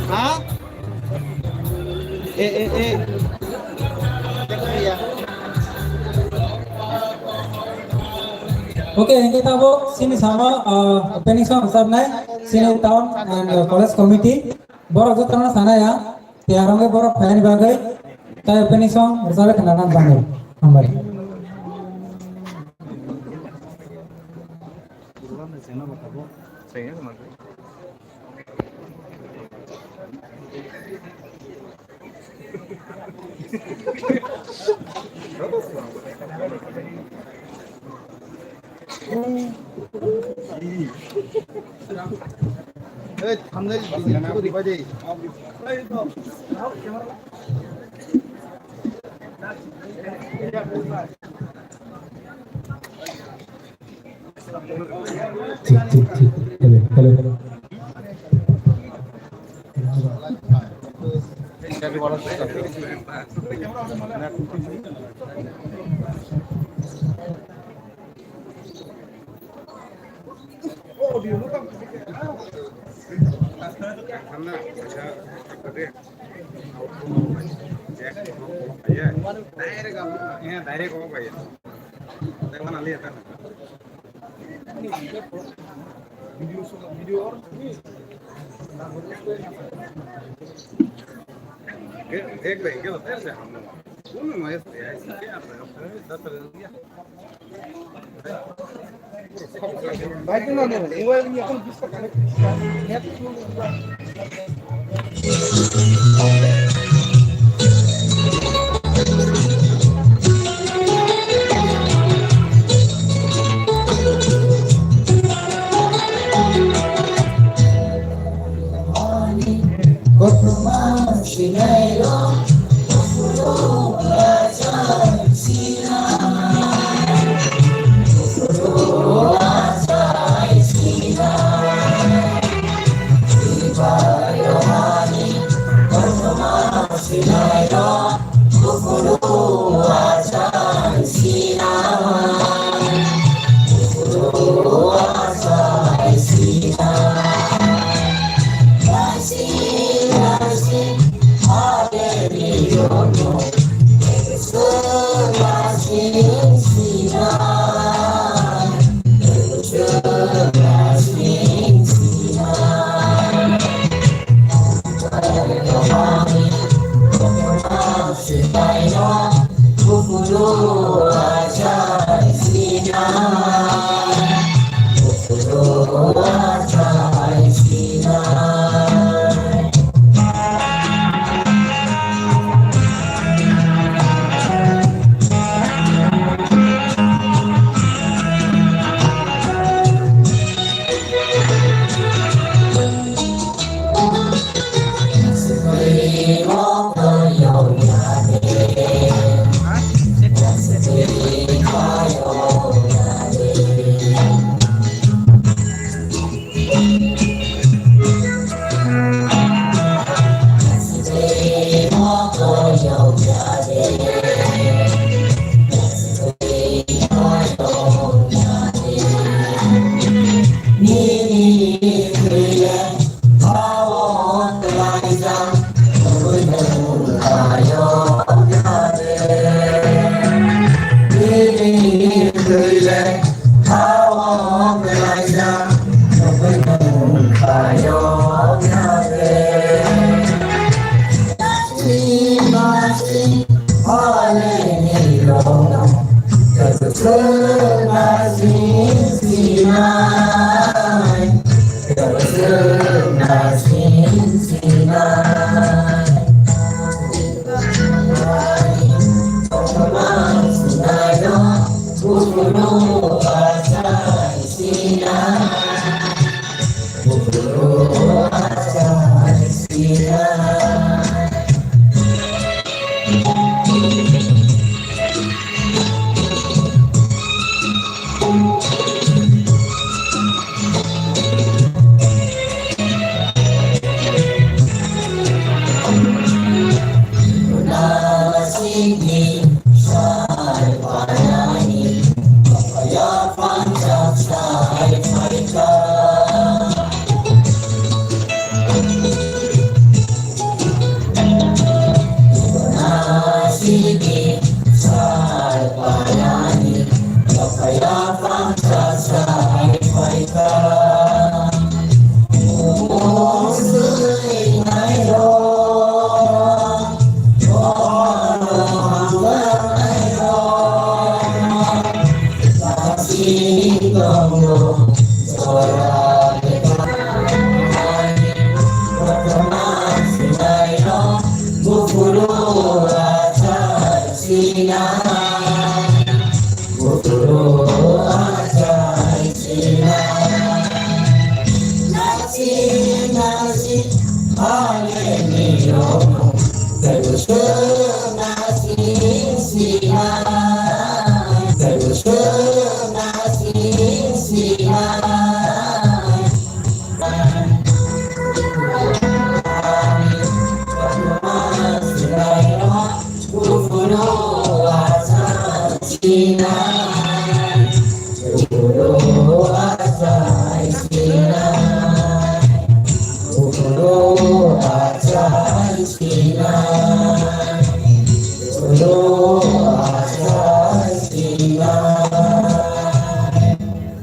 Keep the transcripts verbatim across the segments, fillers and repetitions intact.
Ha? Eh, eh, eh. Oke, hingke tabuk sini sama, ah, opening song rwchapnai, sini town and, ah, college committee. Borok jotono sana ya, tiyar wngwi borok phaiyani bagwi, tai opening song rwchapwi khna nang bagwi. Hambai. Thik, thik, thik. Hello, hello. Direct, eh, direct off kaiya. Tei mana liya ta. Video, video or. Ek, ek bhai, kya hota hai? Kya hum log? Kya hum log? Aisa kya hota hai?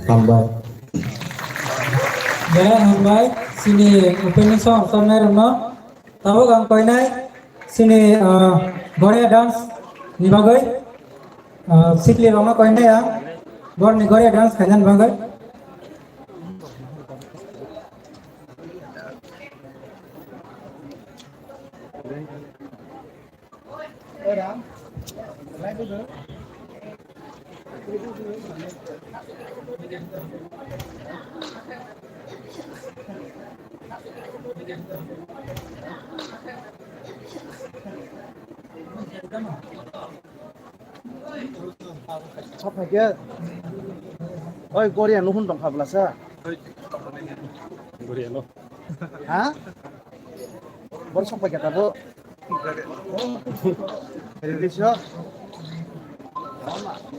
Hambai. Belai hambai, chini opening song rwchapnai rokno. Tabuk ang koinai, chini, ah, Goria dance ni bagwi, ah, sikli rokno koinai ang, borni Goria dance khainani bagwi. Oi, Goria no hun tongkha bwlasa. Goria no. Ha? Bor sok paikha tabuk. Release yo.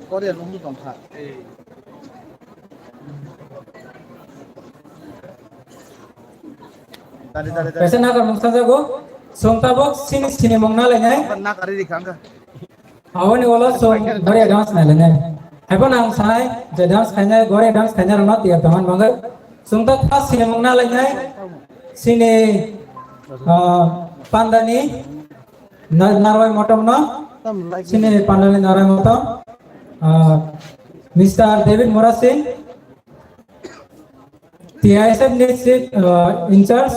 Korea nung tong kha. Dali, dali, dali. Kaisa nagar mung sajago. Song tabuk sini sini mung na lainai. Nagar ri khang kha. Aboni ulo chwng Goria dance nailainai. Haiphano ang sanai je dance khainai, Goria dance khainai rokno tiyar tongmani bagwi. Chwng ta first sini mung nailainai. Sini, ah, pandani na-, narwai motom no. Sini pandani narwai motom. Ah, Mister David Murasing. T I S F ni chief, uh, in charge,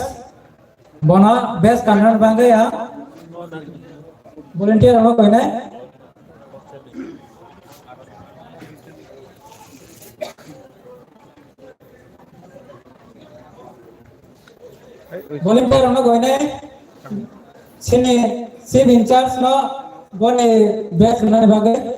bono best content bangwi ang volunteer rokno koinai. Volunteer rokno koinai. Sini chief in charge no boni best content bangwi.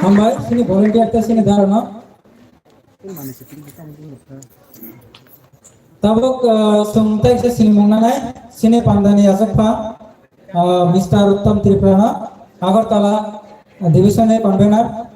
Hambai, sini volunteer ta sini daro no. Tabuk, ah, sung tai se sini mung nanai, sini pandani aswk pha, ah, Mister Uttam Tripura no, Agartala, ah, division ni convener.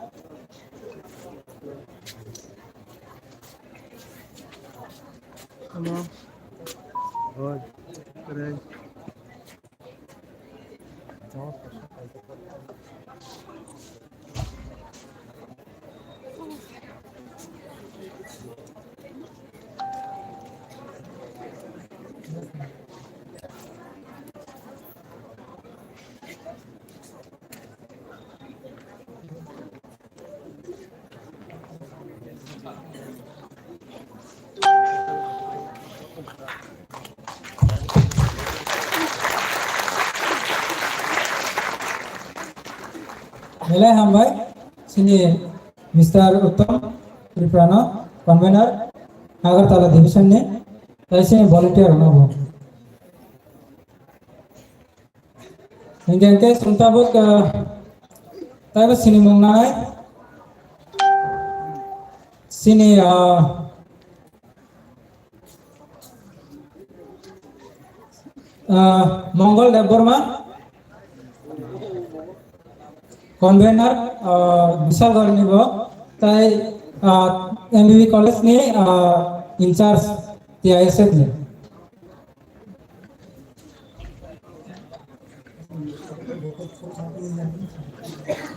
Belai hambai, sini Mister Uttam Tripura no, convener, Agartala division ni, tai sini volunteer no bo. Hingke hingke sung tabuk, ah, taibo sini mung nanai. Sini, ah, ah, Mongol Debbarma, convener, ah, Bisalgarh ni bo, tai, ah, M B B college ni, ah, in charge T I S F ni.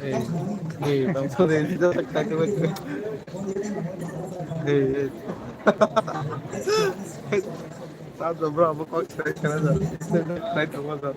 Hey, hey, tamo de ni da tak tak. Hey, hey. Sa bro, abo kok sa kana da. Nai tamo da.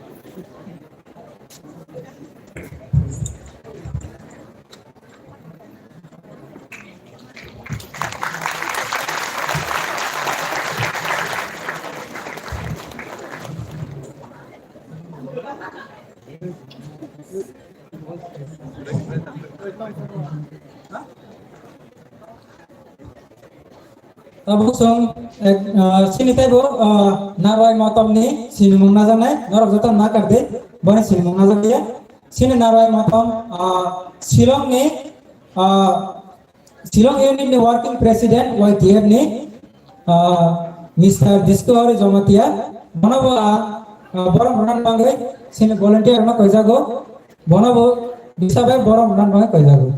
Tabuk song, ek, ah, sini taibo, ah, Narwai Motom ni sinimung najaknai, norok joto nakar di, boni sinimung najakya. Sini Narwai Motom, ah, Shillong ni, ah, Shillong Unit ni Working President Y T F ni, ah, Mister Diskori Jamatia, bono bo, ah, ah, borom rwna bagwi sini volunteer no koijago, bono bo bisabai borom rwna bagwi koijago.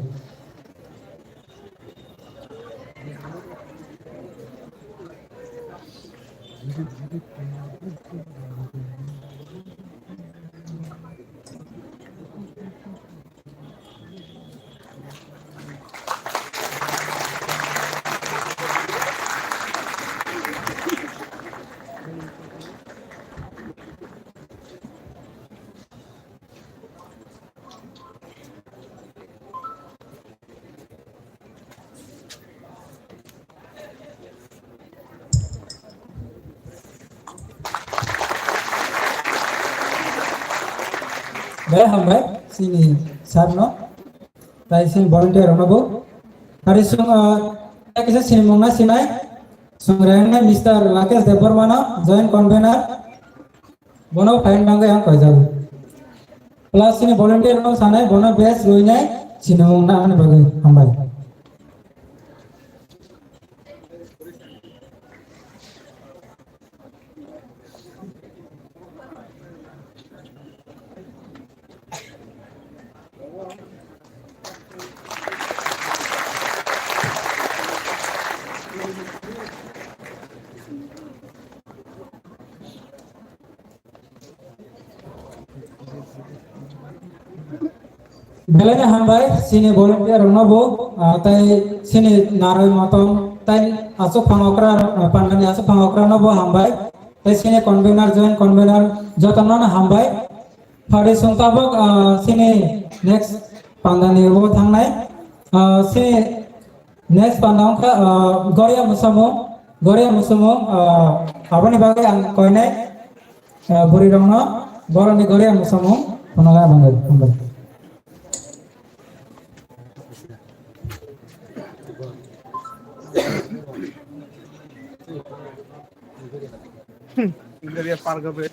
Belai hambai, sini sir no. Tai sini volunteer rok no bo. Hari sung, ah, kisa sini mung na sinai. Sung rang na Mister Rakesh Debbarma no, joint convener. Bono phaina bagwi ang koijago. Plus sini volunteer rok sanai, bono best rwinai sini mung na ani bagwi hambai. Belai no hambai, sini volunteer rok no bo, ah, tai sini Narwai Motom, tai aswk phang okra, ah, pandani aswk phang okra no bo hambai, tai sini convener, joint convener, joto no no hambai. Phari sung tabuk, ah, sini next pandani bo thangnai, ah, sini Next panda wngkha, ah, Goria Musamung, Goria Musamung, ah, aboni bagwi ang koinai, ah, bwrwi rokno borokni Goria Musamung phunukna bagwi hambai. park o bai.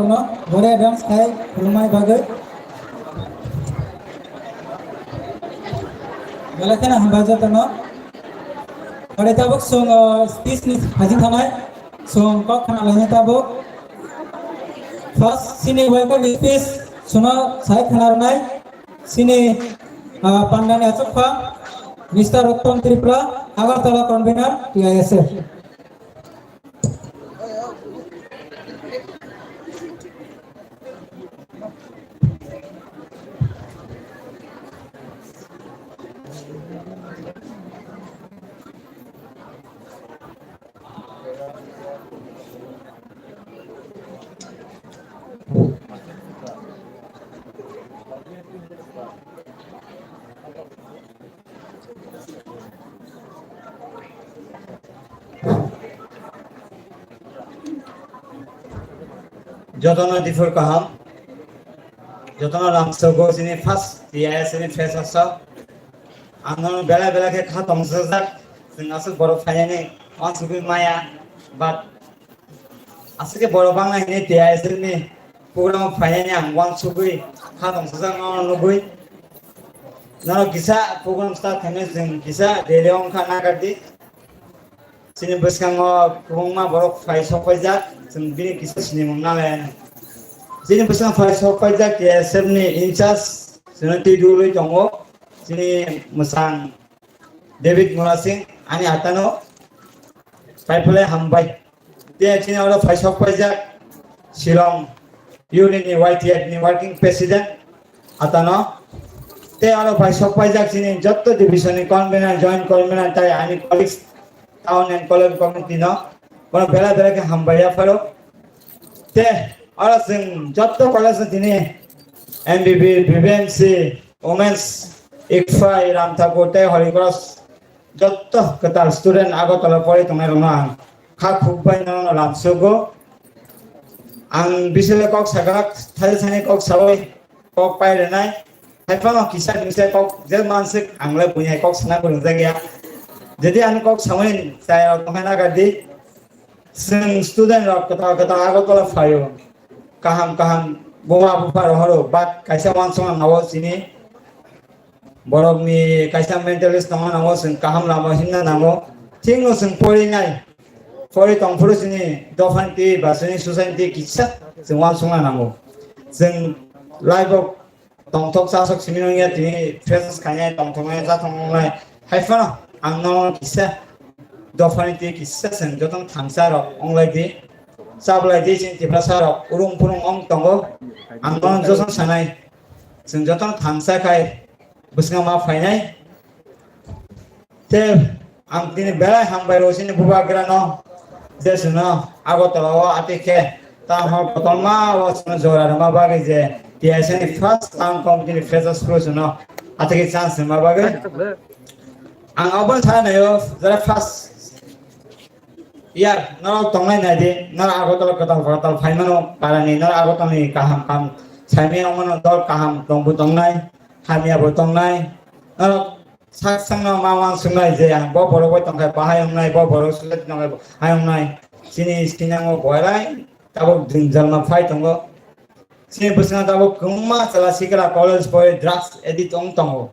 Jotono bore advance khai khulumai bagwi. Belai kheno hambai jotono. Ore tabuk chwng, uh, speech ni hajing thanai. Chwng kok khna lainai tabuk. First, chini welcome speech chwngno sai khna rwnai. Chini, uh, pandani achukha, Mister Uttom Tripura, Agartala convener, T I S F. Jotono diphur kaham, jotono lamsogo chini first T I S ni freshers rok. Ang no belai belai khe kha tongsajak, chwng aswk borok phainani uansugwi maya, but aswk khe borok bangna hwnwi T I S ni program phainani ang uansugwi kha tongsajak no nugwi. Norok kisa program start khainai chwng kisa delay wngkha nakardi. Chini bwskango kwbangma borok phai sok paijak, chwng bini kisa sinimung nalai. Chini bwskango phai sok paijak T S F ni in charge, chwngno twi dulwi tongo. Chini mwsang David Murasing ani atano paiphalai hambai. Tei chini oro phai sok paijak Shillong Union ni Y T F ni working president atano. Tei oro phai sok paijak chini jotto division ni convener, joint convener tai ani colleagues town and college committee no. Bono belai belai khe hambai yapharo. Tei oro chwng jotto college no tini M B B, B B M C, Women's, Ikphai, Ramthakur tei Holy Cross jotto kwtal student Agartala pori tongnai rokno ang kha khuk bai no lamsogo. Ang bisile kok sagak, thai thani kok sawi kok pai rwnai. Haiphano kisa kisa kok je mansik ang le buini hai kok sana kwrwngjak ya. Jadi ani kok samani chai rok tongkha nakardi. Chwng student rok kwtal kwtal Agartala phaio. Kaham kaham buma bupha rohoro, but kaisa uansukna nango chini borokni kaisa mentalist tongna nango, chwng kaham lama himna nango. Thikno chwng porinai, pori tongphuru chini dophani twi ba chini society kisa chwng uansukna nango. Chwng life o tongthok chasok simi wngya, tini freshers khainai, tongthoknai, chathok wngnai. Haiphano ang no kisa dophani twi kisa chwng jotono thangsa rok wnglai di, chablai di, chini Tiprasa rok urung phurung wng tongo. Ang no jotono sanai, chwng jotono thangsa khai bwskango ma phainai. Tei ang tini belai hambai rw sini bubagrano je chwngno Agartala o ati khe tamo kotorma o chwngno jora rwma bagwi je T S F ni first town committee ni freshers crew chwngno ati khe chance rwma bagwi. Ang obo sana naio jara first year norok tongnai nai di, norok Agartala kwtal kwtal phai mano parani, norok Agartala ni kaham kam saimai wng mano, dol kaham tongbo tongnai, hamya bo tongnai, norok sak sakno ma uansuknai je ang bo borok bai tongkha bahai wngnai, bo borok sujet tongkha bahai wngnai. Chini sinango boirai tabuk din jalma phai tongo. Chini bwskango tabuk kwbangma chwla sikla college boy drugs addict wng tongo.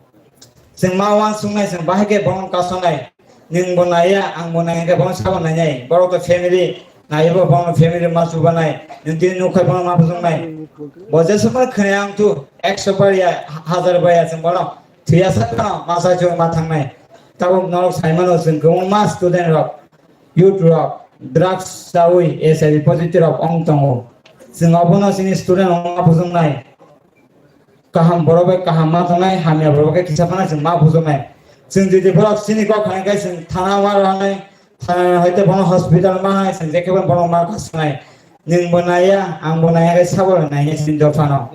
Chwng ma uansuknai, chwng bahai khe bono kasonai. Nwng bo naiya, ang bo naiya khe bono sabo nainai. Borok to family naiya bo bono family ma chubanai. Nwng tini nukhai bono ma bujoknai. Bo jesukno khwnai ang tu ekso bar ya, hazar bar ya chwng bono thwiya sa phano masa chwng ma thangnai. Tabuk norok sai mano chwng kwbangma student rok, youth rok drugs chawi H I V positive rok wng tongo. Chwng obono chini student rok ma bujoknai. Kaham borok bai kaham ma tongnai, hamya borok bai kisa phano chwng ma bujoknai. Chwng jodi borok chini kok khanai khe chwng thana ma rwnai, thana hoite bono hospital ma hai chwng jekhe bono ma kasanai. Nwng bo naiya, ang bo naiya khe sabo naiya chini dophano.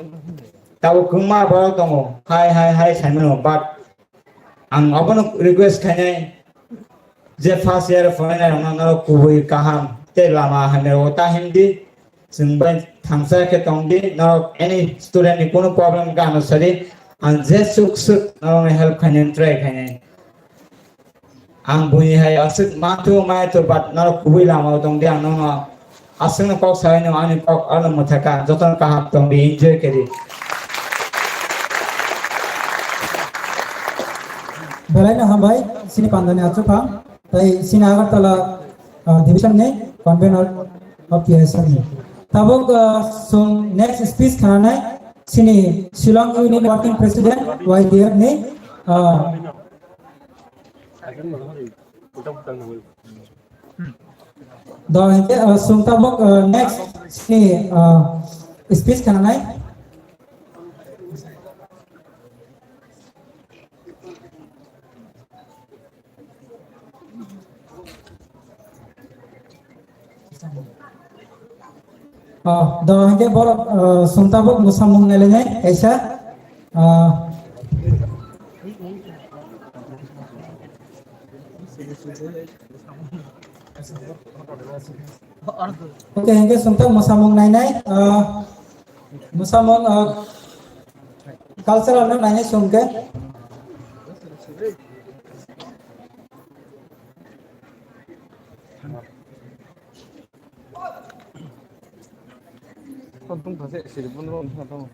Tabuk kwbangma borok tongo, hai hai hai sai mano, but ang obono request khainai je first year phorainai rokno norok kubui kaham tei lama hamya o ta himdi. Chwng bai thangsa khe tong di, norok any student ni kunu problem wngkha ano sadi, ang je swk swk norokno help khainani try khainai. Ang buini hai aswk manthu maya to, but norok kubui lama o tong di, ang nono Aswkno kok salaino ani kok ano mwthaka, jotono kaham tongdi, enjoy kedi. Belai no hambai, sini pandani achuk phang, tai sini Agartala, ah, division ni convener of T S F ni. Tabuk, ah, sung next speech khananai, sini Shillong Unit Working President Y D F ni, ah, Do hingke, uh, sung tabuk, uh, next ni, uh, speech khananai. Oh, do hingke borok, uh, sung tabuk mwsamung nailainai kaisa. Ah. Okay, hingke sungta mwsamung nainai, ah, mwsamung, ah, cultural no nainai sungke. Tongthok se siri bono wngkha tamo.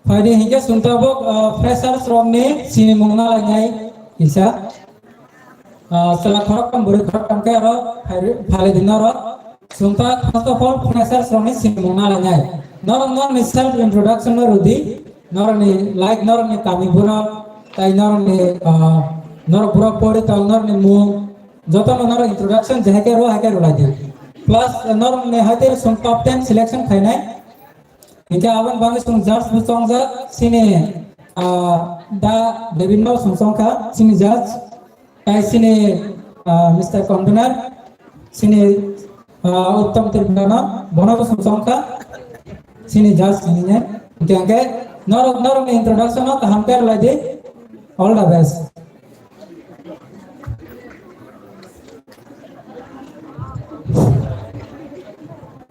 Phaidi hingke sung tabuk, ah, freshers rokni sinimung nalainai kisa. Ah, chwla khoroktham, bwrwi khoroktham khe aro phai-, phalidi norok. Sung ta, first of all, freshers rokni sinimung nalainai. Norok norokni self introduction no rwdi. Norokni, like, norokni kami borok, tai norokni, ah, norok borok pori tong, norokni mung, jotono norok introduction je hai khe rw, hai khe rwlaidi. Plus, norokni hai khe sung top ten selection khainai. Hingke aboni bagwi chwng judge bo chongjak, chini, ah, da David no chwng chongkha, chini judge, tai chini, ah, Mister Convener, chini, ah, Uttom Tripura no, bono bo chwng chongkha, chini judge hinwi. Hingke, hingke norok, norokni introduction no kaham khe rwlaidi. All the best.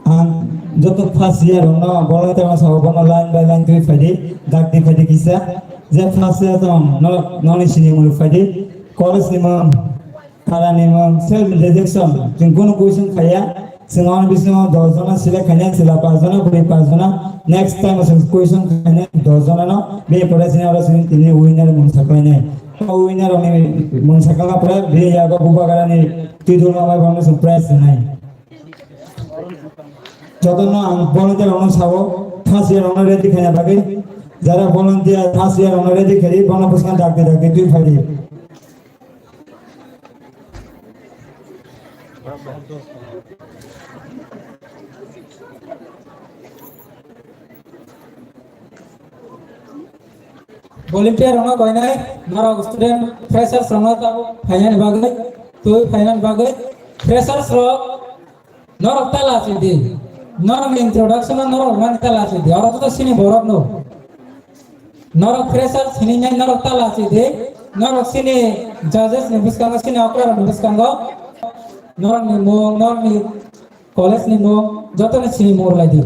Ang joto first year rokno volunteer rok sabo bono line by line twi phaidi, dak di phaidi kisa. Je first year tong no, noni sini mulu phaidi, college ni mung, para ni mung, self introduction, chwng kunu question khaya. Chwng ani bisingo dos jona select khainai, chwla paanch jona, bwrwi paanch jona. Next time o chwng question khainai dos jona no. Bini pore chini aro chini tini winner mung saklainai. O winner rokni mung sakla pore bini yago bubagra ni twi dulma bai bono chwng prize rwnai. Jotono ang volunteer rokno sao, first year rokno ready khaina bagwi. Jara volunteer first year rokno ready khaidi, bono bwskang dakti dakti twi phaidi. Volunteer rokno koinai, norok student freshers rokno tabuk phainani bagwi, twi phainani bagwi, freshers rok norok ta lachidi, norokni introduction no norok mani ta lachidi, oro to sini borok no. Norok fresher sini nai norok tala si de. Norok sini judges ni bwskango, sini okra rok ni bwskango. Norok ni mung, norok ni college ni mung, joto ni sini mung lai di.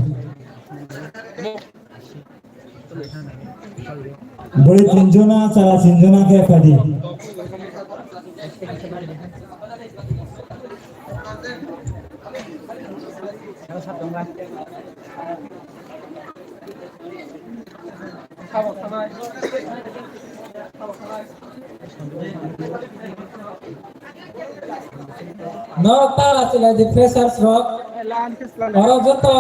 Bwrwi tinjona, chwla tinjona khe phadi. Norok tala chilai di freshers rok. Oro joto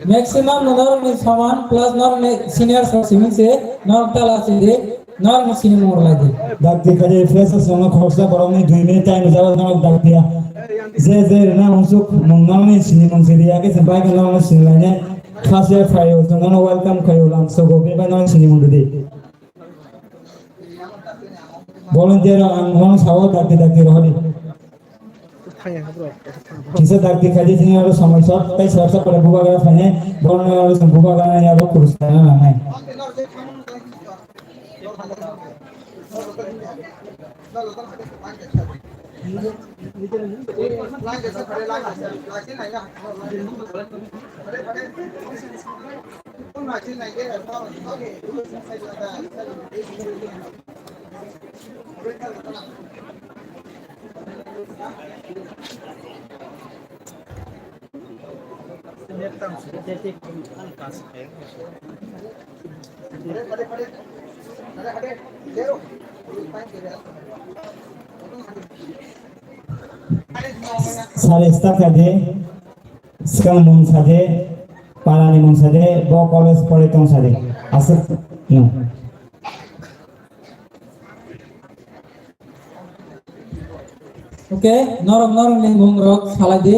maximum no norok ni soman plus norok ni senior rok simi se norok tala chili norok ni sini mor lai di. Dakti khaje freshers rok no khoroksa borok ni dui minute time jabo norok dakti ya. Je je rina honsuk mung norok ni sini mung siri ya ke se bai norok ni sini lai ne. First year five rok no welcome khayo lam sogo be bai norok sini mung di. Volunteer ang uang sawo dakti dakti rohori. Kisa dakti khaji sini aro samai sot, tai sot sot pada buka gara sanya, bono aro sini buka gara ya aro kurus kana nanai. Sare start kade, skang mung sade, parani mung sade, bo college pore tong sade. Aswk no. Okay, norok norok ni mung rok salai di.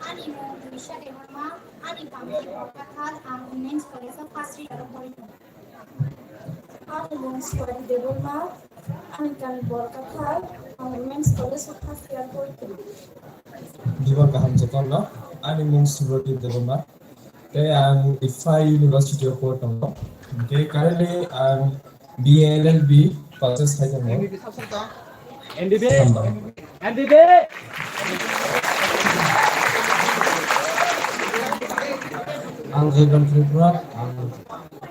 Ani mung Trisha Debbarma, ani pamni Borkathal, ang Women's College o first year o pori tongo. Ani mung Swati Debbarma, ani pamni Borkathal, ang Women's College o first year pori tongo. Jibon kaham chekon no, ani mung Swati Debbarma, tei ang Ifa University o pori tongo. Tei currently ang B A L L B process khai tongo. M B B A. Hambai. M B B A. Ang Joyram Tripura, ang,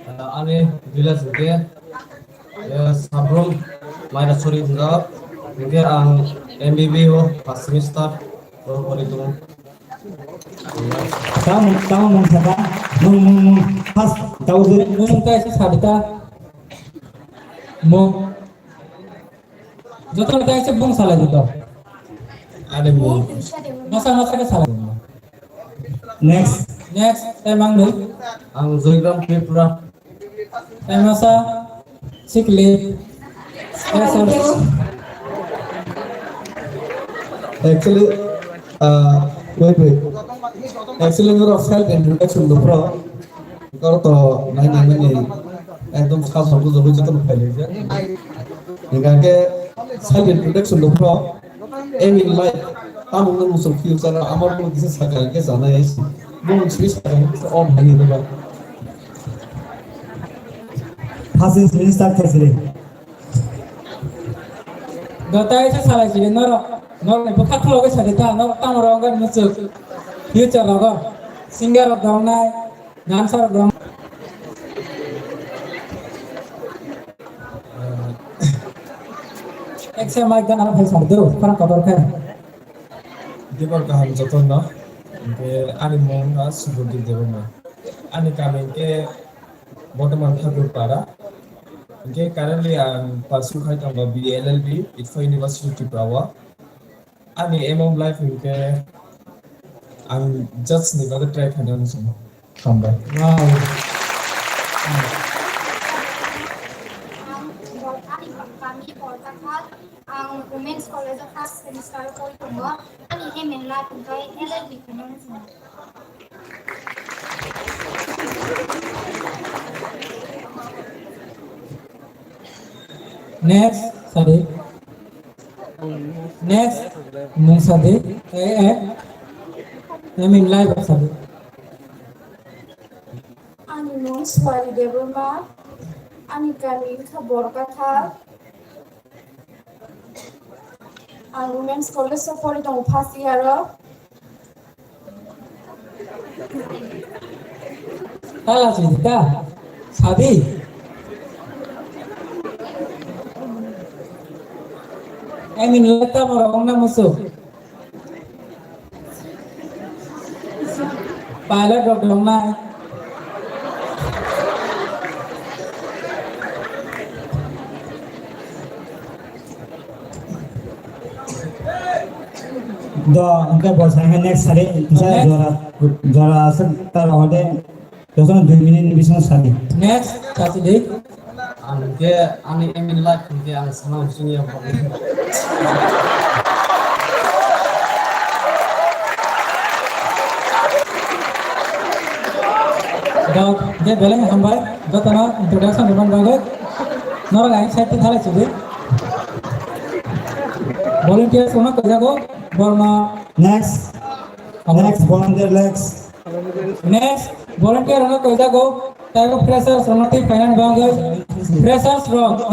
uh, ani village hwnkhe, uh, Sabrum Mairasuri hwnjak. Hwnkhe ang M B B A o first semester o pori tongo. Tamo, tamo mung saka, mung, mung, mung, first, tamo je. Mung kaisa sabita. Mung. Joto kaisa bung salai joto. Ani mung. Masa, masa ke salai. Next. Next, tei mang nung. Ang Joyram Tripura. Taimasa, sikli. Yes, sir. Actually, uh, wait, wait. Actually, norok self introduction do pro. Kor to nai nai nai. Ekdom sa sobu sobu joto no phailai ja. Hingke self introduction do pro. Aim in life, tamo wngkha muchung future o, amar bo kisa sakha hwnkhe chana ya se. Bo simi sakha hwnkhe se om hani doba. First minister khe siri. Dotai se salai siri norok, norok ni bwkha khulogwi sadi ta, norok tamo rok wngkha muchung future rogo, singer rok dong nai. Dancer dong. Next time mic dan ano phai sar do, khorang kotor khe. Dibor kaham jotono. Hingke ani mung ha Subodip Debbarma. Ani kami hingke Bortoman Thakur Para. Hingke currently ang pursue khai tongo B A L L B, ITFA University Tripura o. Ani aim of life hingke ang judge ni bagwi try khainani chwng. Hambai. Wow. Ang Bor-, ani kami Borkathal, ang Women's College of First Semester o pori tongo. Ani aim in life hingke L L B khainani chwng. Next, sorry. Next, mung sadi. Eh, eh. I mean, live sadi. Ani mung Swari Debbarma. Ani kami wngkha Borkathal. Ang Women's College o pori tongo first year o. Tala sidi ta. Sadi. Emin leta mora ongna musu. Pilot rok wngnai. Do, hingke bo sai khe next sari, kisa Next. jora, jora aswk ta rw hode, jotono dui minute ni bisingo sadi. Next, sadi. Ang hingke ani aim in life hingke ang sana using ya. Dok, je beleng hambai, jotono introduction rwmani bagwi. Norok ang side thalai sidi. Volunteers rokno koijago, borno. Next. Next, volunteer, next. Next, volunteer rokno koijago, taibo freshers rokno twi phainani bagwi. Freshers rok.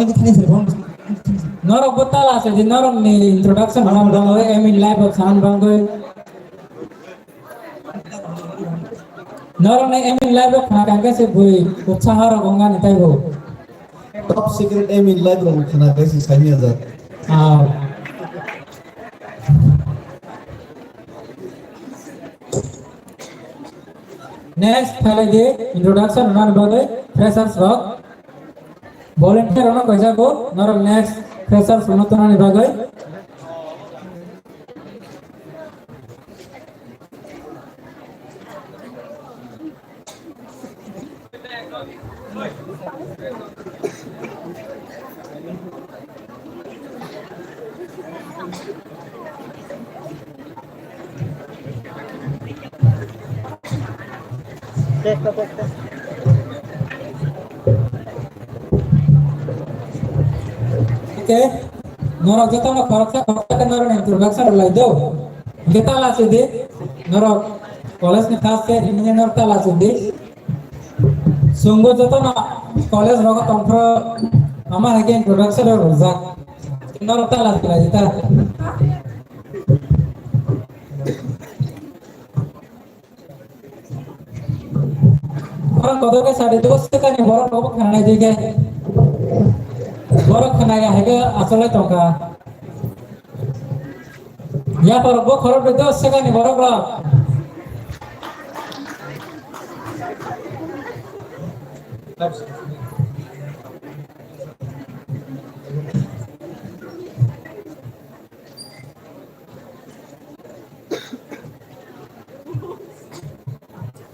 Norok bo tala se di, norok ni introduction rwna bagwi, aim in life rok sana bagwi. Norok ni aim in life rok khna kangkhe se bui utsaho rok wngmani taibo. Top secret aim in life rok khna khe se saimya jak. Ah. Next, phailai di introduction rwna bagwi freshers rok. Volunteer rokno koijago, norok next freshers rokno tongnani bagwi. Okay, norok jotono khoroksa khoroksa khe norok introduction rwlai do. Hingke tala sidi, norok college ni first year hwnwi norok tala sidi. Chwngbo jotono college rogo tongphuru ama hai khe introduction rok rwjak. Norok tala sidi ta. Borok kotor khe sadi, dos sekani borok rok bo khnanai di khe. Borok khnaya hai khe achole tongkha. Yaphar bo khorok dos sekani borok rok.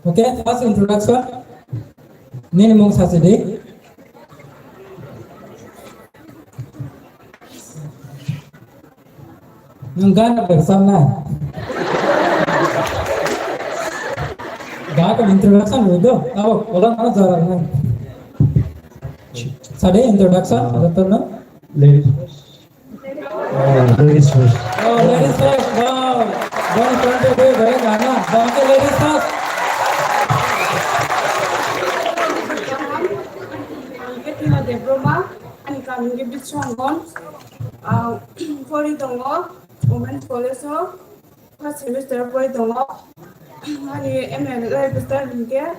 Okay, first introduction. Nini mung sachi di. Nwng gana bersamna. Gana introduction hoy do. Abo, oda mana jara na. Sadi introduction, Ah. Doctor na? Ladies first. Oh, ladies first. Oh, ladies first. Wow. Don't try to be very gana. Don't say ladies first. Ang khe Tina Debbarma, ani kami khe Bisramganj. Ah, pori tongo Women's College o. First semester pori tongo. Ani M L A register hinkhe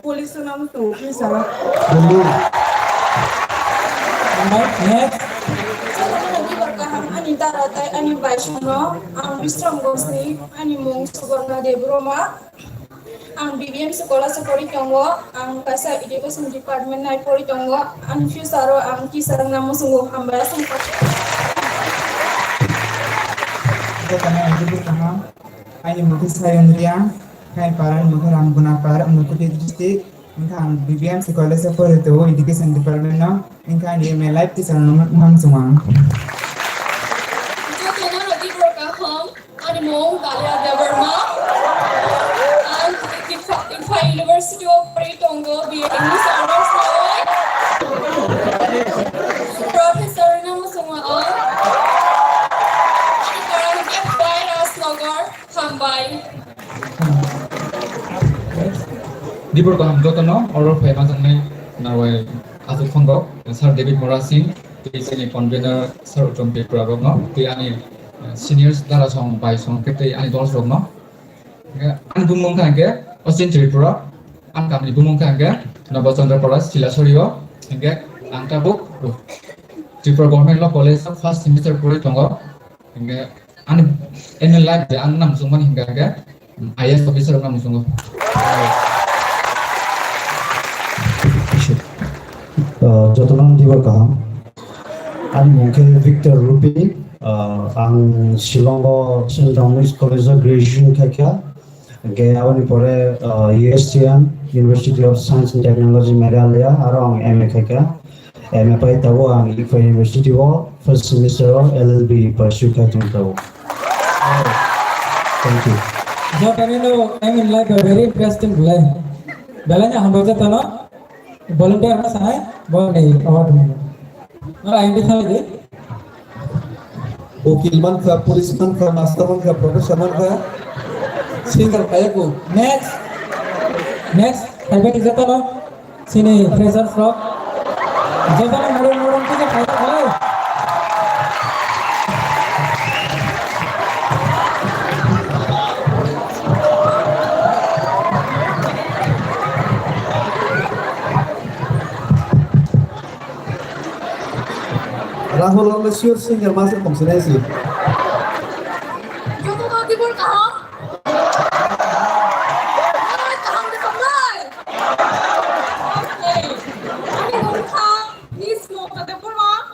police no muchung officer. Hambai, next. Tara tai ani baisongno ang Bisram Gosni, ani mung Suborna Debbarma. Ang B B M C college o pori tongo. Ang kaisa education department nai pori tongo. Ang future o ang teacher wngna muchungo. Hambai aswk. Ani mung khe Sayon Riya, khe parani mung khe Ranguna Par, Unakoti district. Wngkha ang B B M C college o pori tongo education department no. Wngkha ani aim in life teacher wngna muchungo ang. Jotono rodi borok kaham, ani mung Dalia Debbarma. Ang Imphal University o pori tongo, B A English honours laiwi. Professor wngna muchungo ang. Ani borok khe Virasnagar. Hambai. Dibor kaham jotono oro phai ma tongnai narwai aswk khongo Sir David Mora Singh, tei chini convener Sir Uttom Tripura rokno, tei ani, eh, seniors dara song bai song khe tei ani dol rokno. Hingke ani bumung kha hingke Austin Tripura, ang kamni bumung kha hingke Nobo Chandra Pora Silasori o, hingke ang tabuk Tripura Government Law College o first semester pori tongo, hingke Ani, ani life de ang nang sungmani hingka hingka I A S officer nang sungo. Uh, jotono dibor kaham. Ani mung khe Victor Rupi. Uh, ang Shillong o Saint Dominic College o graduation khaikha. Hingke aboni pore, uh, U S T M, University of Science and Technology Meghalaya, aro ang M A khaikha. M A pai tabuk ang Ifa University o first semester o L L B pursue khai tong tabuk. Thank you. Jotoni no aim in life very interesting bole. Belai no hambai jotano. Volunteer no sanai, bo nei award mo. No, I D sanai di. Ukil mankha, police mankha, master mankha, professor mankha, singer kaya ko. Next. Next. Kaiba di jotano. Sini freshers rok. Jotano murung murung kisa kaiba khalai. Rahul Rao le sure singer masa tongsinai si. Joto no tibur kaham. Kaham de samlai. Okay. Ani mung kha Miss Mamta Debbarma.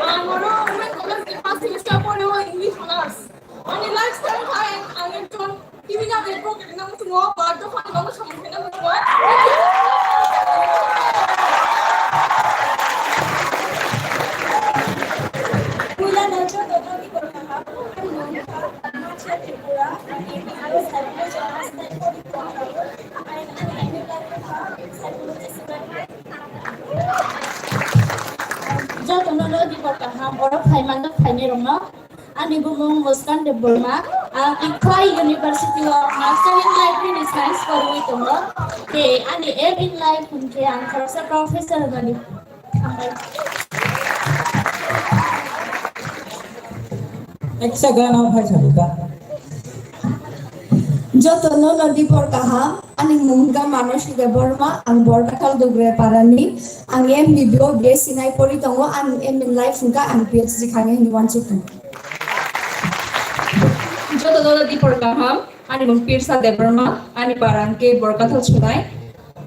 Ang oro Women College ni first semester pore o English honours. Ani lifestyle hai ang ekjon criminal network ni nang sungo, ba dophani nang samung khe nang sungo. Puila no joto no ni kor kaham, ani mung kha Macha Tripura, ani aro sai ko jana sai ko ni kor kaham, ani ani ani lai ko kha, sai ko ni sai ko. Joto no no ni kor kaham, oro phai man no phai ni rong no. Ani bumung Muskan Debbarma, ang Ikhwai University o Master in Library ni Science porwi tongo. Tei ani aim in life hwnkhe ang khoroksa professor wngmani. Eksa gana phai sadi ta. Joto no no dibor kaham, ani mung kha Manosi Debbarma, ang Borkathal Dugre Parani, ang M B B o B S C nai pori tongo, ang aim in life hwnkha ang P H D khanai hinwi wansuk tongo. Joto no no dibor kaham, ani mung Pirsa Debbarma, ani para hwnkhe Borkathal Sunai.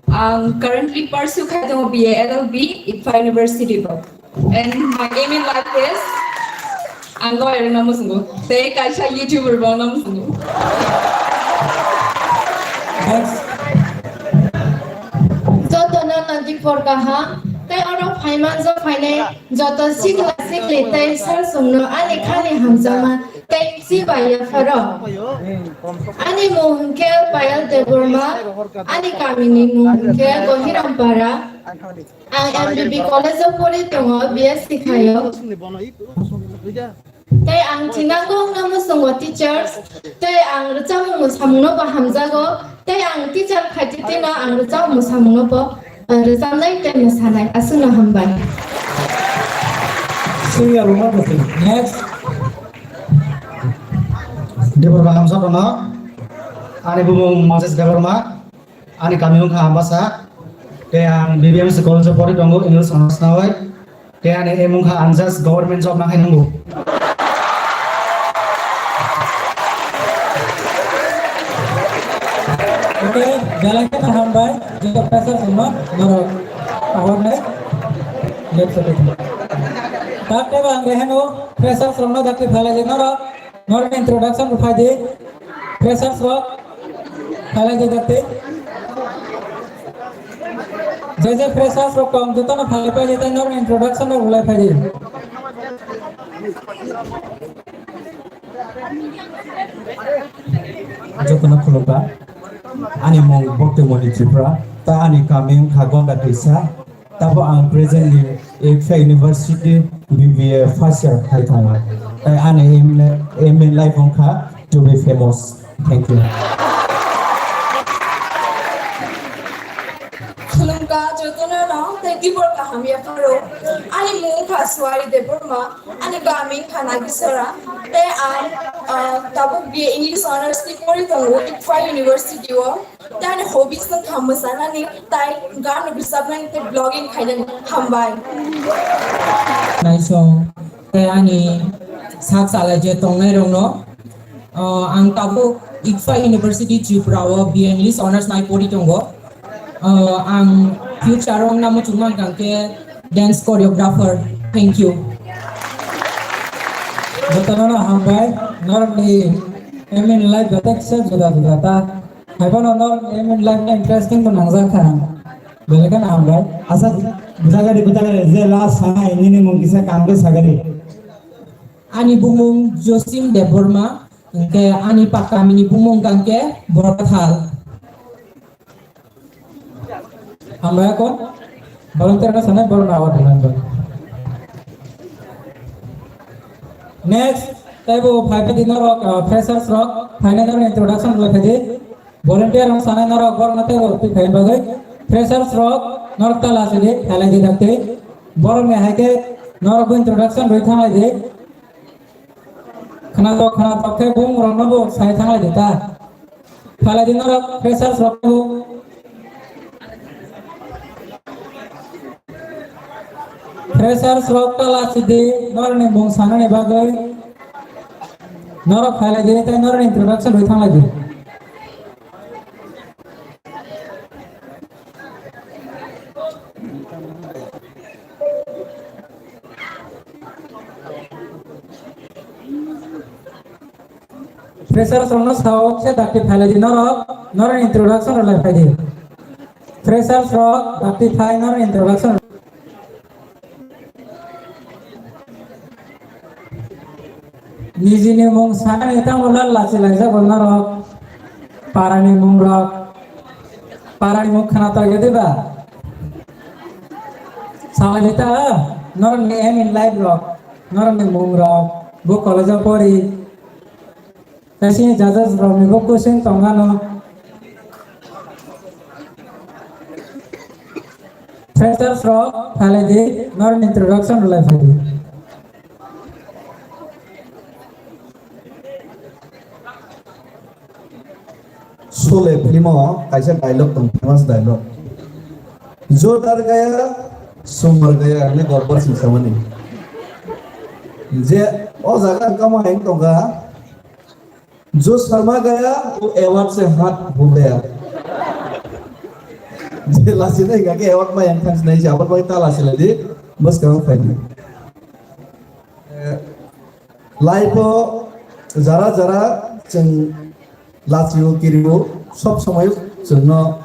Ang currently pursue khai tongo B A L L B, Ifa University bo. And my aim in life is, ang lawyer wngna muchungo. Tei kaisa YouTuber bo wngna muchungo. Next. Joto no no dibor kaham, tei oro phaimanjak phainai joto sikla sikli tei sal songno ani khani hamjakma tei chibai yapharo. Ani mung hwnkhe Payal Debbarma, ani kamini mung hwnkhe Gohirampara. Ang M B B college o pori tongo, B S C khaio. Tei ang thinango wngna muchungo teachers, tei ang rwchapmung mwsamungno bo hamjago, tei ang teacher khaititino ang rwchapmung mwsamungno bo, eh, rwchapnai tei mwsanai. Aswkno hambai. Singer wngma kwthwi. Next. Debbarma hamjakno. Ani bumung Moses Debbarma. Ani kami wngkha Ambasa, tei ang B B M C college o pori tongo, English honours nawi. Tei ani aim wngkha ang just government job ma khainango. Okay, belai khe hambai, joto freshers rokno norok award nai. Left side. Tak tei ang reheno freshers rokno dakti phalai di norok, norok introduction rok phai di. Freshers rok phalai di dakti. Je je freshers rok tong jotono phalai phai di tei norok introduction rok rwlai phai di. Jotono khulumkha. Ani mung Bhaktimoni Tripura. Ta ani kami wngkha Gonda Tisa. Tabo ang presently Eksa University B B A first year khai tongo. Tai ani aim, aim in life wngkha to be famous. Thank you. Khulumkha jotono no tei tibor kaham yapharo. Ani mung wngkha Suari Debbarma, ani kami wngkha Nagisara. Tei ang, ah, tabuk B A English Honours ni pori tongo Ikphai University o. Tei ani hobbies no kha mwsanani, tei gan rok rwchapnani tei vlogging khainani. Hambai. Naisong tei ani sak salai je tongnai rokno, ah, ang tabuk Ikphai University Tripura o B A English Honours nai pori tongo. Ah, ang future o wngna muchung mankha khe dance choreographer. Thank you. Jotono no hambai, norokni aim in life betek se juda juda ta. Haiphano norokni aim in life no interesting bo nangjak kha. Belai kheno hambai. Asa, bwtagari, bwtagari, je last sanai, nini mung kisa kangbe sagari. Ani bumung Josim Debbarma, hwnkhe ani pa kamini bumung kangkhe Borok Kathal. Hambai kon volunteer no sanai borok no award rwnai. Next, taibo phai phai di norok, uh, freshers rok, phainai norok introduction rwlai phai di. Volunteer rok sanai norok borok no taibo twi phai bagwi. Freshers rok norok ta lachi di, khalai di dakti. Borok ni hai khe norok bo introduction rwi thanglai di. Khwnatok khwnatok khe bumung rokno bo sai thanglai di ta. Phalai di norok freshers rok bo. Freshers rok ta lachi di norokni mung sanani bagwi. Norok phalai di tei norokni introduction rwi thanglai di. Freshers rokno sao se dakti phailai di norok, norok introduction rwlai phai di. Freshers rok dakti phai norok introduction. Nijini mung sanani tamo lal lachi laijak bo norok. Parani mung rok. Parani mung khwnatok ya diba? Salai di ta, norok ni aim in life rok. Norok ni mung rok. Bo college o pori. Kaisa judges rok ni bo question tong ano. Freshers rok phalai di, norok ni introduction rwlai phai di. Sole film o kaisa dialogue tong, famous dialogue. Jodar gaya, sumar gaya, hinwi Gopal Singh samani. Je o jaga ang kamo hai tongkha, Jo Sharma gaya, wo award se haath bhul gaya. Je lachina hingka khe award ma yang thang sinai se, aboni bagwi ta lachilai di, bwskango phaidi. Eh, life o jara jara chwng lachio kirio, sob somoi chwngno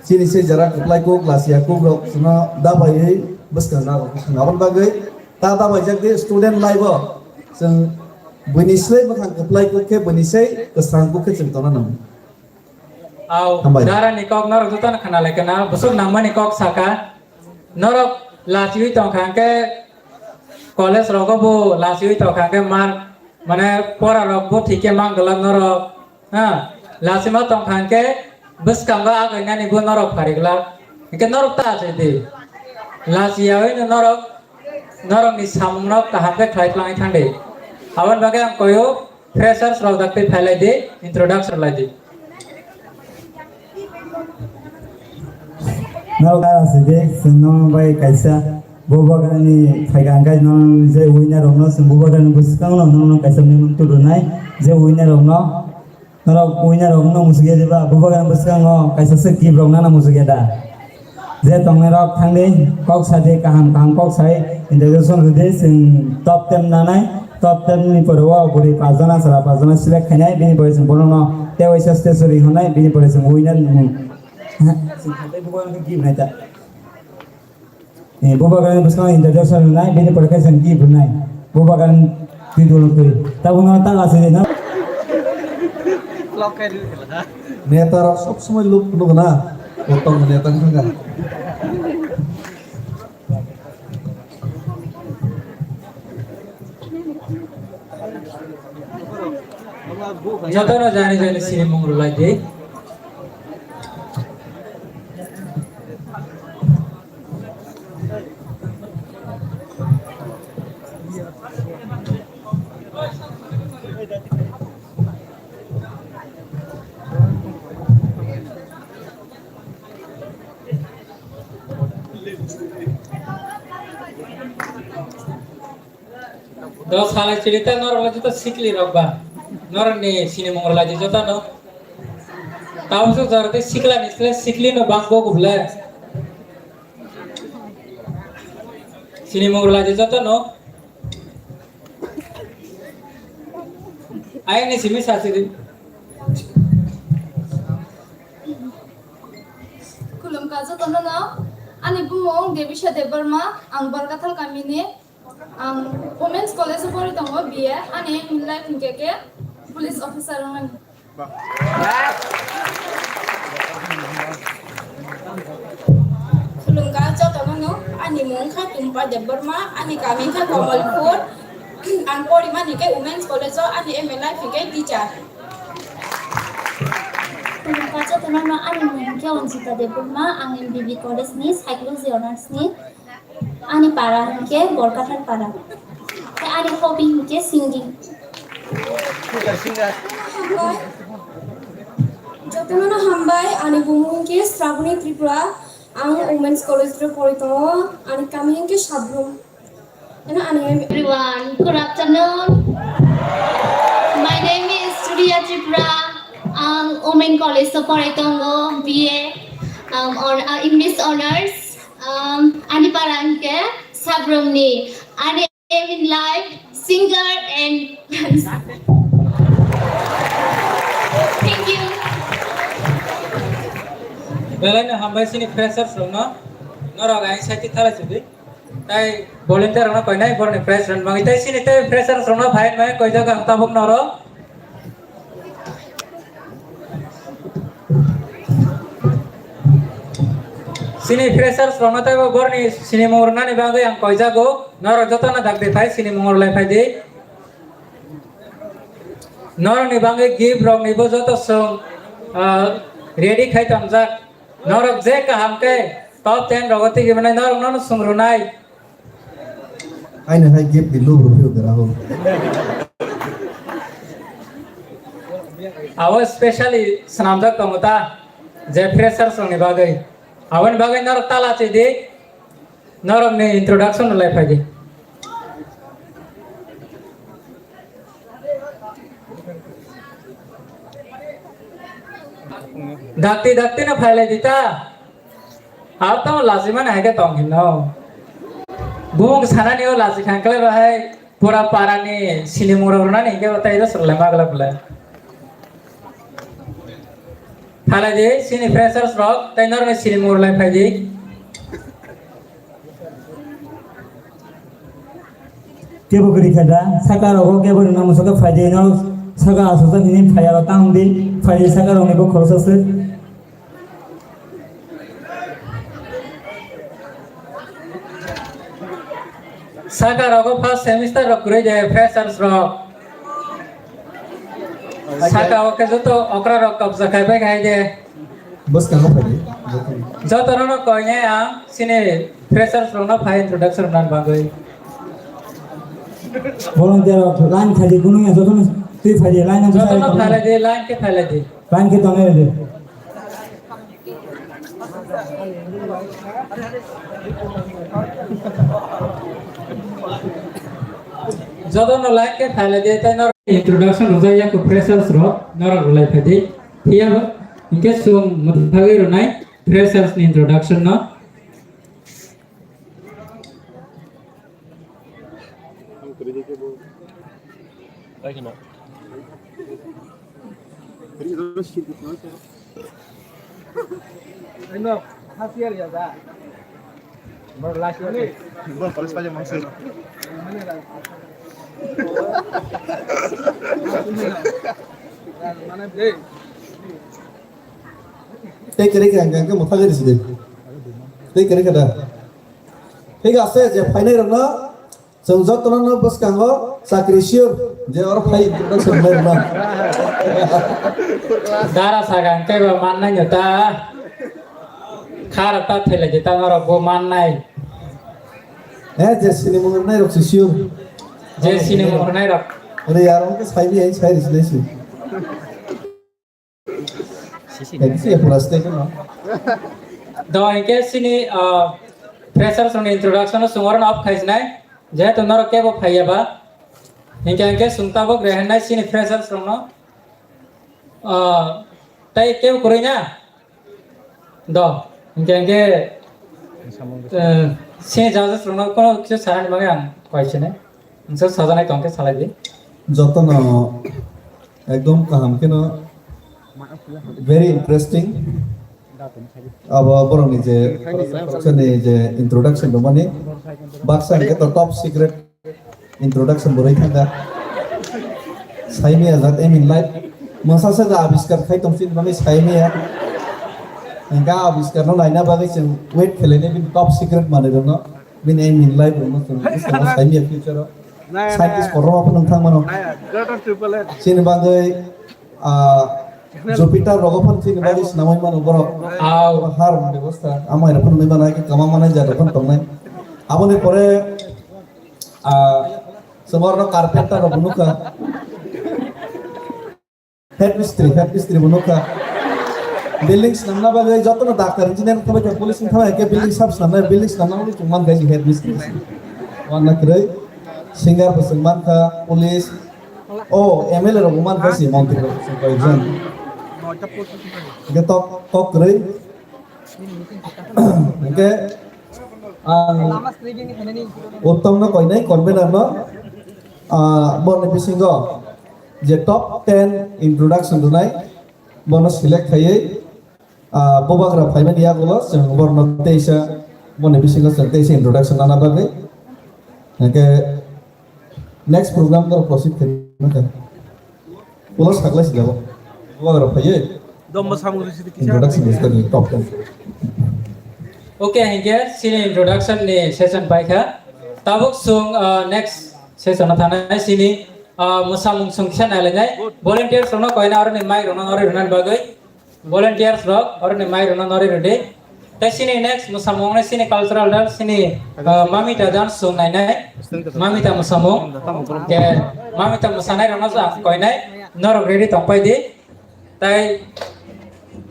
chini se jara kwplai kuk, lachiya kuk rok chwngno dabaiwi bwskang na rok. Aboni bagwi ta dabaijak di student life o chwng buini slai bwkhang kwplai kuk khe, buini sai kwsang kuk khe chwng tongna nango. Au, hambai. Dara ni kok norok joto no khna lai khna, bwswk nangmani kok saka. Norok lachiwi tongkha hwnkhe college rogo bo lachiwi tongkha hwnkhe mar, mane pora rok bo thik khe mang glak norok. Ha, lachima tongkha hwnkhe bwskango againani bo norok phari glak. Hwnkhe norok ta achai di. Lachiyawi no norok, norokni samung no kaham khe khlai tlangwi thang di. Aboni bagwi ang koyo freshers rok dakti phailai di, introduction lai di. Norok ta achai di, chwng no bai kaisa Bubagrani phaikha hwnkhe nono je winner rokno chwng Bubagrani bwskango nono kaisa mimung tubunai je winner rokno norok winner rokno muchungya diba Bubagrani bwskango kaisa se gift rok nana muchungya da. Je tongnai rok thangdi kok sadi kaham kaham kok sai introduction rwdi chwng top ten nanai top ten ni pore o bwrwi pachjona chwla pachjona select khainai bini pore chwng bonono tei waisa stage o ringhornai bini pore chwng winner chwng Bubagrani gift nai ta. Eh, Bubagrani bwskango introduction rwnai, bini pore khe chwng gift rwnai. Bubagrani twi dolo twi. Tabukno ta lasi rina. Neta rok sob somoi look phunuk na. Kotom neta wngkha. Jotono jani jani sinimung rwlai di. Do salai chirita norok joto sikli rok ba. Norok ni sinimung rwlai di joto no. Tamo so jor di sikla ni sle sikli no bang go guble. Sinimung rwlai di joto no. Ayang ni simi sasiri. Khulumkha jotono no. Ani bumung Debisha Debbarma, ang Borkathal kamini. Ang Women's College o pori tongo B A, ani aim in life hinkhe khe police officer wngnani. Khulumkha jotono no, ani mung kha Tumpa Debbarma, ani kami kha Kamalpur, ang porimani khe Women's College o, ani aim in life hinkhe teacher. Khulumkha jotono no, ani mung khe Anjita Debbarma, ang M B B College ni Psychology Honours ni. Ani para hinkhe Borkathar para. Tei ani hobby hinkhe singing. Jotono no hambai, ani bumung hinkhe Sraboni Tripura, ang Women's College o pori tongo, ani kami hinkhe Sabrum. Ano ani Everyone, good afternoon. My name is Surya Tripura. Ang Women College o pori tongo, B A, um, on, uh, English Honours. Um, ani para hinkhe Sabrumni. Ani aim in life, singer and dancer. Thank you. Belai no hambai sini freshers rokno. Norok ai side thala sidi. Tai volunteer rokno koinai borni prize rwna bagwi tai sini tai freshers rokno phai mai koijak ang tabuk norok. Sini freshers rokno teibo borni sinimung rwnani bagwi ang koijago, norok jotono dakti phai sinimung rwlai phaidi. Norokni bagwi gift roknibo joto chwng, ah, ready khai tongjak. Norok je kaham khe top ten rogo tigi mwnai norok nono chwng rwnai. Aino hai gift ni lubru phiyok dera ho. Abo specially swnamjak tongo ta, je freshers rokni bagwi. Aboni bagwi norok tala chidi, norokni introduction rwlai phaidi. Dakti dakti no phailai di ta. Abo tamo lachimani hai khe tong hinno. Bumung sanani o lachi khangkhlai bahai pura parani sinimung rok rwnani hinkhe bo tei rw swrwlai ma glak belai. Phalai di sini freshers rok tei norokni sinimung rwlai phai di. Kebo kwrwi kha da, saka rogo kebo rwna muchung khe phai di, no saka aswk jak hwnwi phai aro ta wng di, phai di saka rokni bo khoroksa se. Saka rogo first semester rok kwrwi de, freshers rok. Saka o khe joto okra rok kabja khai bai khai de. Bwskango phai di. Joto rokno koinai ang chini freshers rokno phai introduction rwna bagwi. Volunteer rok line khai di, kunu ya jotono twi phai di, line ang jotono phai di, line khe phai di. Line khe tongnai di. Jotono like khe phailai di, tei norok introduction rwjak ya khe freshers rok norok rwlai phai di. Phiya bo hinkhe chwng mwthagwi rwnai freshers ni introduction no. Tei kwrwi kha hwnkhe mwthagwi rw sidi. Tei kwrwi kha da. Thik ase, je phainai rokno chwng jotono no bwskango chakri sure je oro phai introduction wngnai rokno. Dara sagang tei bo mannai no ta. Khara ta thele je ta norok bo mannai. Eh, je sini mung rwnai rok si sure. Je sini mung rwnai rok. Ore yar, hwnkhe sai bi ai sai risi nai si. Kaisa ya pura stay no. Do hinkhe sini, ah, freshers ni introduction no sungor no off khaisnai. Jehetu norok kebo phaiya ba. Hinkhe hinkhe sung tabok rehenai sini freshers rok no. Ah, tai kebo kwrwi na? Do, hinkhe hinkhe, eh, sini judges rok no kono kisa sanani bagwi ang koi sini. Noksa sajanai tongkhe salai di. Jotono ekdom kaham kheno very interesting. Abo borokni je, je introduction rwmani baksa hwnkhe to top secret introduction bo rwi thangkha. Saimaya jat aim in life. Masa se da abiskar khai tong chini bagwi saimaya. Hwnkhe abiskar no naina bagwi chwng wait khlainai bini top secret manwi rokno. Bini aim in life rokno chwng bwskango saimaya future o. Scientist korokma phano wng thang mano. Chini bagwi, ah, Jupiter rogo phano chini bagwi swnamwi mano borok. Har bebosta amai rok phano nwi mano, hai khe kwma manai jat rok phano tongnai. Aboni pore, ah, chwng oro carpenter rok nukha. Head mistri, head mistri bo nukha. Building swnamna bagwi jotono doctor, engineer wngkha bai khe police wngkha bai khe building sab swnamnai, building swnamna bagwi chwng mankha si head mistri. Wanna kwrwi singer bo chwng mankha, police, o M L A rok bo mankha si, montri rok bo chwng koi jon. Hwnkhe tok, tok kwrwi. Hwnkhe ang Uttam no koinai, convener no, ah, borni bisingo je top ten introduction rwnai, bono select khaiwi, ah, bubagra phaimani yagulo chwng borno teisa, boni bisingo chwng teisa introduction nana bagwi. Hwnkhe next program no proceed khaimani. Ulo saklai si jabo. Bubagra phaiwi. Dombo samung risi di kisa. Introduction is the top ten. Okay, hinkhe sini introduction ni session paikha. Tabuk sung, uh, next session o thangnai sini, uh, mwsamung sung kisa nailainai. Volunteers rokno koina oroni mic rokno norwi rwnani bagwi. Volunteers rok oroni mic rokno norwi rwdi. Tei sini next mwsamung wngnai sini cultural dance sini, uh, Mamita dance sung nainai. Mamita mwsamung. Ke Mamita mwsanai rokno sa koinai. Norok ready tongpai di. Tei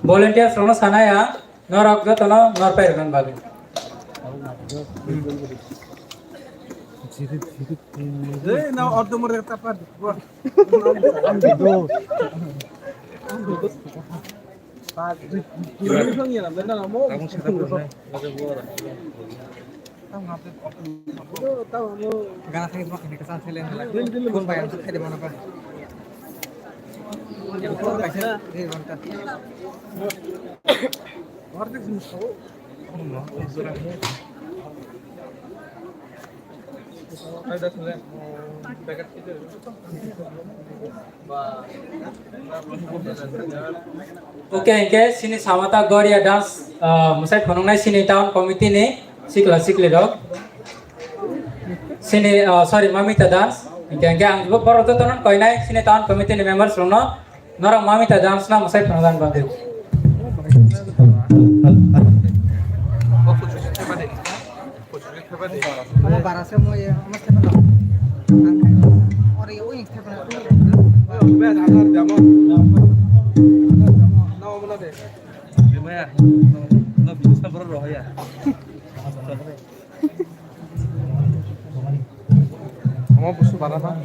volunteers rokno sanai ang. Norok jotono norpai rwna bagwi. Ei, na ordo mor tapa. Gana thangwi tongma khaini kwchang thailand phone bai ang thai de mano ba. Phone kaisa de gonta. Okay, hinkhe sini samata Goria dance, ah, mwsai phunuknai sini town committee ni sikla sikli rok. Sini, ah, sorry, Mamita dance. Hinkhe, hinkhe ang bo borok jotono koinai sini town committee ni members rokno, norok Mamita dance no mwsai phunukna bagwi. Omo bara se mo ye, omo se mo. Ang ore ye, oi, se mo. Be, anar damo. Na, omo na de. Be, maya. No, no, bisa bro, roh ya. Musu bara ba?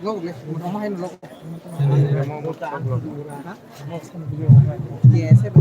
Lok le, mo ma hai lok. Ye, se ba,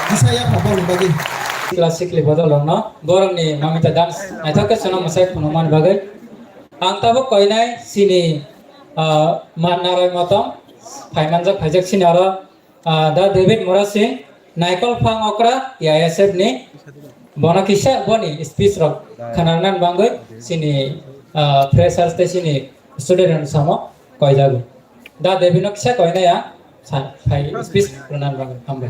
Bisa ya, apa lagi? Classic level no, borok ni Mamita dance, naithok khe sono mwsai phunukmani bagwi. Ang tabuk koinai chini, ah, ma naroi motom, phaimanjak phaijak chini aro, ah, Da David Murasing, Naikol Phang Okra, T I S F ni, bono kisa boni speech rok khwnanani bagwi chini, ah, freshers tei chini student rok samo koijago. Da David no kisa koinai ang sa-, phai speech rwnani bagwi hambai.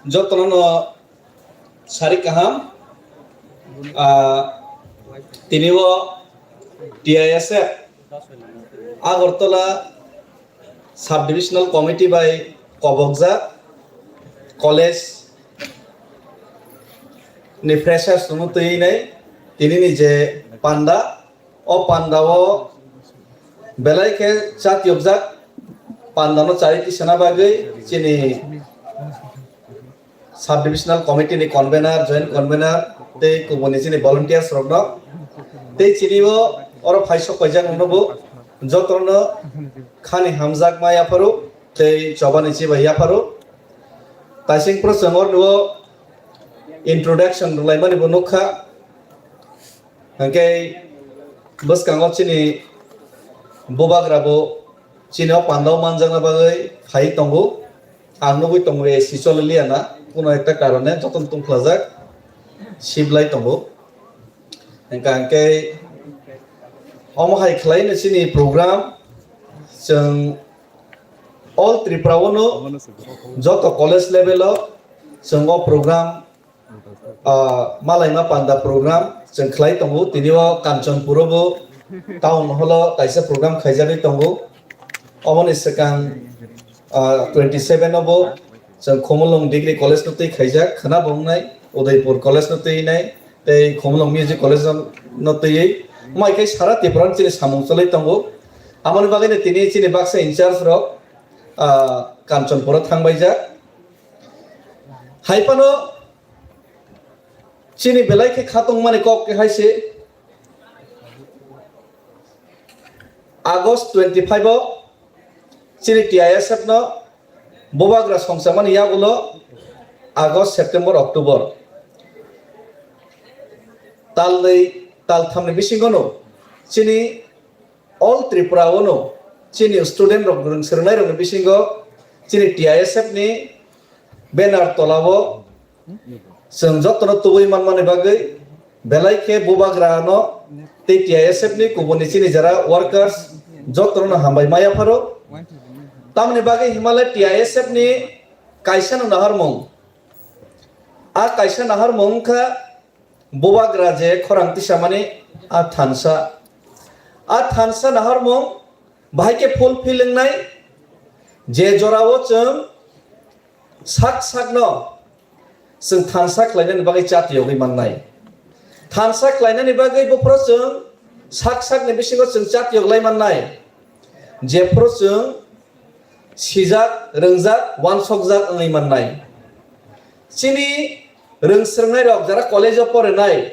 Jotono no sari kaham, ah, tini o T I S F Agartala Sub-Divisional Committee bai kobokjak college ni freshers rokno twi nai tini ni je panda, o panda o belai khe chatiyokjak panda no chari tisana bagwi chini Sub-Divisional Committee ni convener, joint convener tei kubuni chini volunteers rokno tei chini o oro phai sok paijak rokno bo jotono khani hamjak ma yapharo tei chobani chibai yapharo. Taising pro chwng orni o introduction rwlaimani bo nukha. Hwnkhe bwskango chini bubagra bo chini o pandao manjakna bagwi phai tongo. Ang nugwi tongo A C choliliya na, kuno ekta karone jotono tungphlajak, siblai tongo. Hwnkha hwnkhe omo hai khlaino chini program, chwng all Tripura o no joto college level o chwng o program ah, malaima panda program chwng khlai tongo. Tini o Kanchanpur o bo town hall o kaisa program khaijagwi tongo. Oboni swkang, ah, twenty seven o bo chwng Khumulwng Degree College no twi khaijak, khwna bo wngnai, Udaipur College no twi nai, tei Khumulwng Music College no, no twiwi. Omo hai khe sara Tripura ni chini samung chwlwi tongo. Aboni bagwi no tini chini baksa in charge rok, ah, Kanchanpur o thangbaijak. Hai phano chini belai khe kha tongmani kok khe hai se, August twenty five o chini T I S F no bubagra songchakmani yagulo August, September, October tal nwi tal thamni bisingo no chini all Tripura o no chini student rok, rwng swrwngnairokni bisingo chini T I S F ni banner tolao chwng jotono tubui manmani bagwi, belai khe bubagrano tei T I S F ni kubuni chini jara workers jotono hambai ma yapharo. Tamoni bagwi himale T I S F ni kaisa no naharmung. A kaisa naharmung wngkha bubagra je khorang tisamani a thansa. A thansa naharmung bahai khe fulfill wngnai, je jorao chwng sak sakno chwng thansa khlainani bagwi chati yogwi mannai. Thansa khlainani bagwi buphuru chwng sak sakni bisingo chwng chati yoglai mannai. Jephuru chwng sijak, rwngjak, wansokjak wngwi mannai. Chini rwng swrwngnairok jara college-o porinai,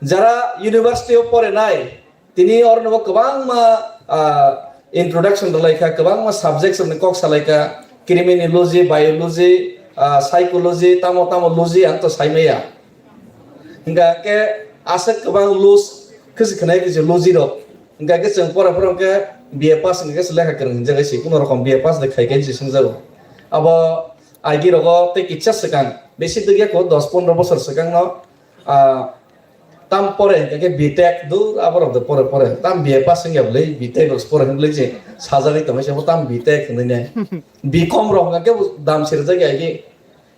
jara university-o porinai, tini orono bo kwbangma, ah, introduction rwlaikha, kwbangma subjects rokni kok salaikha, criminology, biology, ah, psychology, tamo tamo logy ang to saimaya. Hingka khe aswk kwbang loose khe se khwnai khe se logi rok. Hingka khe chwng pore pore khe B A pass hingka khe se lekha kwrwng hinjak hai se, kuno rokom B A pass de khai khe se swngjago. Abo I G rogo tei kisa swkang, besi dugya ko dos pondro bosor swkang no, ah, tam pore hingka khe B Tech du, abo rok de pore pore tam B A pass wngya bwlai, B Tech rok se pore hinbwlai se sajagwi tongwi se bo tam B Tech hinwi ne. B Com rok hingka khe dam sirjak ya I G.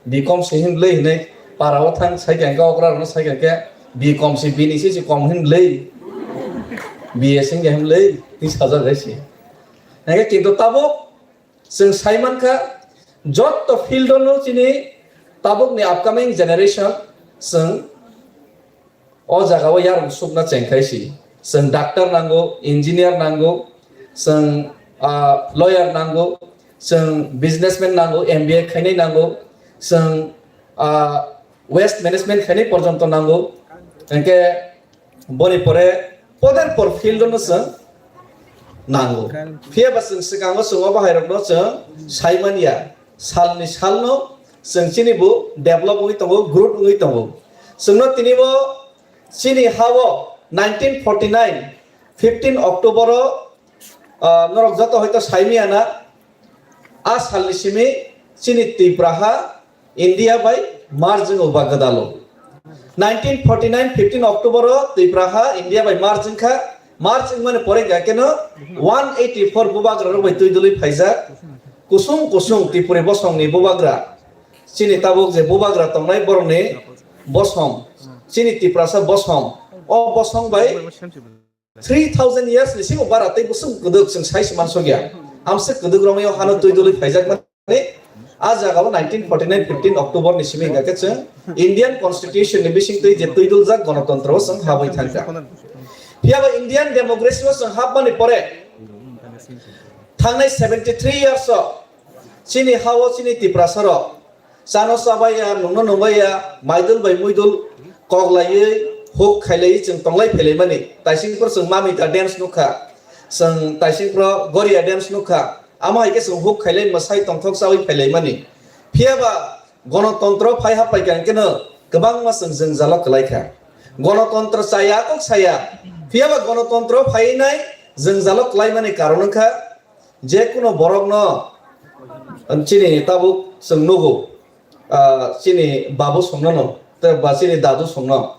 B Com se hinbwlai hinwi para o thang sai khe okra rokno sai khe B Com se bini se se kom hinbwlai, B S hinbwlai twi sajak hai se. Hingke kintu tabuk chwng sai mankha jotto field no chini tabuk ni upcoming generation chwng o jaga o yarwng sukna chengkhai si. Chwng doctor nango, engineer nango, chwng, ah, lawyer nango, chwng businessman nango, M B A khainai nango, chwng, ah, waste management khainai porjonto nango. Hingke boni pore poder por field no chwng nango. Phiya ba chwng swkango chwng o bahairokno chwng sai manya. Salni salno chwng chini bo develop wngwi tongo, growth wngwi tongo. Chwngno tini bo chini ha-o nineteen forty nine fifteen October-o, ah, norok joto hoito saimiyana, a salni simi chini Tripura ha India bai merge wngwi ba gwdalo. Nineteen forty nine fifteen October-o Tripura ha India bai merge wngkha. Merge wngmani pore hingkha keno one eighty four bubagra rok bai twi dului phaijak. Kusung kusung Tripuri bosongni bubagra. Chini tabuk je bubagra tongnai borokni bosong. Chini Tiprasa bosong. O bosong bai three thousand years ni simi bara tei bwswk kwdwk chwng sai se mansukya. Amswk kwdwk romwi o hano twi dului phaijak mani. A jaga o nineteen forty nine fifteen October ni simi hingkha khe chwng Indian Constitution ni bising twi je twi duljak gonotontro o chwng habwi thangkha. Phiya ba Indian democracy o chwng hapmani pore thangnai seventy three years o chini ha-o chini Tiprasa rok chano chabaiya, nungno nungbaia, maidul bai muidul koklaiwi huk khailaiwi chwng tonglai phailaimani. Taisingphuru chwng mamita dance nukha, chwng taisingphuru goria dance nukha. Amo hai khe chwng huk khailai mwsai tongthok chawi phailaimani. Phiya ba gonotontro phai haphaikha hwnkhe no kwbangma chwng jwngjalo kwlaikha. Gonotontro chaya kok saya, phiya ba gonotontro phaiwi nai jwngjalo kwlaimani karon wngkha je kuno borokno chini tabuk chwng nugo, ah, chini babu songno no, tei ba chini dadu songno.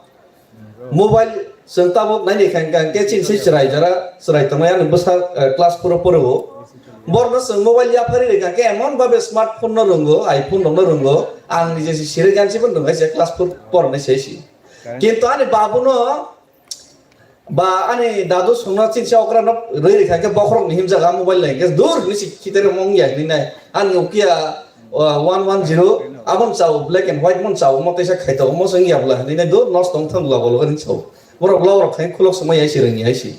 Mobile chwng tabuk naini kha hwnkhe chini se chwrai jora chwrai tongnai ani bwsa, eh, class four o poro o. Borno chwng mobile yaphari rikha khe emon babe smartphone no rwngo, iPhone rok no rwngo. Ang nije se siri gansi bo nwngai se class four pornai se si. Kintu ani babu no ba ani dadu songno chinsa okra no rwi rikha khe bokhorok ni himjaga mobile lai khe dur ni si khitere mong ya ni nai. Ani ukia, uh, one one zero abon chao black and white mon chao mo tesa khaito mo song ya bla ni nai dur nos tong thang la bolo ni chao. Borok lo rok khai khulok sumai ai si rang ni ai si.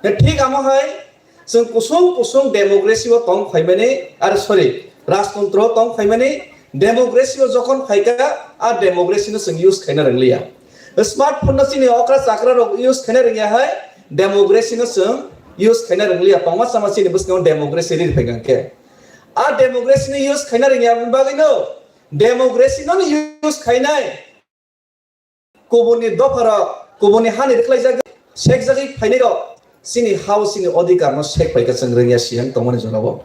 Thik amo hai chwng kusung kusung democracy o tong phaimani, are sorry, rajtantro o tong phaimani, democracy o jokhon phaikha, a democracy no chwng use khaina rwngliya. Smartphone no chini okra chakra rok use khaina rwngya hai, democracy no chwng use khaina rwngliya. Tongma sama chini bwskango democracy ri phaikha khe. A democracy no use khaina rwngya bagwi no democracy no use khainai. Kubuni dopharok, kubuni hani rwkhlaijak, sekjagwi phainairok, chini hao chini odhikar no sek phaikha chwng rwngya siyang tongmani jorao.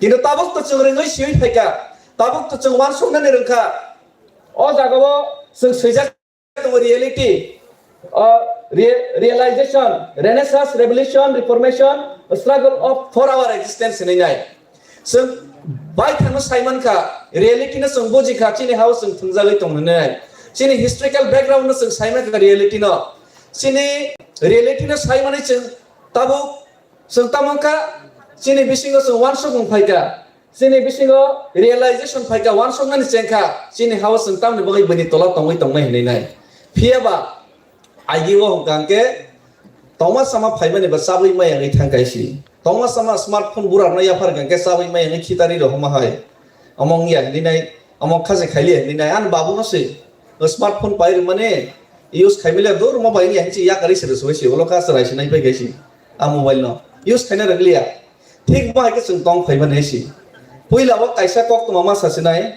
Kintu tabuk to chwng rwngwi siywi phaikha, tabuk to chwng uansuknani rwngkha. O jagao chwng swijak tongo reality, o re-, realization, renaissance, revolution, reformation, struggle of for our existence hinwi nai. Chwng baithangno saimankha, reality no chwng bujikha, chini hao chwng thwngjagwi tongmani nai. Chini historical background no chwng saimankha reality no. Chini reality no saimani chwng tabuk chwng tamo kha, chini bisingo chwng uansukmung phaikha. Chini bisingo realization phaikha, uansuknani chengkha, chini hao chwng tamni bagwi buini tola tongwi tongmai hinwi nai. Phiyaba, agi o hwnkha hwnkhe, tongma sama phaimani ba chabwi maya wngwi thangkha isi. Tongma sama smartphone burarno yaphar hwnkha hwnkhe chabwi maya wngwi khitari rw homa hai. Omo wngya hinwi nai, omo khachi khailiya hinwi nai, ani babuno se smartphone pai rwmani use khaimiliya dur mo bai wngya hinwi se yakarwi se rw soi se, ulo ka chwrai se nai pai khe se. A mobile no use khaina rwgliya. Thik bo hai khe chwng tong phai mani si. Puila o kaisa koktwma ma sa sinai,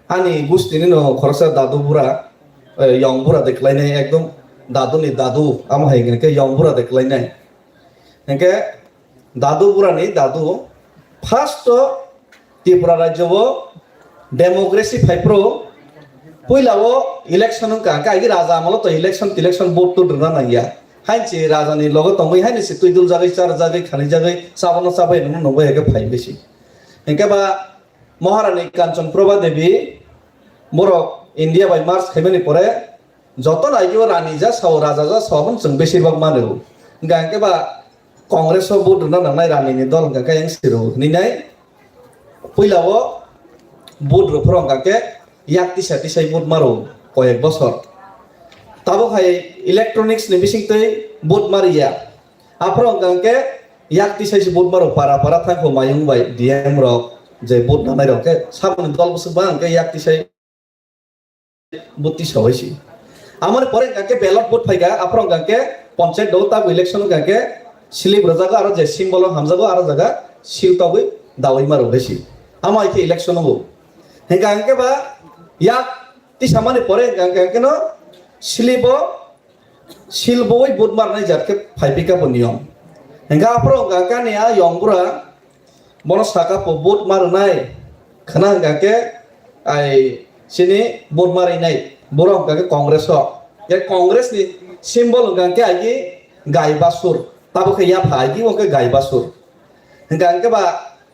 ani gustini no khoroksa dadu bura, eh, yong bura de khlainai, ekdom dadu ni dadu, amo hai hwnkhe yong bura de khlainai. Hwnkhe dadu bura ni dadu, first o Tripura rajyo o democracy phai phuru puila o election wngkha, hwnkhe agi raja amolo to election, election vote to rwna nangya. Haini se raja ni logo tongwi, haini se twi dul jagwi, char jagwi, khani jagwi, chabano chabai, nungno nungbai, hwnkhe phai bisi. Hwnkhe ba Maharani Kanchan Prabha Devi borok India bai march khaimani pore joto no agi o rani ja sao, raja ja sao, abono chwng besir bak mano. Hwnkha hwnkhe ba Congress o vote rwna nangnai rani ni dol hwnkha khe ayang siro hinwi nai. Puila o vote rw phuru hwnkha khe yak tisa tisai vote maro koyek bosor. Tabuk hai electronics ni bising twi vote mariya. Aphuru hwnkha khe yak tisai se vote maro para para thangkho mayung bai D M rok je vote nanai rok khe saboni dol bwswk ba hwnkhe yak tisai vote tisa bai si. Amoni pore hwnkha khe ballot vote phaikha, aphuru hwnkha khe panchayat do tabuk election hwnkha khe slip rwjago aro je symbol o hamjago aro jaga seal togwi dawi maro bai si. Amo hai khe election o bo. Hwnkha hwnkhe ba yak tisa mani pore hwnkha hwnkhe no slip o seal bui vote marnai jat khe phai phi kha bo niyom. Hwnkha aphuru hwnkha khe ani a yong bura bono saka po vote marnai khna hwnkha khe ai chini vote marinai borok hwnkha khe Congress o. Khe Congress ni symbol hwnkha khe agi gai basur, tabuk khe yapha agi hwnkha khe gai basur. Hwnkha hwnkhe ba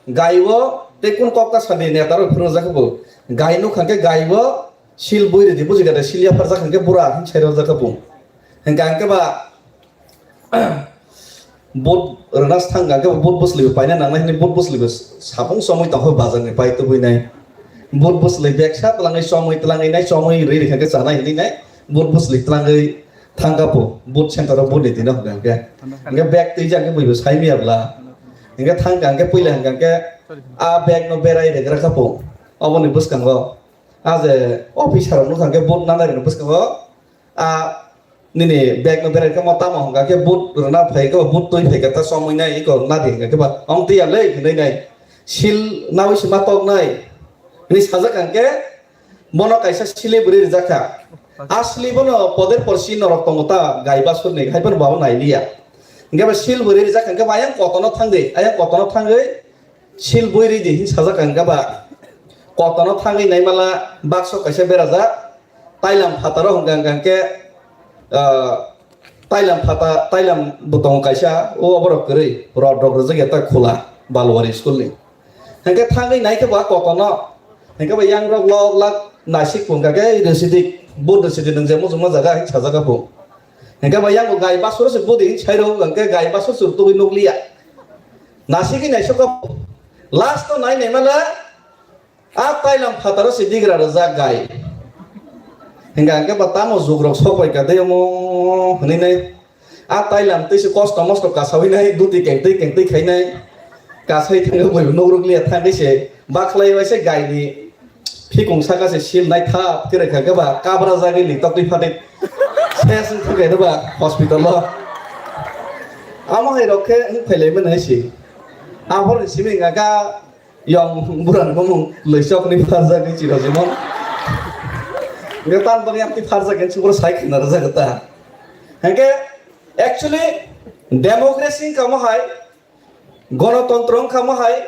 gai o tei kun kok kasa ni neta rok phunukjak khe bo gai nukha khe gai o seal bui ridi, buji kha de, seal yapharjak hwnkhe bura hinwi sai rwjak kha bo. Hwnkha hwnkhe ba vote rwna thang hwnkhe bo vote bwsli bo paina nangnai hinwi vote bwsli bo sapung chomwi tongkha bazar ni pai tubui nai. Vote bwsli beksa twlangwi chomwi twlangwi nai, chomwi rwi rikha khe chanai hinwi nai vote bwsli twlangwi thangkha bo vote center o vote ni tino hwnkha hwnkhe. Hwnkhe bag twijak khe buibo sai miya bla. Hwnkhe thangkha hwnkhe puila hwnkha hwnkhe a bag no berai regra kha bo. Oboni bwskango a je officer rok nukha hwnkhe vote nanai rokni bwskango a nini bag no berai khe mo tamo hwnkha khe vote rwna phai khe vote twi phai khe ta chomwi nai iko nadi hwnkha khe ba ong twi ya le hinwi nai seal nawi se ma tok nai hinwi sajak hwnkhe bono kaisa slip rwi rijak kha. A slip bono poder porsi norok tongo ta gai basur ni hai phano ba nai liya. Hwnkhe ba seal bo rwi rijak hwnkhe ba ayang kotono thangwi, ayang kotono thangwi seal bui ridi hin sajak hwnkha ba. Kotono thangwi naimala bakso kaisa berajak, tailam phataro hwnkha hwnkha khe, ah, tailam phata, tailam bo tongo kaisa, o oborok kwrwi rod rok rwjak ya ta khula Balwari school ni. Hwnkhe thangwi naikhe ba kotono, hwnkhe ba yang rok lok lak naisik hwnkha khe rwsidik, vote rwsidik nwng je muchungma jaga hin sajak bo. Hwnkhe ba yang bo gai basuro se budi hin sairo hwnkhe gai basuro se tugwi nukliya. Nasigwi naisok kha. Last o nai naimala a tailam phataro se digra rwjak gai. Hingka hingke ba tamo jugrok sok bai ka dei omo hwnwi nai. A tailam tei se kosto mosto kasawi nai, duti kengtwi kengtwi khai nai. Kasai thangwi bui nuk ruk liya thangwi se bakhlai bai se gai ni phikung saka se sil nai thap khe rwkha khe ba kabra jagwi ni totwi phatwi ses wng thang khe ba hospital o. Amo hai rok khe wng phailai mani hai se. Aphor ni simi hingka kha yong bura ni bumung loi chok ni pharjak ni chiro jemon. Hingke tan bani amtwi pharjak ni chukro sai khna rwjak ta. Hingke actually Democracy wngkha mohai, gonotontro wngkha mohai,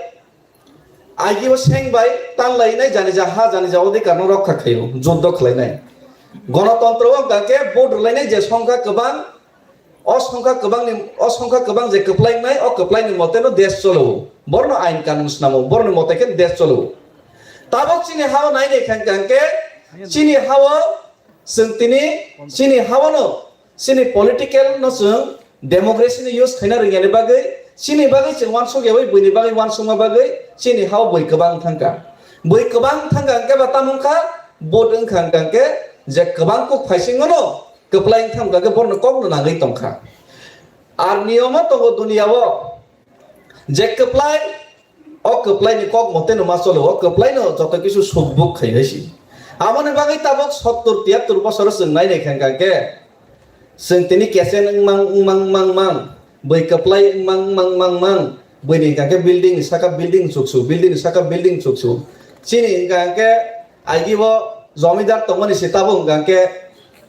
agio seng bai tanlainai, jani ja ha, jani ja odhikar no rokha khaio, juddo khlainai. Gonotontro wngkha khe vote rwlainai, je songkha kwbang, o songkha kwbang ni, o songkha kwbang je kwplai wngnai, o kwplai ni mote no desh cholo, borno ain kanun snamo, borno mote khe desh cholo. Tabok chini hao nai nai khan khan khe, chini hao Chwng tini chini hawano, chini political no chwng democracy ni use khaina rwngya ni bagwi, chini bagwi chwng uansuk yawi buini bagwi uansukma bagwi chini hao bui kwbang thangkha. Bui kwbang thangkha hwnkhe ba tamo wngkha, vote wngkha hwnkha hwnkhe je kwbang kuk phaisingono kwplai wngkha hwnkha hwnkhe borokno kokno nangwi tongkha. Ar niyom o tongo duniya o, je kwplai, o kwplai ni kok mote no ma cholo, o kwplai no joto kisu sukbuk khai hai si. Aboni bagwi tabuk sottur tiyattur bosor chwng nai nai kha hwnkha khe, chwng tini kesen wngmang, wngmang, wngmang, wngmang, bui kwplai wngmang, wngmang, wngmang, wngmang, bui ni hwnkha khe building ni saka building chuksu, building ni saka building chuksu. Chini hwnkha khe, Agi bo jomidar tongmani se tabuk hwnkha khe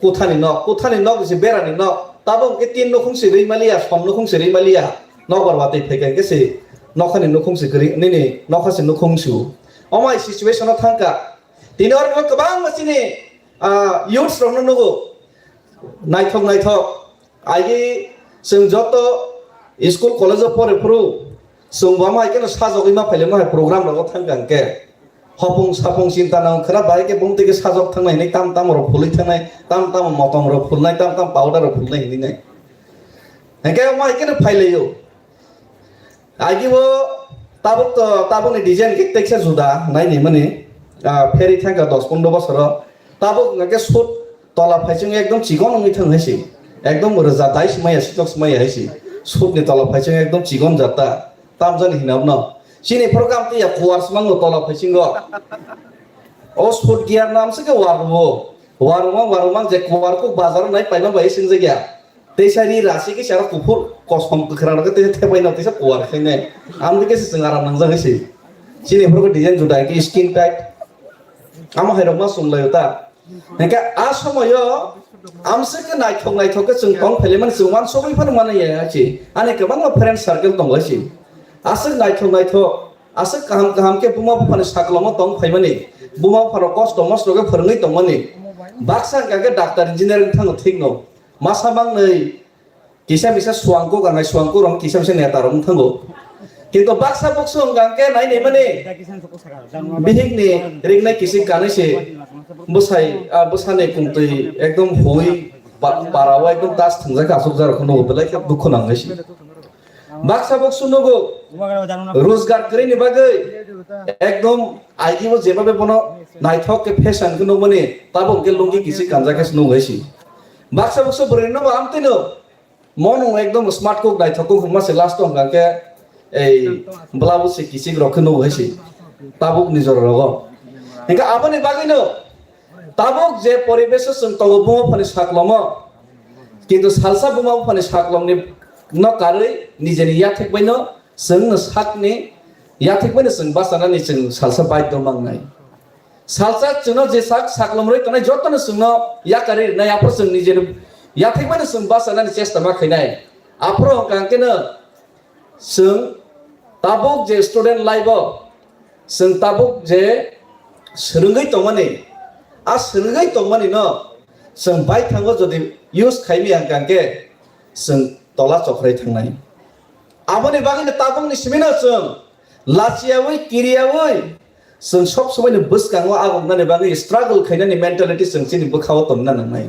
kuthani nok, kuthani nok se berani nok, tabuk hwnkhe tin nukhung se rwi maliya, som nukhung se rwi maliya, nokbar watwi phaikha hwnkhe se nokhani nukhung se kwrwi, nini nokha se nukhung se o. Omo hai situation o thangkha. Tini oro kwbangma chini, ah, youths rokno nugo, naithok naithok. Agi chwng joto school college o pore phuru chwng bo ma hai kheno sajagwi ma phailai ma hai program rogo thangkha hwnkhe hopung sapung chinta nang khwna bahai khe bumtwi khe sajak thangnai hinwi tam tam rok phulwi thangnai, tam tam motom rok phulnai, tam tam powder rok phulnai hinwi nai. Hwnkhe ma hai kheno phailaio. Agi bo tabuk to, tabukni design khe teksa juda, naini mani, ah, pheri thangkha dos pondro bosoro. Tabuk hwnkha khe suit tola phaichung ekdom chikon wngwi thang hai se. Ekdom rwja dai swmaiya, sitok swmaiya hai se. Suit ni tola phaichung ekdom chikon jata. Tamjani hina no. Chini program tiya kuwar swmang no tola phaichungo. O suit gear nam se khe warwo. Warwmang, warwmang je kuwar kuk bazar nai paima bai singjakya. Teisa ri rasi kisa kuphur kosom kwkhwrang rok teisa thepai no teisa kuwar khainai. Amtwi khe se chwng aram nangjak se. Chini phuru design juda khe skin tight. Amo hai rok ma chwng lai ta. Hwnkhe a somoyo amswk khe naithok naithok khe chwng tong phailaimani chwng uansugwi phano manliya se. Ani kwbangma friend circle tong lai se. Aswk naithok naithok, aswk kaham kaham khe buma buphani saklomo tong phaimani. Buma buphano kosto mosto khe phwrwngwi tongmani. Baksa hwnkha khe doctor engineer wng thango thik no. Masa mangnwi kisa misa suangkuk anai suangkuk rok kisa misa neta rok wng thango. Kintu baksa buksu hwnkha khe nai nai mani bihik ni ringnai kisik kanwi se bwsai, ah, bwsani kumtwi ekdom hui pa-, para o ekdom tas thwngjak asuk jarok no belai khe dukhu nang se. Baksa buksu nugo rojgar kwrwi ni bagwi ekdom agi o jeba be bono naithok khe fashion khe nukmani tabuk khe lungi kisik kanjak khe se nugo hai se. Baksa buksu bwrwi no bo amtwi no mono ekdom smart kuk naithok kuk hwnma se last o hwnkha khe ei blouse se kisik rok khe nugo hai se tabuk ni jora rogo. Hwnkhe aboni bagwi no tabuk je poribesh o chwng tongo buma buphani saklomo, kintu salsa buma buphani saklomni no karwi nijeni yathek baino chwng no sakni yathek baino chwng bachanani chwng salsa baidhyo mangnai. Salsa chwngno je sak saklom rwi tongnai jotono chwngno yakarwi rwnai, aphuru chwng nijeni yathek baino chwng bachanani chesta ma khainai. Aphuru hwnkha hwnkhe no chwng tabuk je student life o chwng tabuk je swrwngwi tongmani, a swrwngwi tongmani no chwng baithango jodi use khaimaya hwnkha hwnkhe chwng tola chokrai thangnai. Aboni bagwino tabukni simi no chwng lachiyawi, kiriyawi, chwng sob somoi ni bwskango aguknani bagwi struggle khainani mentality chwng chini bwkhao tongna nangnai.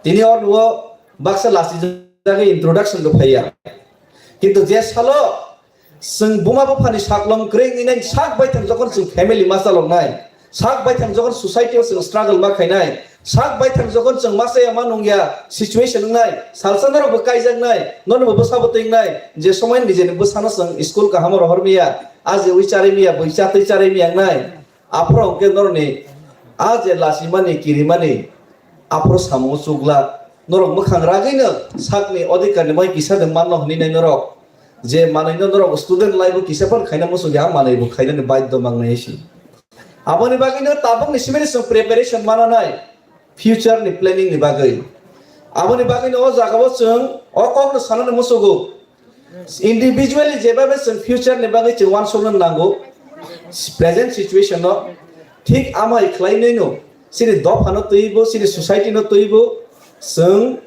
Tini o nuo baksa lachijagwi introduction rw phaiya. Kintu je salo chwng buma buphani saklom kwrwi wngwi nai sak baithang jokhon chwng family ma chaloknai, sak baithang jokhon society o chwng struggle ma khainai, sak baithang jokhon chwng ma chaya ma nungya situation wngnai, salsa norokbo kaijaknai, norokbo bwsa bwtwi wngnai, je somoi nijeni bwsano chwng school kahamo rohor miya, ajewi charwi miya, bui chatwi charwi miya wngnai. Aphuru hwnkhe norokni a je lachimani, kirimani, aphuru samung chukla. Norok mwkhang ragwino sakni odhikarni bai kisa de manno hwnwi nai norok. Je manwino norok student life o kisa phano khaina muchungya, a manwibo khainani baidhyo mangnai si. Aboni bagwino tabukni simi chwng preparation mananai future ni planning ni bagwi. Aboni bagwino o jagao chwng o kokno sanani muchugo. Individually jebabe chwng future ni bagwi chwng uansukna nango. Present situation no thik amai khlainwino chini dophano twibo, chini society no twibo chwng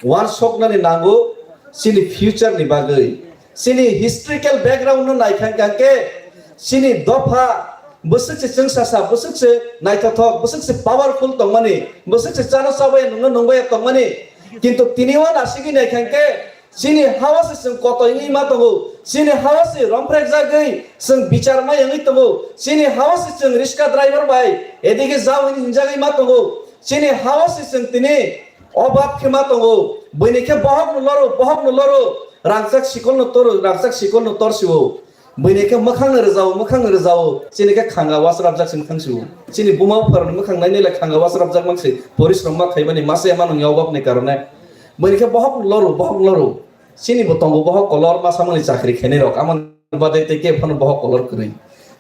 uansuknani nango chini future ni bagwi. Chini historical background no naikha khe chini dopha bwswk se chwngsasa, bwswk se naithothok, bwswk se powerful tongmani, bwswk se chano chabaya nungno nungbaya tongmani. Kintu tini o nasigwi naikha khe chini hao se chwng kotoi wngwi ma tongo, chini hao se romphrekjagwi chwng bichar ma wngwi tongo, chini hao se chwng riska driver bai edige jao hwnwi hinjagwi ma tongo, chini hao se chwng tini obab khe ma tongo, buini khe bohok no loro, bohok no loro, rangchak sikol no toro, rangchak sikol no torsio. Buini khe mwkhang no rwjao, mwkhang no rwjao, chini khe khanga wasrapjak se mwkhang sio. Chini buma bupharokni mwkhang nainai le khanga wasrapjak mang se, porishrom ma khaimani masa ya manung ya obabni karone. Buini khe bohok loro, bohok loro. Chini bo tongo bohok kolor, masa mani chakri khainai rok. Amoni bade tei khe phano bohok kolor kwrwi.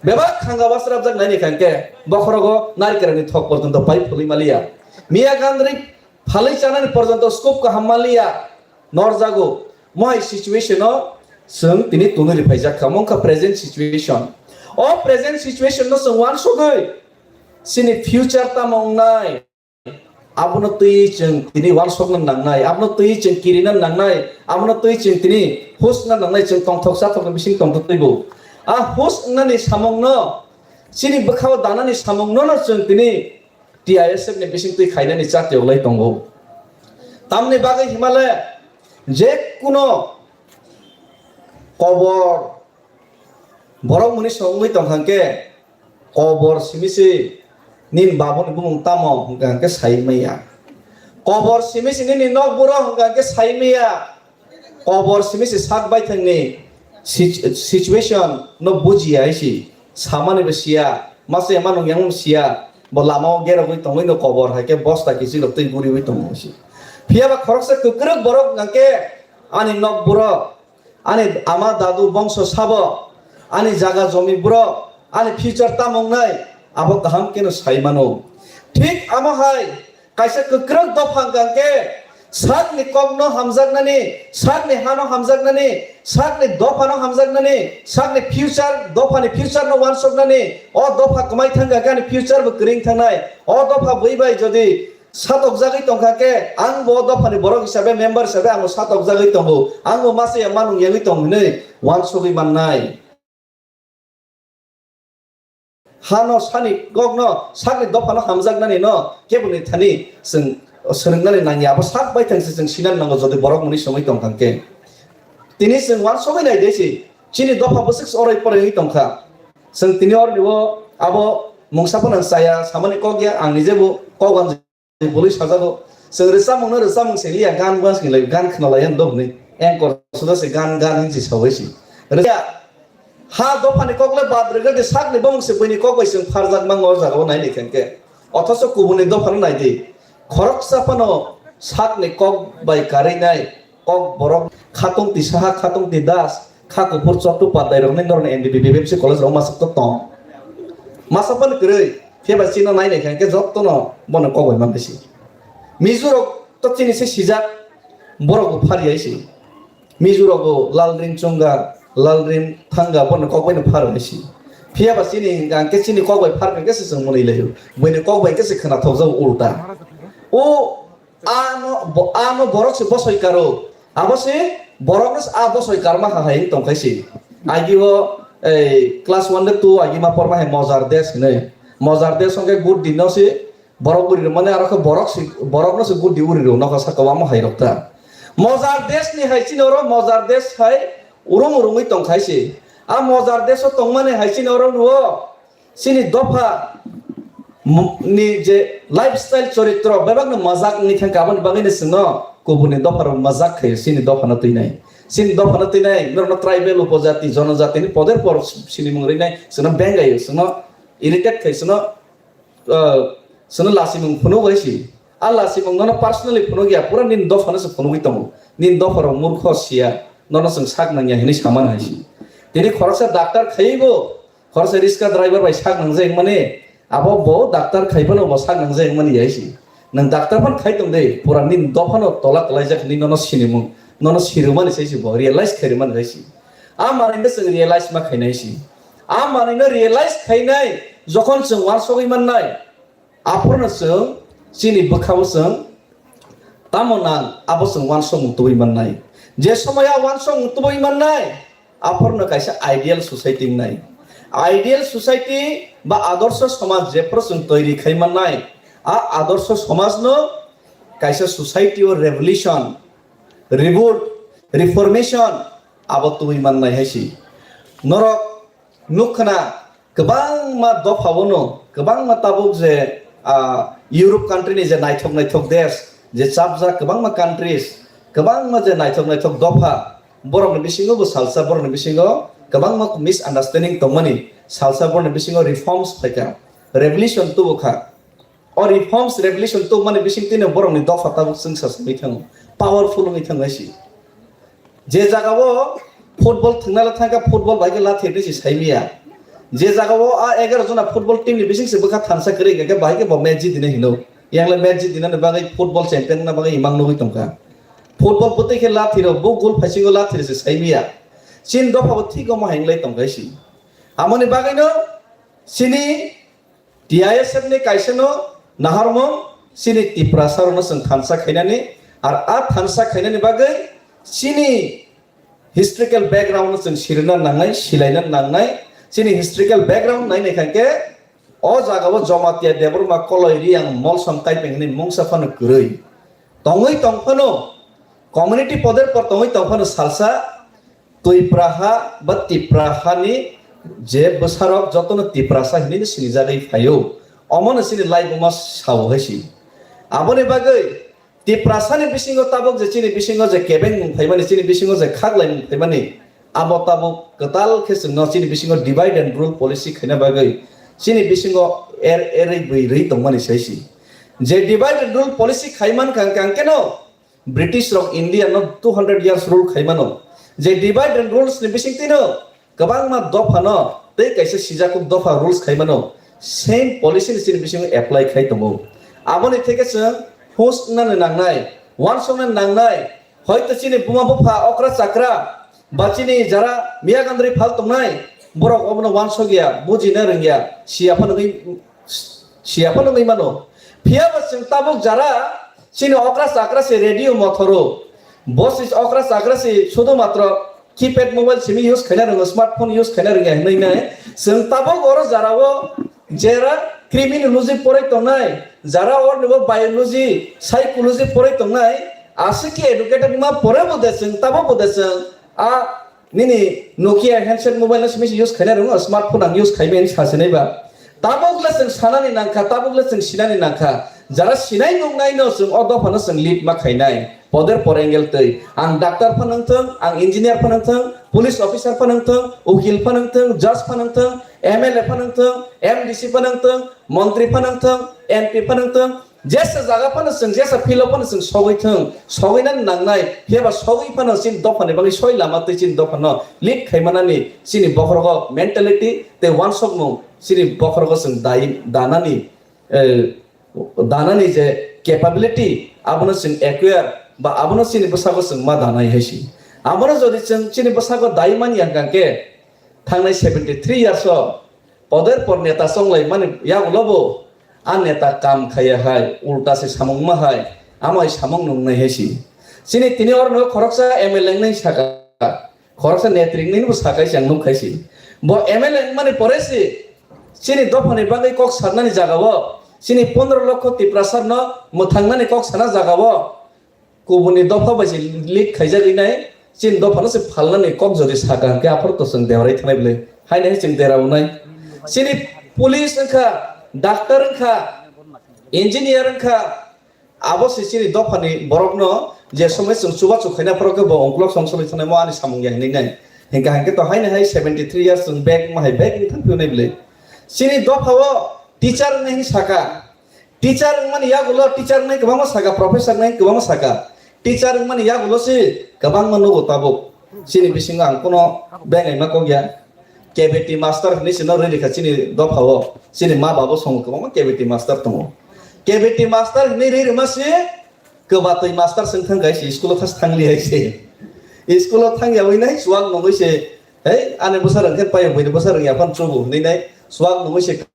Bebak khanga wasrapjak naini khan khe bokhorogo narikarani thok porjonto pai phulwi maliya. Miya gandri phalwi chanani porjonto scope kaham maliya. Norjago. Mohai situation o chwng tini tungwi rwphaijak kha, mongkha present situation. O present situation no chwng uansugwi chini future tamo wngnai, abono twi chwng tini uansukna nangnai, abono twi chwng kirina nangnai, abono twi chwng tini husna nangnai, chwng tongthok chathokni bising tongthok twibo. A hus wngnani samungno, chini bwkhao danani samungno no chwng tini T I S F ni bising twi khainani chati olai tongo. Tamni bagwi himale je kuno kobor borok muni songwi tongkha khe kobor simi se nini babuni bumung tamo hwnkha khe sai maya. Kobor simi se nini nok buro hwnkha khe sai maya. Kobor simi se sak baithangni sit-, situation no bujiya hai se, samani bo siya, masa ya manung yang siya, bo lama o gerogwi tongwi no kobor hai khe bosta kiching rok twi guriwi tongo se. Phiya ba khoroksa kwkrwk borok hwnkha khe ani nok buro, ani ama dadu bongso sabo, ani jaga jomi buro, ani future tamo wngnai, abo kaham khe no sai mano. Thik amo hai Kaisa kwkrwk dopha hwnkha khe sakni kokno hamjaknani, sakni hano hamjaknani, sakni dophano hamjaknani, sakni future, dophani future no uansuknani, o dopha kwmai thangkha khe ani future bo kwrwi thangnai. O dopha bui bai jodi satokjagwi tongkha khe, ang bo o dophani borok hisabe, member hisabe ang bo satokjagwi tongo, ang bo masa ya manung yangwi tong hinwi uansugwi mannai. Hano sani kokno sakni dophano hamjaknani no keboni thani chwng swrwngnani nangya. Abo sak baithang se chwng sinani nango jodi borok muni songwi tongthang khe. Tini chwng uansugwi nai de se chini dopha bwswk se orai porai wngwi tongkha. Chwng tini oroni o abo mungsa phano chaya samani kok ya, ang nije bo kok uanjak. Bului sajago. Chwng rwchapmungno rwchapmung se liya, gan uansukni lai, gan khna lai ang dok hwnwi. Anchor suda se gan, gan hinwi se saui se. Rwya, ha dophani kok le bad rwgwi de sakni bomung se buini kok bai chwng pharjak mango o jagao nai ni khe khe. Othocho kubuni dophano nai di. Khoroksa phano sakni kok bai karwi nai. Kok borok khatung ti saha, khatung ti das, kha kuphur chottu pandai rok nai norok ni N D P B B M C college rok masa to tong. Masa pan kwrwi, phiya ba chino nai nai kha khe jotto no bono kok bai man bisi. Mizu rok to chini se sijak, borok bo phari ai si. Mizu rok bo lal ring chunga, lal ring thanga bono kok bai no phar bai si. Phiya ba chini hingka khe chini kok bai phar khe se chwng mwnwi lai o. Buini kok bai khe se khna thok jago ulta. O Ano, bo-, ano borok se bosoi karo. Abo se borok no se a bosoi karma ha hai tong khai se. Agi o, ei, class one le two agi ma porma hai Mozar Des hinui. Mozar Des hwnkhe good din no se borok uri rw mani aro khe borok se, borok no se good di uri rw nokha saka wamo hai rok ta. Mozar Des ni hai chini oro Mozar Des hai urung urungwi tong khai se. A Mozar Des o tong mani hai chini oro nuo. Chini dopha m-, ni je lifestyle choritro bebak no majak wngwi thangkha, aboni bagwi no chwngno kubuni dopha rok majak khaio, chini dopha no twinai. Chini dopha no twinai, norokno tribal, upojati, jonojati ni poder por sinimung rwnai, chwngno bengaio, chwngno irritate khai, chwngno, uh, chwngno lasimung phunuk bai si. A lasimung nono personally phunuk ya, pura nini dopha no se phunugwi tongo. Nini dopha rok murkho siya, nono chwng sak nangya hinwi samano hai si. Tini khoroksa doctor khaibo, Khoroksa riska driver bai sak nangjak mani, abo bo doctor khai phano bo sak nangjak mani yai si. Nwng doctor phano khai tong de, pura nini dophano tola kwlaijak hinwi nono sinimung, nono sirwmani sai si bo, realize khairwmani sai si. A manwino chwng realize ma khainai si. A manwino realize khainai, jokhon chwng uansugwi mannai, aphurno chwng chini bwkhao chwng tamo nang, abo chwng uansukmung tubui mannai. Je somoya uansukmung tubui mannai, aphurno kaisa ideal society wngnai. Ideal society ba adorsho somaj jephuru chwng toiri khai mannai, a adorsho somajno kaisa society o revolution, reboot, reformation abo tubui mannai hai si. Norok nukkha kwbangma dopha bono, kwbangma tabuk je, ah, Europe country ni je naithok naithok desh, je chapjak kwbangma countries, kwbangma je naithok naithok dopha, borokni bisingo bo salsa, borokni bisingo kwbangma misunderstanding tongmani, salsa borokni bisingo reforms phaikha, revolution tubukha. O reforms revolution tubumani bisingtwino borokni dopha tabuk chwngsa wngwi thango, powerful wngwi thango hai si. Je jagao football thwngna thangkha, football bai khe lathi rwdi si saimiya. Je jagao a egaroh jona football team ni bising se bwkha thansa kwrwi hwnkhe bahai khe bo match jidina hino. Yangle match jidinani bagwi football champion wngna bagwi imang nugwi tongkha. Football bwtwi khe lathi rw, bo goal phaisingo lathi rw se saimiya. Chini dopha bo thik omo hai wngwi tongkha si. Amoni bagwino chini T I S F ni kaisa no naharmung chini Tiprasa rokno chwng thansa khainani, ar a thansa khainani bagwi chini historical background no chwng sirina nangnai, silaina nangnai, chini historical background nai nai khankhe o jagao Jomatia Debbarma Koloi Riyang Molsom Kaipeng hinwi mungsa phano kwrwi tongwi tongphano, community poder por tongwi tongphano salsa Twipraha ba Tiprahani je bwsarok jotono Tiprasa hinwi sinijagwi phaio, omono chini laibuma sao hai si. Aboni bagwi Tiprasani bisingo tabuk je chini bisingo je kebengmung phaimani, chini bisingo je khaklaimung phaimani, abo tabuk kwtal khe chwngno chini bisingo divide and rule policy khaina bagwi chini bisingo er erwi bwi rwi tongmani sai si. Je divide and rule policy khaiman kang kang keno British rok India no two hundred years rule khaimano. Je divide and rules ni bisingtwino kwbangma dophano tei kaisa sijakuk dopha rules khaimano. Same policy ni chini bisingo apply khai tongo. Aboni theke chwng hus wngnani nangnai, uansuknani nangnai. Hoito chini buma bupha okra chakra ba chini jara miyagandri phal tongnai, borok obono uansukya, bujina rwngya, siya phano wngwi siya phano wngwi mano. Phiya bo chwng tabuk jara chini okra chakra se radio mothoro. Bo se okra chakra se sudhu matro keypad mobile simi use khaina rwngo, smartphone use khaina rwngya hinwi nai. Chwng tabuk oro jara o jera criminology porai tongnai, jara or nibo biology, psychology porai tongnai. Aswk khe educated ma pore bo de chwng, tabuk bo de chwng a Nini Nokia handset mobile no simi se use khaina rwngo, smartphone ang use khaimani sa sinai ba. Tabuk le chwng sanani nangkha, tabuk le chwng sinani nangkha. Jara sinai nungnai no chwng o dopha no chwng lead ma khainai. Poder porengel twi. Ang doctor phano wngthwng, ang engineer phano wngthwng, police officer phano wngthwng, ukil phano wngthwng, judge phano wngthwng, M L A phano wngthwng, M D C phano wngthwng, montri phano wngthwng, M P phano wngthwng, jesa jaga phano chwng, jesa field o phano chwng sogwi thwng, sogwi nang nangnai, phiya ba sogwi phano chini dopha ni bagwi soi lama twi chini dopha no lead khai manani chini bokhorogo mentality tei uansukmung chini bokhorogo chwng dai danani, eh, danani je capability abono chwng acquire ba abono chini bwsago chwng ma danai hai si. Abono jodi chwng chini bwsago dai manya hwnkha khe thangnai seventy three years o Poder por neta chonglaimani yagulo bo a neta kam khaiya hai, ulta se samung ma hai, amai samung nungnai hai si. Chini tini oro no khoroksa M L A wngnai saka, khoroksa netri wngnai bo sakai chang nuk khai si. Bo M L A wngmani pore si chini dophani bagwi kok sarnani jaga o, chini pondro lokho Tiprasa no mwthangnani kok sana jaga o, Kubuni dopha bai se lead khaijagwi nai, chini dopha no se phalnani kok jodi saka hwnkhe aphuru to chwng derai thanai bwle. Haino hai chwng dera wngnai. Chini police wngkha, doctor wngkha, engineer wngkha, abo se chini dophani borokno je somoi chwng chubachu khaina phoro khe bo ongkulok song songwi thanai mo ani samung ya hinwi nai. Hingkha hingkhe to haino hai seventy three years chwng bag ma hai bag wng thang phio nai bwle. Chini dopha o teacher wngwi saka, Teacher wngmani yagulo, teacher wngnai kwbangma saka, professor wngnai kwbangma saka. Teacher wngmani yagulo se kwbangma nugo tabuk. Chini bisingo ang kono bengaima kok ya. K B T master hinwi se no rwrikha chini dopha o. Chini ma babo songo kwbangma K B T master tongo. K B T master hinwi ri rwma se, kwbatwi master swng thang kai se, school o thas thang li hai se. School o thang ya wi nai chuwak nungwi se, "Hei, ani bwsa rwng khe paiyok buini bwsa rwng ya phano chubu," hinwi nai chuwak nungwi se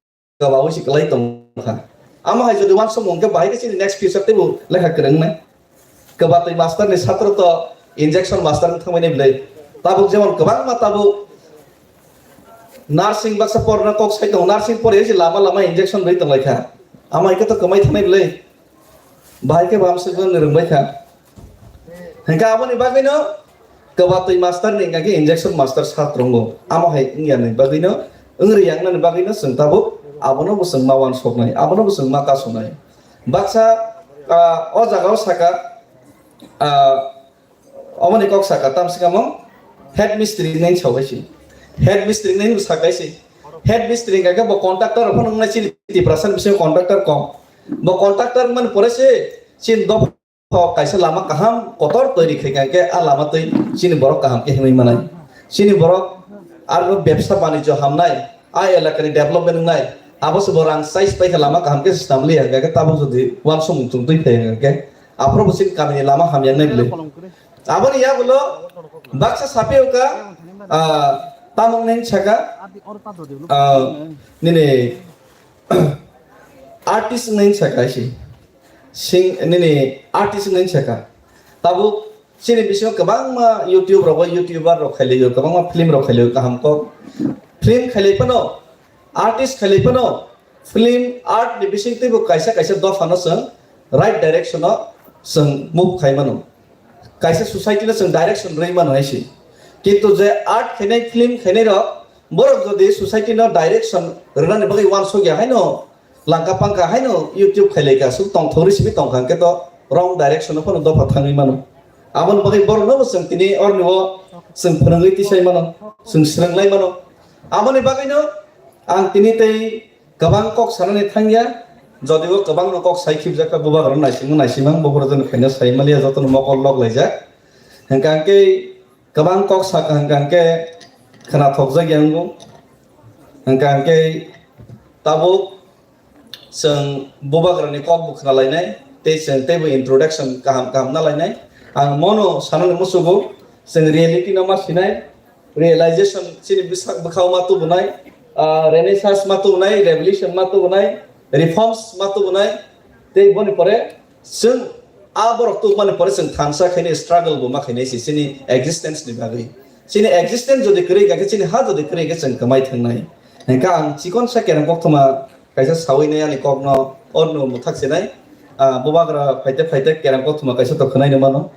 kwbawi se kwlai tong kha. Amo hai jodi uansukmung khe bahai khe chini next future teibo lekha kwrwng nai. Kwbatwi master ni satro to injection master wng thangmani bwlai. Tabuk jemon kwbangma tabuk nursing baksa porna kok sai tongo, nursing pore se lama lama injection rwi tong lai kha. Amo hai khe to kwmai thangnai bwlai. Bahai khe bam se gon rwng bai kha. Hingkhe aboni bagwino kwbatwi master ni hingkha khe injection master sat rongo. Amo hai wngya ni bagwino, wngri yang nani bagwino chwng tabuk abono bo chwng ma uansuknai, abono bo chwng ma kasonai. Baksa, ah, o jaga o saka, ah, Omoni kok saka tam sikamo head mistri nai sabai si. Head mistri nai sakai si. Head mistri hingkha khe bo contractor phano wngnai chini Tiprasa ni bisingo contractor kom. Bo contractor man pore se chini dopha kaisa lama kaham kotor toiri khai kha khe a lama twi chini borok kaham khe himwi manai. Chini borok aro bebsa banijyo hamnai, a elakani development wngnai. Abo se bo rang size pai khe lama kaham khe se swnam liya hingkha khe tabuk jodi uansukmung chwng twi phai hingkha khe aphuru bo chini kamini lama hamya wngnai bwlwi. Aboni yagulo baksa sapiyuka, ah, tamung nai saka, ah, nini artist nai saka si. Sing, nini artist nai saka. Tabuk chini bisingo kwbangma YouTube rogo, YouTuber rok khailio, kwbangma film rok khailio, kaham kok. Film khailai phano, artist khailai phano, film art ni bising twibo kaisa kaisa dophano chwng right direction o chwng move khai mano. Kaisa society no chwng direction rwi mano hai se. Kintu je art khainai, film khainai rok, borok jodi society no direction rwnani bagwi uansuk ya haino, langka pangka haino YouTube khailai ka, suk tongthok ri simi tongkha hwnkhe to wrong direction o phano dopha thangwi mano. Aboni bagwi borok no bo chwng tini orni o chwng phwrwngwi tisai mano, chwng swrwng lai mano. Aboni bagwi no ang tini tei kwbang kok sanani thangya, jodibo kwbangno kok sai khibjak kha, bubagrano naisingma naisimang, bubagrano khaina sai maliya, jotono mokol lok laijak. Hwnkha hwnkhe kwbang kok saka hwnkha hwnkhe khwnathokjak ya wngo. Hwnkha hwnkhe tabuk chwng bubagrani kok bo khwnalainai, tei chwng teibo introduction kaham kaham nalainai. Ang mono sanani muchugo, chwng reality no ma sinai, realization chini bwsak bwkhao ma tubunai, ah, renaissance ma tubunai, revolution ma tubunai, reforms ma tubunai, tei boni pore chwng a borok tubumani pore chwng thansa khainai, struggle bo ma khainai se chini existence ni bagwi. Chini existence jodi kwrwi kha khe, chini ha jodi kwrwi khe chwng kwmai thangnai. Hwnkhe ang chikon sa kereng koktwma kaisa sawi nai ani kokno orno mwthak sinai. Ah, bubagra phaite phaite kereng koktwma kaisa to khwnai no mano.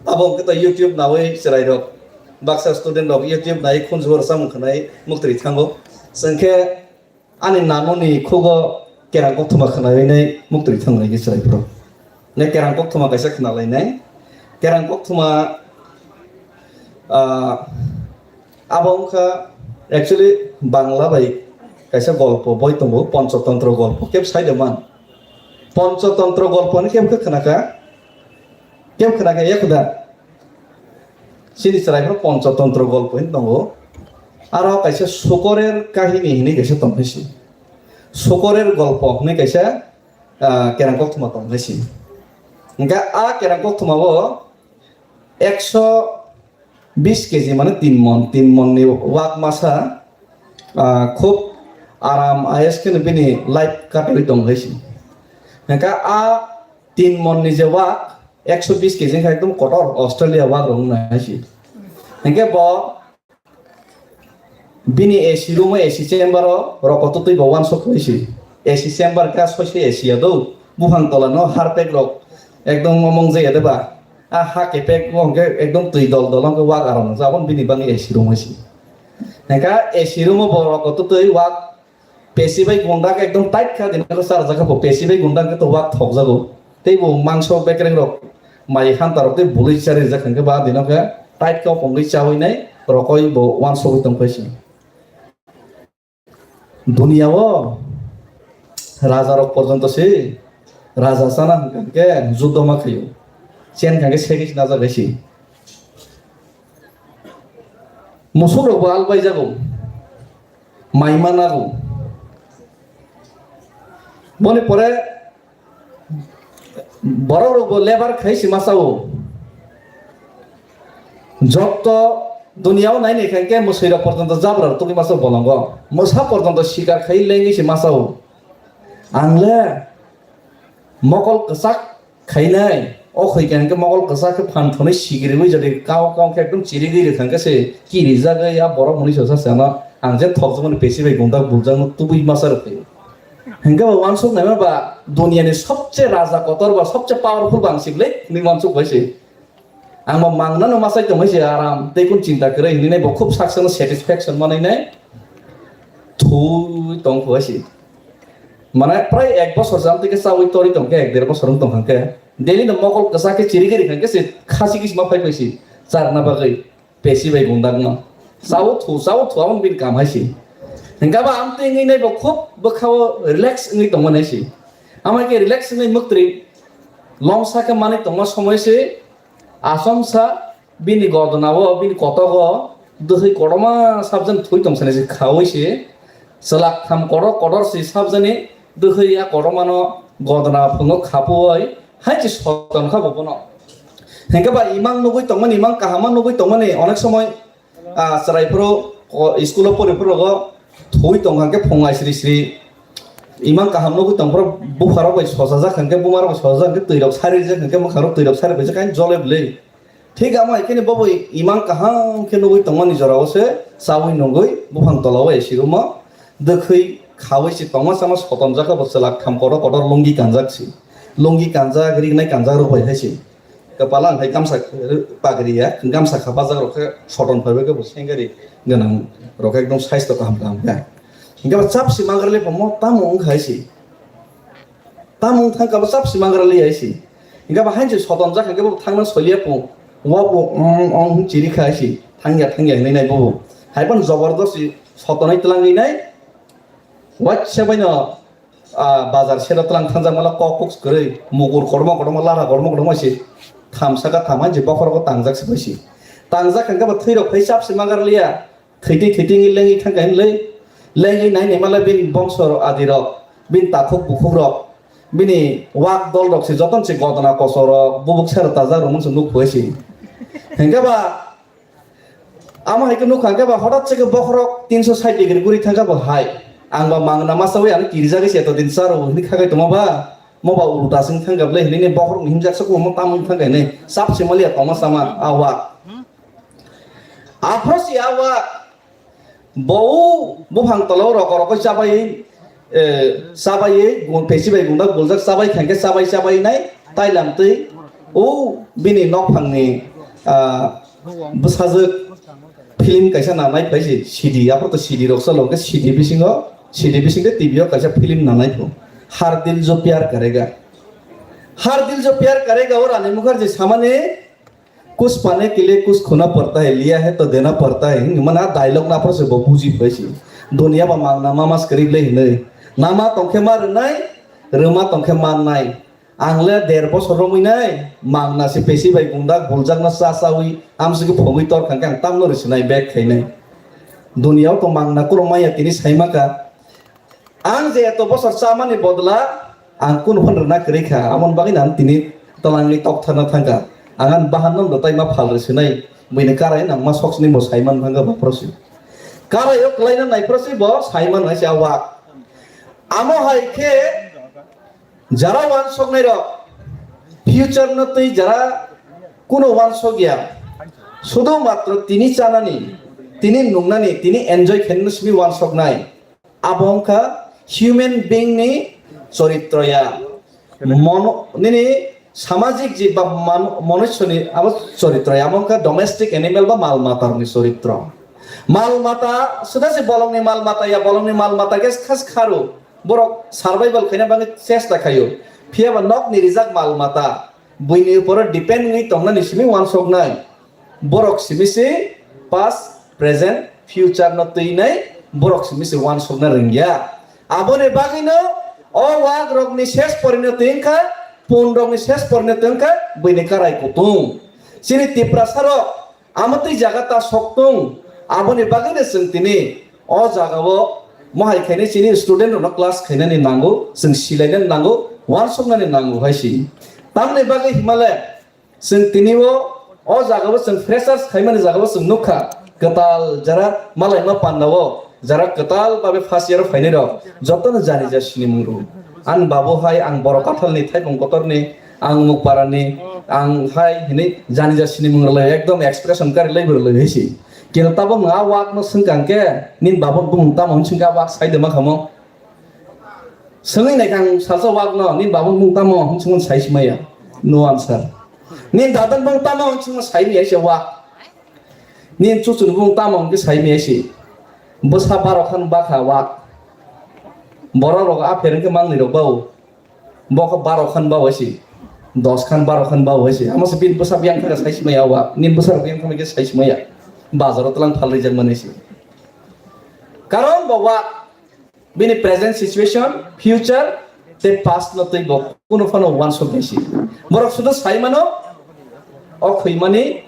Abo hwnkhe to YouTube nawi chwrairok, baksa student rok YouTube nai khunju rwchapmung khwnai muktwi thango. Chwng khe ani nanoni khugo kerang koktwma khwnaiwi nai muktwi thanglaini chwraiphuru. Ne kerang koktwma kaisa khwnalainai. Kerang koktwma, ah, abo wngkha actually Bangla bai kaisa golpo boi tongo, Panchatontro golpo. Keb saida man. Panchatontro golpo ni keb khe khwnakha? Keb khwnakha, ya khuda? Chini chwraiphuru Panchatontro golpo hin tongo. Aro kaisa Sukorer kahini hinwi kaisa tongkhe si. Sukorer golpo hinwi kaisa, ah, kerang koktwma tongkhe si. Hingkhe a kerang koktwma o ekso bis keji mane tin mon, tin mon ni wak masa, ah, khub aram ayes kheno bini life katwi tongkhe si. Hingkhe a tin mon ni je wak, ekso bis keji wngkha ekdom kotor Australia wak rok wngkha hai se. Hingkhe bo bini A C room o, A C chamber o roko twtwi bo uansuk khlai se. A C chamber kha soise A C ya do, buphang tola no harpet rok ekdom omong jaya de ba. A ha kepek o hingkhe ekdom twi dol dol wngkhe wak aram wngkha, aboni bini bagwi A C room hai se. Hingkhe A C room o bo roko twtwi wak Pesi bai gundang ekdom tight kha, dino khe charjak kha bo. Pesi bai gundang khe to wak thokjago. Tei bo mangso bekreng rok, mai hanta rok tei bului chari rijak hwnkhe ba dino khe tight khe opongwi chawi nai rokoi bo uansugwi tongkhe se. Dunia o raja rok porjonto se raja chana hwnkhe juddo ma khaio. Chen kha khe segis najak hai se. Musuk rok bo albai jago. Mai ma nago. Boni pore Borok rokbo lebar khai se masa o. Jotto duniya o nai nai khe mwswi rok porjonto jabra rok tugwi masa bolongo. Mwsa porjonto sikar khai lengwi se masa o. Ang le mokol kwchak khainai. O khoi khe mokol kwchak khe phan thwnwi sigiriwi jodi kao kao khe ekdom chirigwi rwkha khe se kirijagwi a borok mwnwi sosa se ano ang je thokjagmani pesi bai gwnda buljakno tubui masa rwkhe. Hingke ba wansuk naima ba duniya ni sobse raja kotor ba sobse powerful bang sible ni wansuk bai se. Ang bo mangnano masai tongwi se aram, tei kun chinta kwrwi hinwi nai bo khub sak sakno satisfaction manwi nai thwi tong kho se. Mane prai ek bosor jam tike chawi tori tong khe, ek der bosor wng tong kha khe, daily no mokol kwchak khe chiri giri kha khe se khasi kisi ma phai phai se charna bagwi pesi bai gundakno. Chawi thu, chawi thu, aboni bini kam hai se. Hingke ba amtwi wngwi nai bo khub bwkhao relax wngwi tongmani hai se. Amai khe relax wngwi mwktwi longsa khe manwi tongma somoi se. Asomsa bini godonao, bini kotogo dwkhwi kotorma sabjani thwi tong sani se khaui se, chwlak tham kotor kotor se sabjani dwkhwi a kotormano godona phungo khapuoi hai se soton kha bo bono. Hingke ba imang nugui tongmani, imang kahama nugui tongmani onek somoi, ah, chwrai phuru, o, school o pori phuru rogo thwi tong kha khe phung ai sri sri imang kaham nugui tong phuru bupharok bai sochajak kha khe, bumarok bai sochajak kha khe, twi rok sari rijak kha khe, mwkhang rok twi rok sari rijak kha khe jole bwlwi. Thik amo hai khe ni bo bo imang kaham khe nugui tongmani jora o se chaui nugui buphang tola o esi room o dwkhwi khaui se tongma sama soton jak kha bo chwlak tham kotor kotor lungi kanjak se. Lungi kanjak, rignai kanjak rok bai hai se. Kwpala hwnkhe gamsa pagri ya, gamsa khapajak rok khe soton phaibai khe bo sengari gwnang rok khe ekdom saisto kaham kaham khe. Hingke bo chap si mangrali pamo tamo wngkha hai si. Tamo wng thang kabo chap si mangrali hai si. Hingke bo hain si soton jak hingke bo thangna soliya po. Wa bo ong ong chiri kha hai si. Thangya thangya hinui nai bo. Hai phano jobor dos si sotonai twlangwi nai. Waisa bai no ah, bazar sero tlang thangjak mala kok kuk kwrwi mugur kotorma kotorma lara kotorma kotorma se tham saka tham hai je bokhorogo tangjak se bai se tangjak hwnkhe bo thwi rok phai chap se mangar liya thwitwi thwitwi wngwi lengwi thangkha hinlwi lengwi nai nai mala bini bongso rok adi rok bini takhuk bukhuk rok bini wak dol rok se jotono se godona koso rok bubuk sero tajak rok mungsa nuk phai se hwnkhe ba Amo hai khe nukha hwnkhe ba hodat se khe bokhorok tinso sait degree guri thangkha bo hai. Ang ba mangna ma chawi ano kirijagwi se eto din charo hwnwi khagai tongma ba. Mo ba ulta sing thangkha ble hinwi ne bokhorok ni himjak sa kumo tamo thangkha hinwi. Sap se maliya tongma sama a wa. Aphro si a wa. Bo buphang tolo roko roko chabai, eh, chabai gun pesi bai gundak buljak chabai khankhe chabai chabai nai tailam twi o bini nokphangni, ah, bwsajwk film kaisa nanai phai si C D, aphuru to C D rok chalo, hwnkhe C D bisingo, C D bisingtwi T V o kaisa film nanai phu, Har Dil Jo Pyar Karega. Har Dil Jo Pyar Karega o Rani Mukherjee samani, "कुछ पाने के लिए कुछ खोना पड़ता है, लिया है तो देना पड़ता है," hwnwi mano a dialogue no aphuru se bo buji phai si. Dunia ba mangna ma mas kwrwi ble hinwi. Nama tongkhe ma rwnai, rwma tongkhe ma nai. Ang le der bosor romwi nai, mangna se pesi bai gundak buljakno cha chawi, amswkhe phogwi tor khankhe ang tamno rwsinai bag khainai. Duniao to mangna kuro maya tini saima kha. Ang je eto bosor chamani bodla, ang kunu phano rwna kwrwi kha, amoni bagwi no ang tini twlangwi toktharna thangkha. Ang ani bahan no tai ma phal rwsinai, buini karai nang ma soksni bo saiman thangkha baphrosi. Karai o kwlaina naiphrosi bo saiman hai se a wak. Amo hai khe jara wansoknai rok future no twi jara kuno wansok ya. Sudu matro tini chanani, tini nungnani, tini enjoy khainani simi wansoknai. Abo wngkha human being ni choritro ya. Mono-, nini samajik jib ba man-, monusyoni abo choritro ya. Abo wngkha domestic animal ba mal mata rokni choritro. Mal mata, suda se bolongni mal mata ya, bolongni mal mata khe khas kharu. Borok survival khaina bagwi chesta khaio. Phiya ba nokni rijak mal mata, buini uporo depend wngwi tongnani simi wansoknai. Borok simi se past, present, future no twi nai borok simi se wansokna rwngya. Aboni bagwino o wak rokni ses porinoti wngkha, pun rokni ses porinoti wngkha buini karai kutung. Chini Tiprasa rok amo twi jaga ta soktung, aboni bagwino chwng tini o jagao mohai khainai chini student rokno class khainani nango, chwng silainani nango, wansoknani nango hai si. Tamni bagwi himale chwng tini o, o jaga o chwng freshers khaimani jaga o chwng nukha, kwtal jara malaima panda o jara kwtal babe first year o phainai rok jotono jani ja sinimung rw. Ani babu hai ang borok kathalni thaipung kotorni, ang mukparani, ang hai hinwi jani ja sinimung rwlai ekdom expression kari lai rwlai hai si. Kino tabuk nwng a wak no swngkang khe, nini babu bumung tamo hwn swngkha wak sai de ma khamo. Swngwi naikha ang salsa wak no, nini babu bumung tamo hwn swngmani sai si maya. No answer. Nini dada bumung tamo hwn swngmani sai maya se wak. Nini chuchuni bumung tamo hwn khe sai maya se. Bwsa baro khan bakha wak. Borok rok a pher wngkhe mangnwi rok bao. Bo khe baro khan bao hai se. Dos khan baro khan bao hai se. Amo se bini bwsa biyang thangkha sai si maya wak. Nini bwsa rok biyang thangkha sai si maya. Bazaro tlang phal rijak mani se. Karon bo wak. Bini present situation, future, tei past no tei bo kuno phano uansuk nai si. Borok sudu sai mano, o khwi mani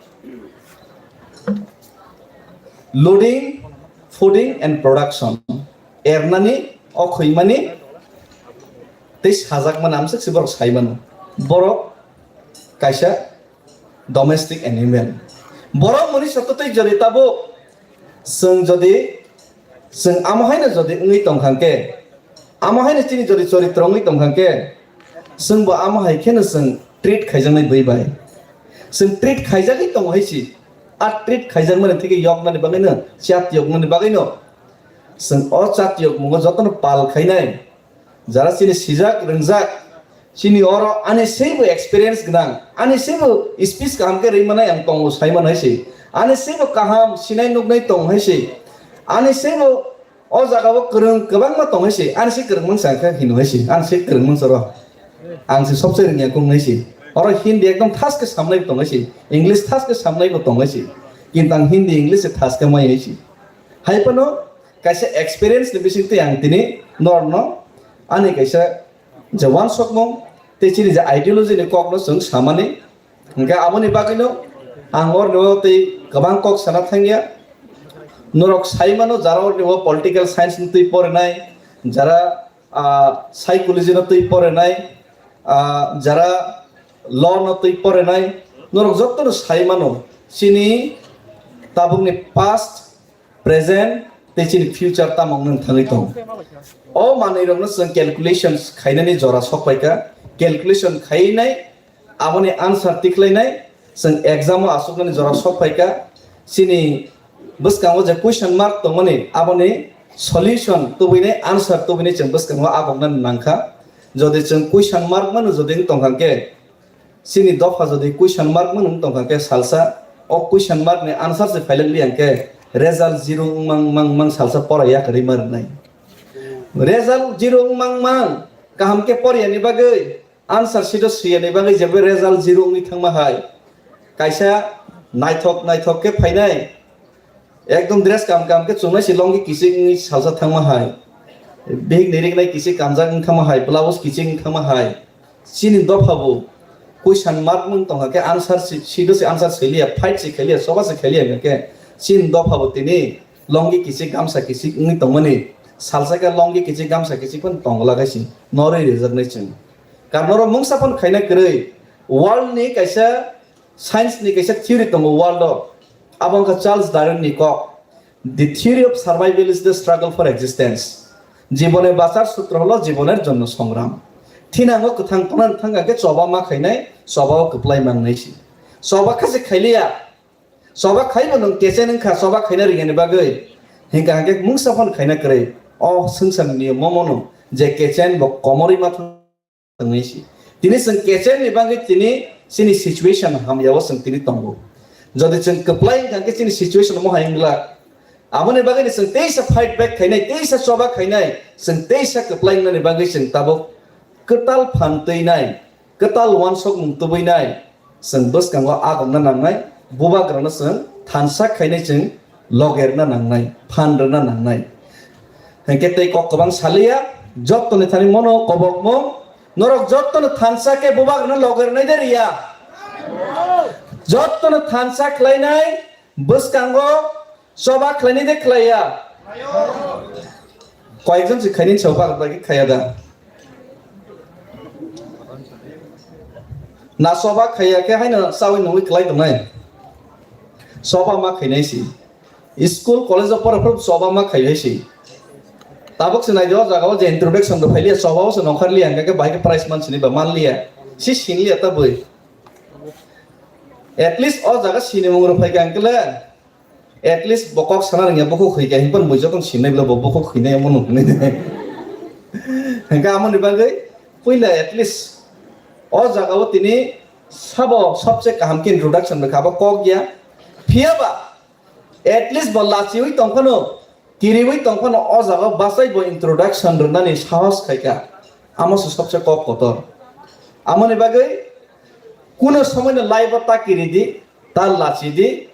loading, fooding and production. Ernani, o khwi mani tei sajak mani amsuk si borok sai mano. Borok kaisa domestic animal. Borok muni soto tei jodi tabuk chwng jodi, chwng amo haino jodi wngwi tongkha khe, amo haino chini jodi choritro wngwi tongkha khe, chwng bo amo hai kheno chwng treat khaijaknai bwi bai. Chwng treat khaijagwi tongo hai si. A treat khaijakmani theke yoknani bagwino, chat yoknani bagwino chwng o chat yokmungo jotono pal khainai. Jara chini sijak, rwngjak, chini oro ani seibo experience gwnang, ani seibo speech kaham khe rwi manai ang tongo sai manai se, ani seibo kaham sinai nuknai tong hai se, ani seibo o jaga o kwrwng kwbangma tong hai se, ani se kwrwng mangsa khe hino hai se, ani se kwrwng mangsa ro, ang se sobse rwngya kung nai se, oro Hindi ekdom thas khe samnai tong hai se, English thas khe samnai bo tong hai se, kintu ang Hindi English se thas khe mai hai se, hai phano kaisa experience ni bisingtwi ang tini norokno ani kaisa je uansukmung tei chini je ideology ni kokno chwng samani. Hwnkhe aboni bagwino ang oroni o tei kwbang kok sana thangya. Norok sai mano, jara oroni o political science ni twi porinai, jara, ah, psychology no twi porinai, ah, jara law no twi porinai, norok jotono sai mano chini tabukni past, present tei chini future tamo wngwi thangwi tongo. O manwirokno chwng calculations khainani jora sok phaikha, calculation khainai aboni answer tikhlainai chwng exam o achuknani jora sok phaikha. Chini bwskango je question mark tongmani aboni solution tubui nai, answer tubui nai chwng bwskango agoknani nangkha. Jodi chwng question mark mano jodi wng tongkha khe, chini dopha jodi question mark mano wng tongkha khe salsa, o question mark ni answer se phailak li ang khe result zero wng mang, mang, mang salsa pora yakarwi ma rwnai. Result zero wng mang, mang kaham khe poriyani bagwi, answer sheet o swiyani bagwi jebo result zero wngwi thangma hai. Kaisa naithok naithok khe phainai, ekdom dress kam kam khe chumnai se longi kichik wngwi salsa thangma hai. Bihik ni riknai kichik kamjak wng thangma hai, blouse kichik wng thangma hai. Chini dopha bo question mark wng tongkha khe answer si, sido se answer siliya, fight se kheliya, soba se kheliya hwnkha khe chini dopha bo tini longi kichik gamsa kichik wngwi tongmani. Salsa khe longi kichik gamsa kichik phano tongla khe si norwi rijaknai chwng. Karon oro mungsa phano khaina kwrwi world ni kaisa science ni kaisa theory tongo world o, abo wngkha Charles Darwin ni kok, "The theory of survival is the struggle for existence." Jibone bachar sutro holo jiboner jonno songram. Thinango kwthang tongna thang khe choba ma khainai, choba o kwplai mangnai si. Choba kha se khailiya. Choba khaibo nwng kechen wngkha choba khaina ringani bagwi. Hingkha hingkhe mungsa phano khaina kwrwi. O swngcharni momono je kechen bo komorwi ma thang tongwi si. Tini chwng kechen ni bagwi tini chini situation hamya o chwng tini tongo. Jodi chwng kwplai wngkha khe chini situation mo hai wngla. Aboni bagwi ni chwng teisa fight back khainai, teisa choba khainai, chwng teisa kwplai wngnani bagwi chwng tabuk kwtal phan twinai, kwtal uansukmung tubui nai, chwng bwskango agomna nangnai, bubagrano chwng thansa khainai, chwng logerna nangnai, phan rwna nangnai. Hinkhe tei kok kwbang saliya, jottoni thani mono kobokmung, norok jottono thansa khe bubagrano logerna de riya. Jottono thansa khlainai, bwskango choba khlainai de khlaiya. Koyekjon se khainai choba khlai khaya da. Na choba khaiya khe haino chawi nungwi kwlai tongnai. Choba ma khainai si. School, college o pora phuru choba ma khainai si. Tabuk se naidi o jaga o je introduction rw phailiya, choba o se nongkhar liya, hingkhe bahai khe prize man sini ba man liya. Si sin liya ta bwi. At least o jaga sinimung rw phaikha hingkhe le. At least bo kok sana rwngya, bukhuk hwikha, himpan bui jotono sinai bwla bo bukhuk hwinai omo nuknai de. Hingkhe amoni bagwi puila at least o jaga o tini sabo sobse kaham khe introduction rwkha, abo kok ya. Phiyaba at least bo lachiwi tongphano, kiriwi tongphano o jaga o bachai bo introduction rwnani sahos khaikha. Amo se sobse kok kotor. Amoni bagwi kuno somoino life o ta kiridi, ta lachidi,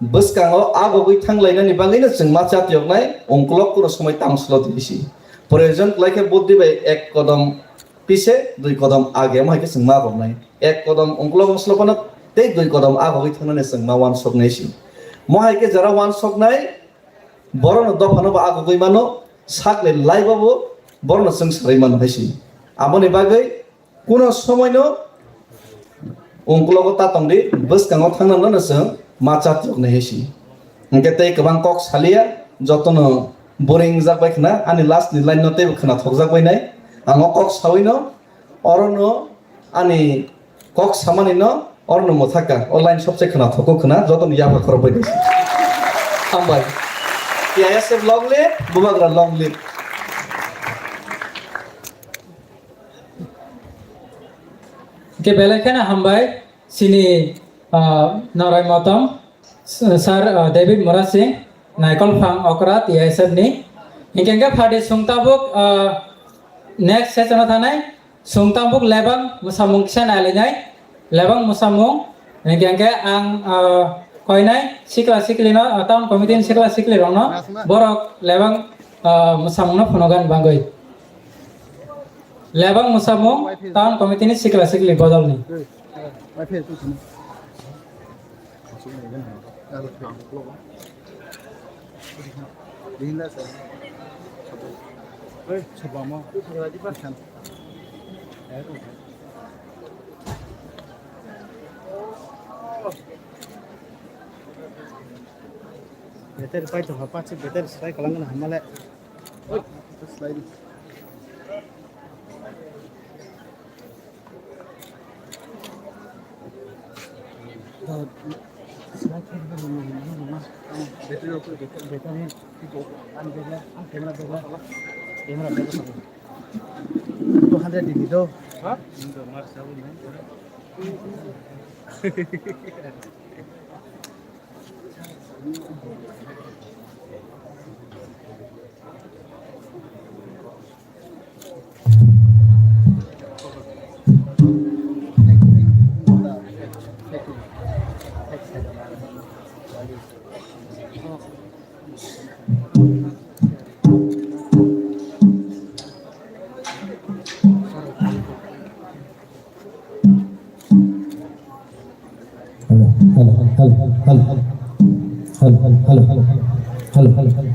bwskango agogwi thanglainani bagwino chwng ma chatiyoknai, ungkulok kuno somoi tang slot risi. Proyojon kwlai khe buddhi bai ek kodom pise, dui kodom age, omo hai khe chwng ma romnai. Ek kodom ungkulok ungslok phano tei dui kodom agogwi thangnani chwng ma uansuknai si. Mo hai khe jora uansuknai, borokno dophano bo agogwi mano, sakni life o bo borokno chwng sarwi mano hai si. Aboni bagwi kuno somoino ungkulogo ta tongdi, bwskango thangnano no chwng ma chatiyoknai hai si. Hingkhe tei kwbang kok saliya, jotono boring jak bai khna, ani last ni line no teibo khna thokjak bai nai. Ang o kok sawino, orono ani kok samani no, orono mwthaka, o line sobse khna thoko khna, jotono yapha khorok bai nai si. Hambai. T I S F long live, Bubagra long live. Hingke belai kheno hambai chini, ah, Norai Motom, s-, Sir, ah, David Murasing, Naikol Phang Okra, T I S F ni. Hingke hingke phardi sung tabuk, ah, next session o thanai, sung tabuk lebang mwsamung kisa nailainai, lebang mwsamung, hingke hingke ang, ah, koinai sikla sikli no, ah, town committee ni sikla sikli rok no, borok lebang, ah, mwsamung no phunugan bagwi. Lebang mwsamung town committee ni sikla sikli bodol ni. Better pai tongkha, pachi better slai kalang na hamale. Oi, slai di. Two hundred dini do. Ha? Hello, hello, hello.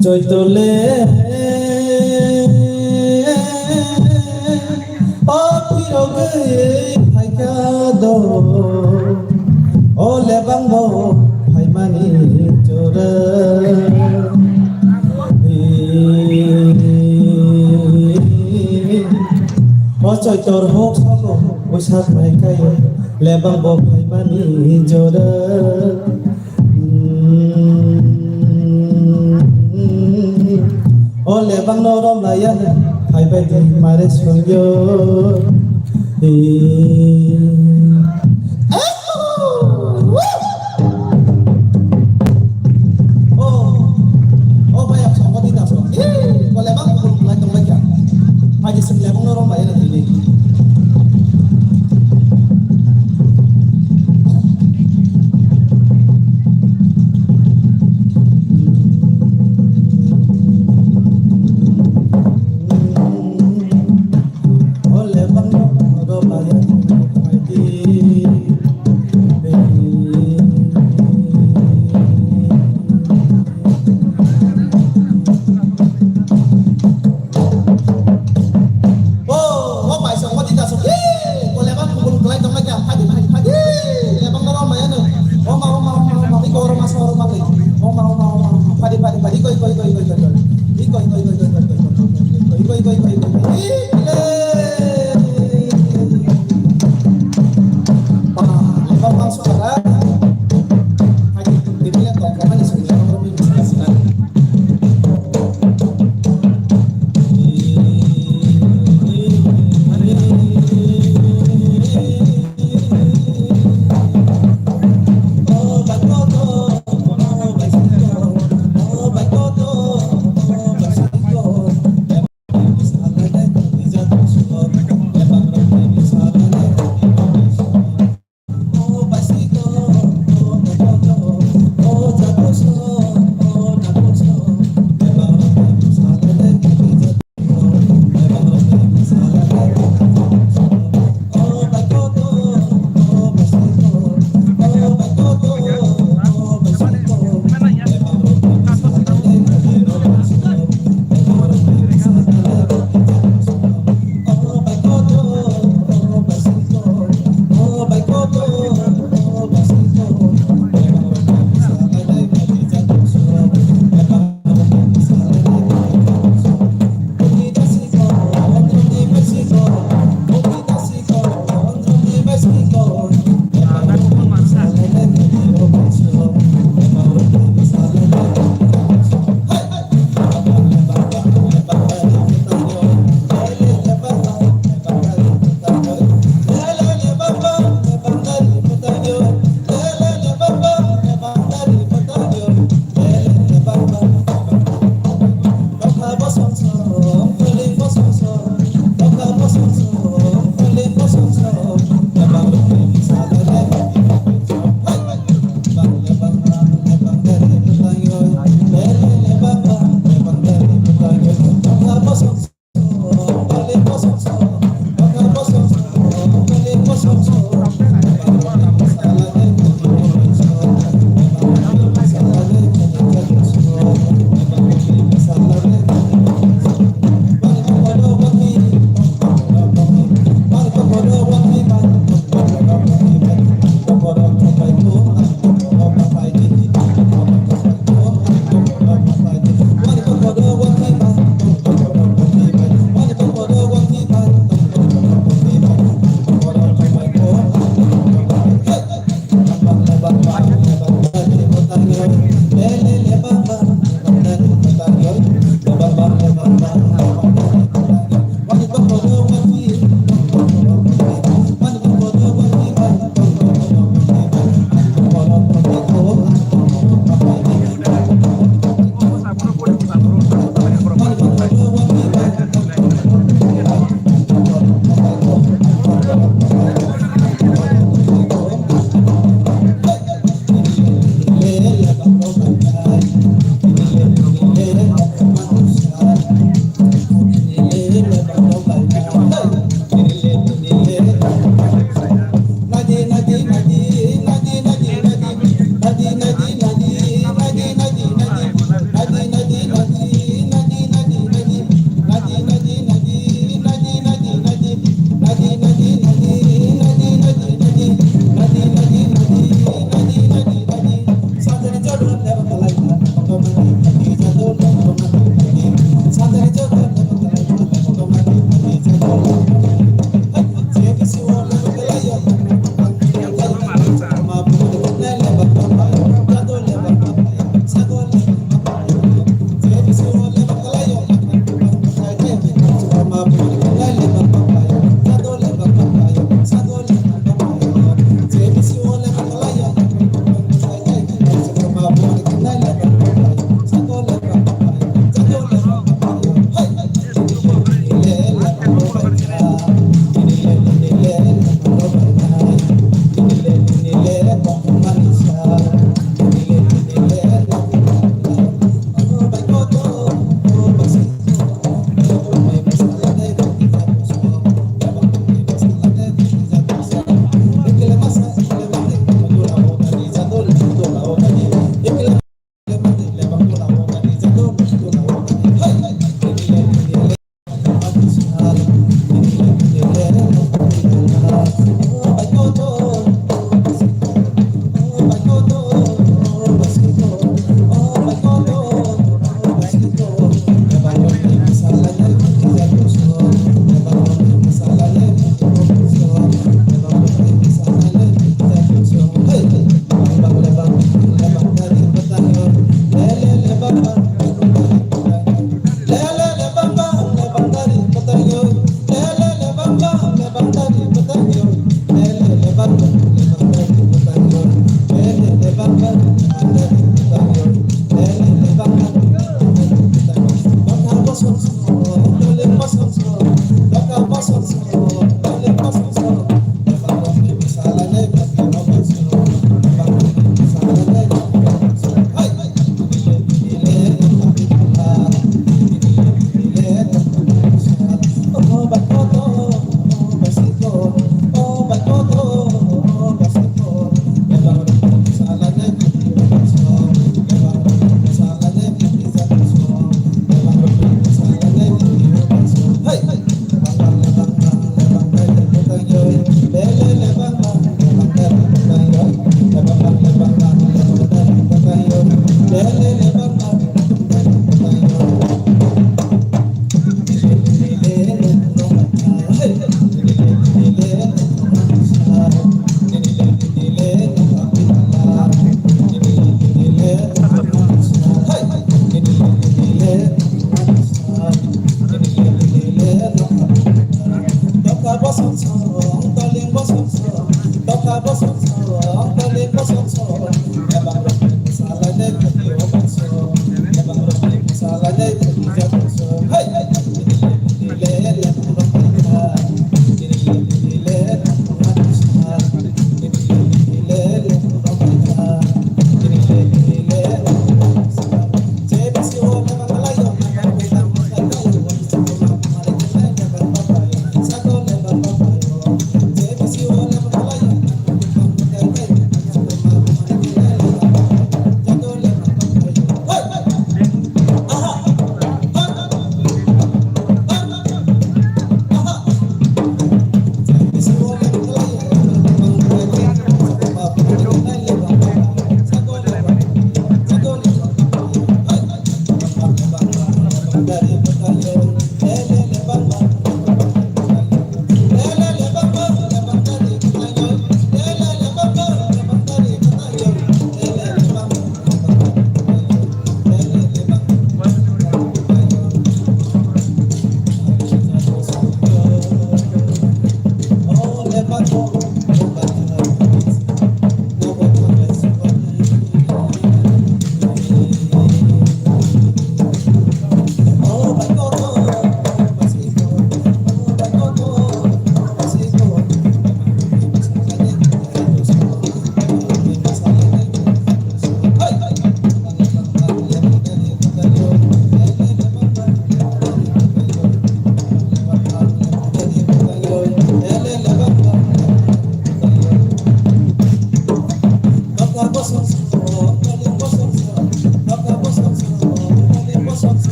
Choitole o phirogwi phaikha do, o lebang bo phaimani jora. O choitor hok sabo, buisak bai kai, lebang bo phaimani jora. O lebang no rom laya, phai bai di mare songyo. O, o bai, ang songodi na song. Bo lebang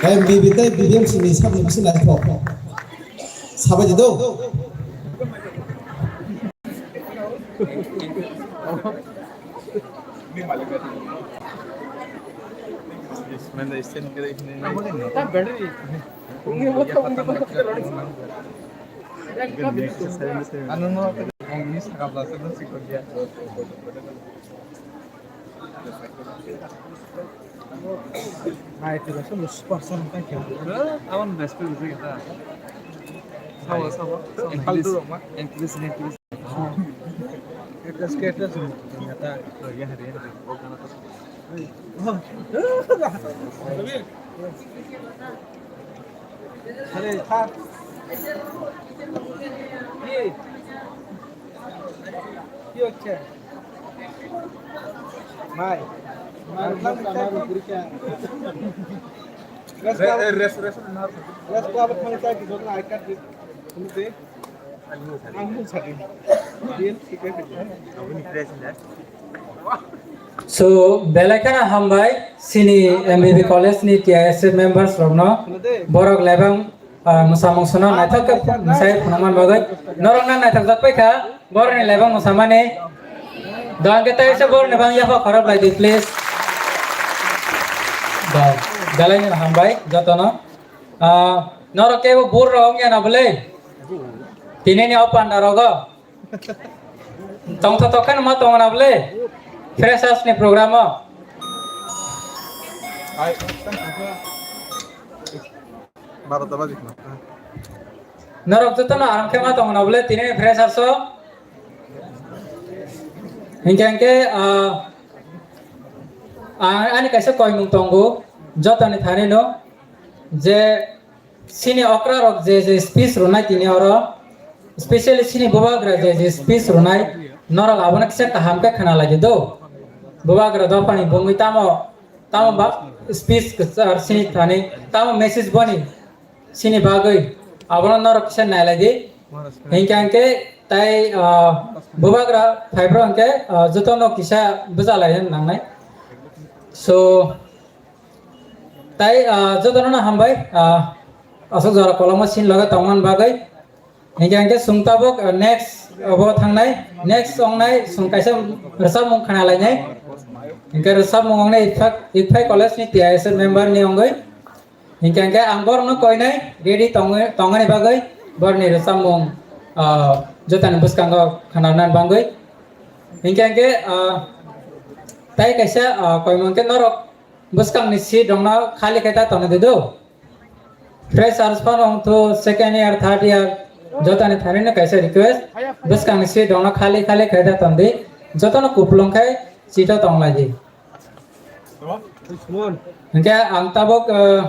M B B tei B B M C ni sakni bisi naithok. Sabai di do. Hai, tu rasa lu super son kan kya? Awan best friend itu kita. Sawa, sawa, sawa. English, English, English. Status, status ni kata. Oh, ya, hari, hari. Oh, kana to. Are, tha. Ye. Ye, okay. Mai. Mai, mai, mai, mai. Rest, rest, rest. Rest, rest, rest. So, belai kheno hambai, chini M B B college ni T I S F members rokno, borok lebang, ah, mwsamung sono naithok khe mwsai phunukman bagwi, norokno naithokjak paikha, borokni lebang mwsamani, do hwnkhe teisa borokni bang yapha khorop lai di, please. Do, belai kheno hambai jotono. Ah, norok kebo bur rok wngya na bwle? Tini ni o panda rogo. Tongthotok khe ma tongo na bwle? Freshers ni program o. Norok joto no aram khe ma tongo na bwle? Tini ni freshers o. Hinkhe, hinkhe, ah, ah, ani kaisa koimung tongo, jotoni thani no, je chini okra rok je, je speech rwnai tini oro, specially chini bubagra je, je speech rwnai, norok abono kisa kaham khe khna lai di do. Bubagra dophani bungwi tamo, tamo ba speech kwchar chini thani, tamo message boni chini bagwi abono norok kisa nailai di. Hinkhe hinkhe tai, ah, bubagra phaibro hinkhe, ah, jotono kisa bwchalai nangnai. So, tai, ah, jotono hambai, ah, aswk jora kolokma sin loge tongmani bagwi. Hinkhe hinkhe chwng tabuk, ah, next obo thangnai, next wngnai chwng kaisa rwchapmung khna lainai. Hinkhe rwchapmung wngnai Iphai, Iphai College ni T I S F member ni wngwi. Hinkhe hinkhe ang borokno koinai ready tongwi, tongani bagwi borokni rwchapmung, ah, jotani bwskango khwnarnani bagwi. Hinkhe hinkhe, ah, tai kaisa, ah, koimung khe norok bwskangni seat rokno khali khe ta tongwi di do. Freshers phano wngthu second year, third year jotani tharino kaisa request, bwskangni seat rokno khali khali khe ta tongdi, jotono kupulung khai seat o tonglaidi. Hinkhe ang tabuk, eh,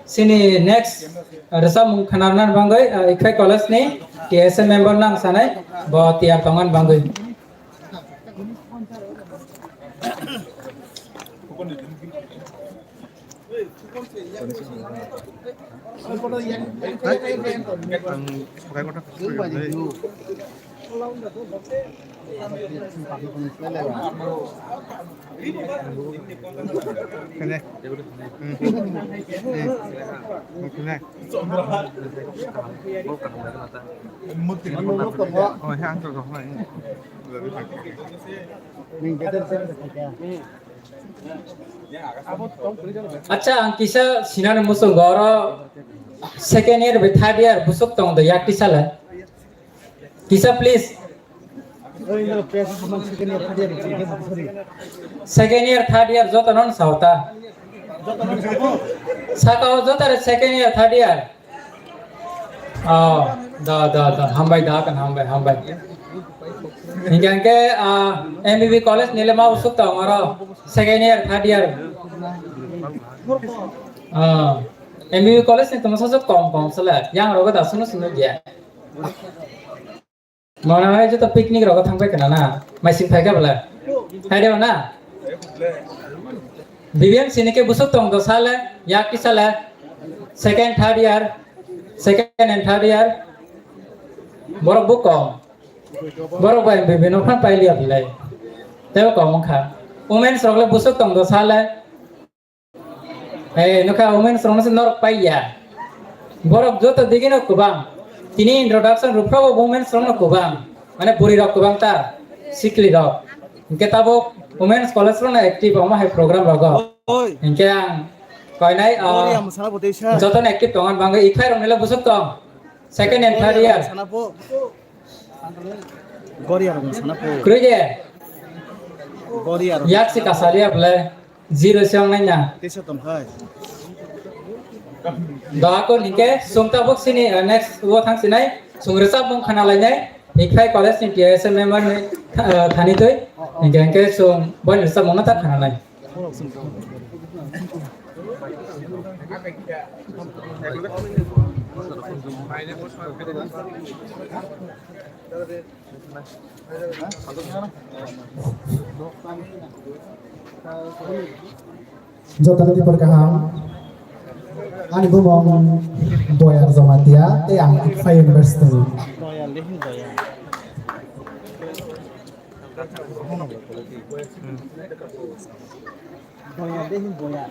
chini next rwchapmung khwnarnani bagwi, eh, Ikhai College ni T S A member no ang sanai, bo tiyar tongmani bagwi. Acha, ang kisa sinani muchungo oro second year bai third year busuk tong do, yak kisa le. Kisa please. Second year, third year joto non sauta. Saka o joto re second year, third year. Oh, da, da, da, hambai da, kan hambai, hambai. Hinkhe, hinkhe, ah, M B B college nile ma usuk tong oro second year, third year. Ah, M B B college ni tongma sajak kom kom sala, yang rogo da sunu sunu dia. Mona hai joto picnic rogo thangpai kana na, maising phaika bela. Hai de na? B B M C ni ke busuk tong do sale, yak ki sale, second, third year, second and third year. Borok bo kom. Borok bai M B B no phan pailiya belai. Tebo kom wngkha. Women's rok le busuk tong do sale. Hey, nokha women's rok no se norok paiya. Borok joto digino kubang. Tini introduction rupra bo women's rok no kubang. Mane buri rok kubang ta, sikli rok. Hinkhe tabuk women's college rok no active omo hai program rogo. Oi. Hinkhe ang koinai, ah, Gloria mwsana bo teisa. Joto no active tongan bangwi ikhai rok nila busuk tong. Second and third year. Sana po. Gloria rok mwsana po. Kwrwi de? Gloria rok. Yak si kasaliya bole. Zero se wngnai na. Tisa tong hai. Doa ko nike sungta bok sini, eh, next wo thang sinai, sung resap mung khana lainai, Ikhai college ni T S A member ni, eh, thani tui, nike nike sung boni resap mung ta khana nai. Joto ni por kaham. Ani bumung Doyar Jamatia, tei ang Ikhai University ni. Doyar dehin doyar. Doyar dehin doyar.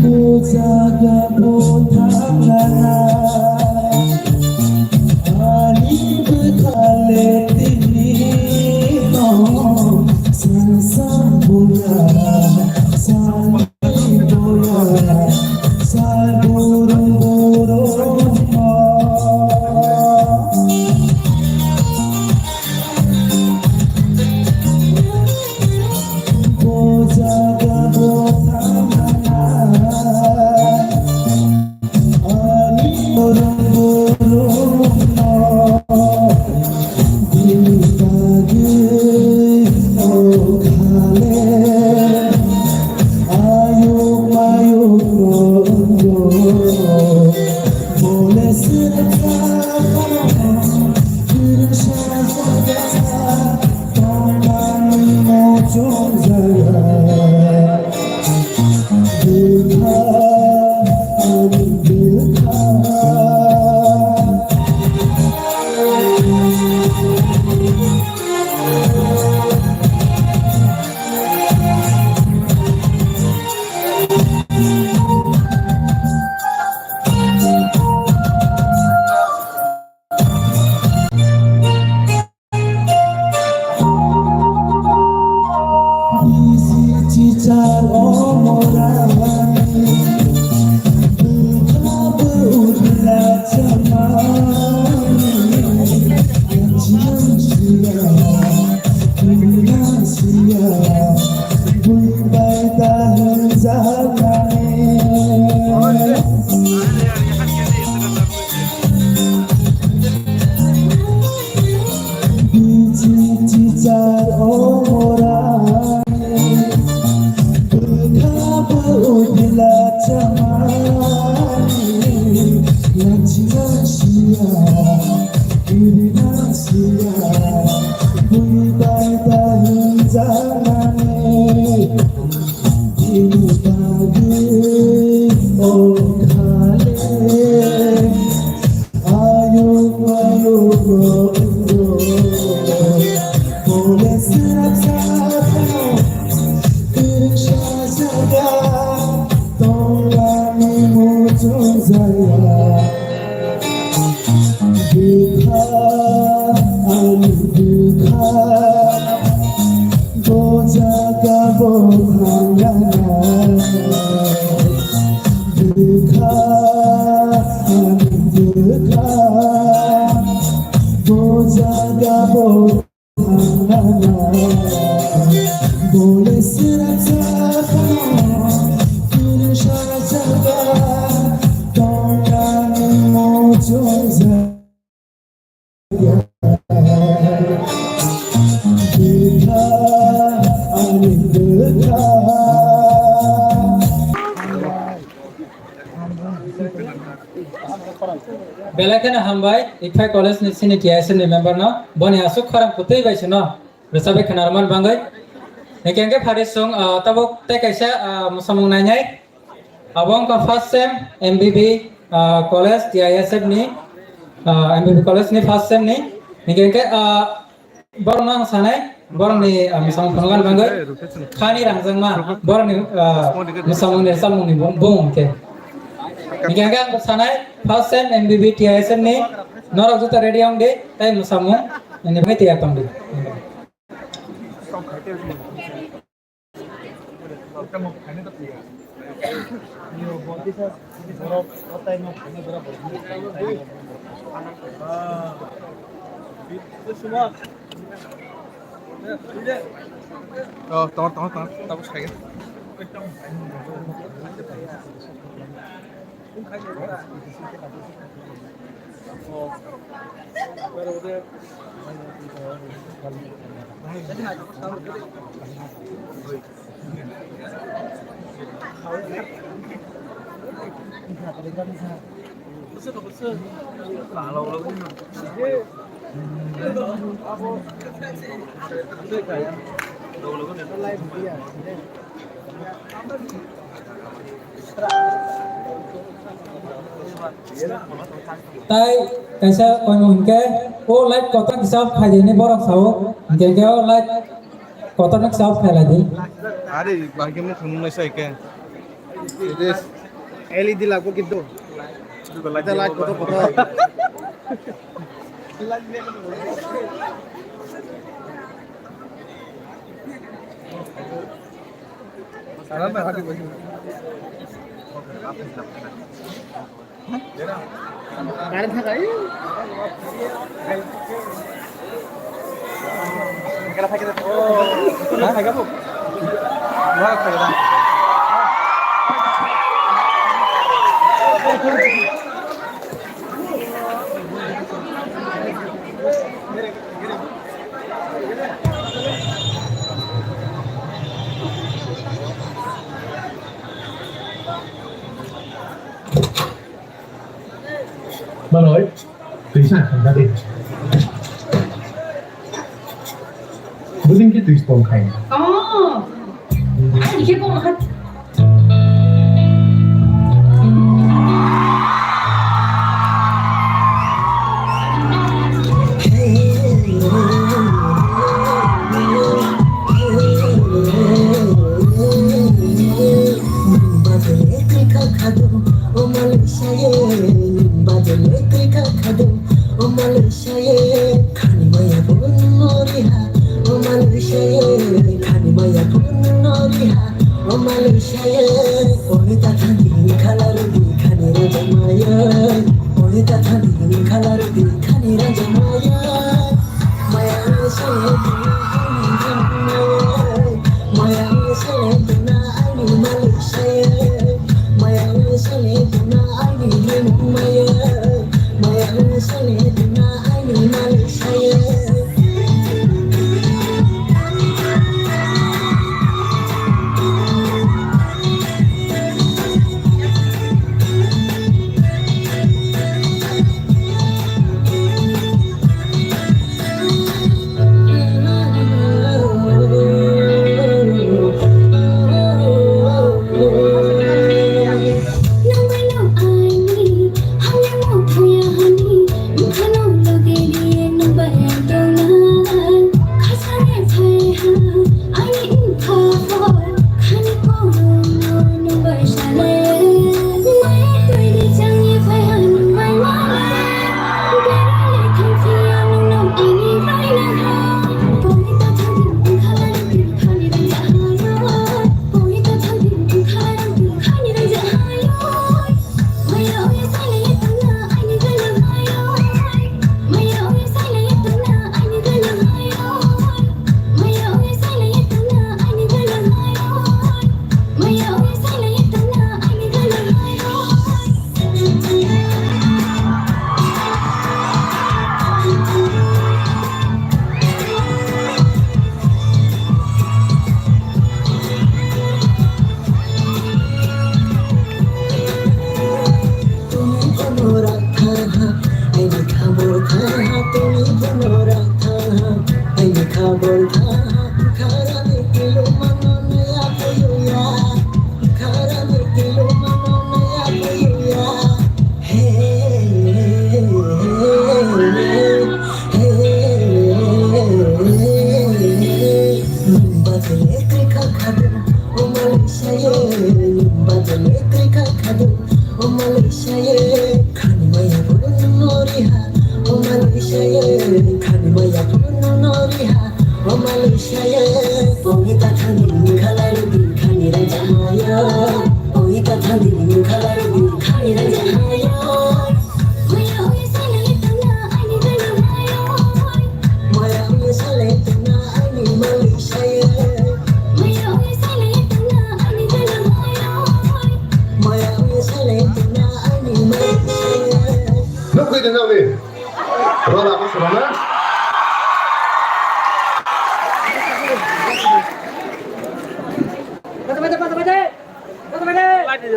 Bo jaga bo thangnana, ani bwkha le tini no, san san boya, san boya, san burung burung no. Bwkha, ani bwkha, bo jaga bo thangnana. Bwkha, ani bwkha, bo jaga bo Belai kheno hambai, Iphai College ni sini T I S F ni member no, boni aswk khorang kwtwi bai sino rwchapwi khwnarwmani bagwi. Hingke hingke phari chwng, ah, tabuk tei kaisa, ah, mwsamung nainai. Abo wngkha first sem M B B, ah, College T I S F ni, ah, M B B College ni first sem ni. Hingke hingke, ah, Borokno ang sanai, borokni, ah, mwsamung phunukna bagwi khani rangjakma, borokni, ah, mwsamungni rwchapmungni bung-, bung hwnkhe. Hingke hingke ang sanai, first sem M B B T I S F ni, norok joto ready wng di, tei mwsamung ni bagwi tiyar tong di. Oh, tongo, tongo, tongo. Tabuk saigwi. Tai kaisa koimung hinkhe o light kotor kisa phaidi hinwi borok sao, hinkhe khe o light kotor no kisa off khailai di. Ari, bahai khe mukhang nungnai sai khe. L E D lagbo kintu. Light kotor kotor. Manoi, twi sa khamda de. Bujing ki twi spong khai. Oh. Ani ke bong hat. Khani maya phone no riha, o Malaysia ye. Khani maya phone no riha, o Malaysia ye. Oi ta thani khala rudi khani raja maya. Oi ta thani khala rudi khani raja maya. Maya se tuna ani maya. Maya se tuna ani Malaysia ye. Maya se tuna ani maya.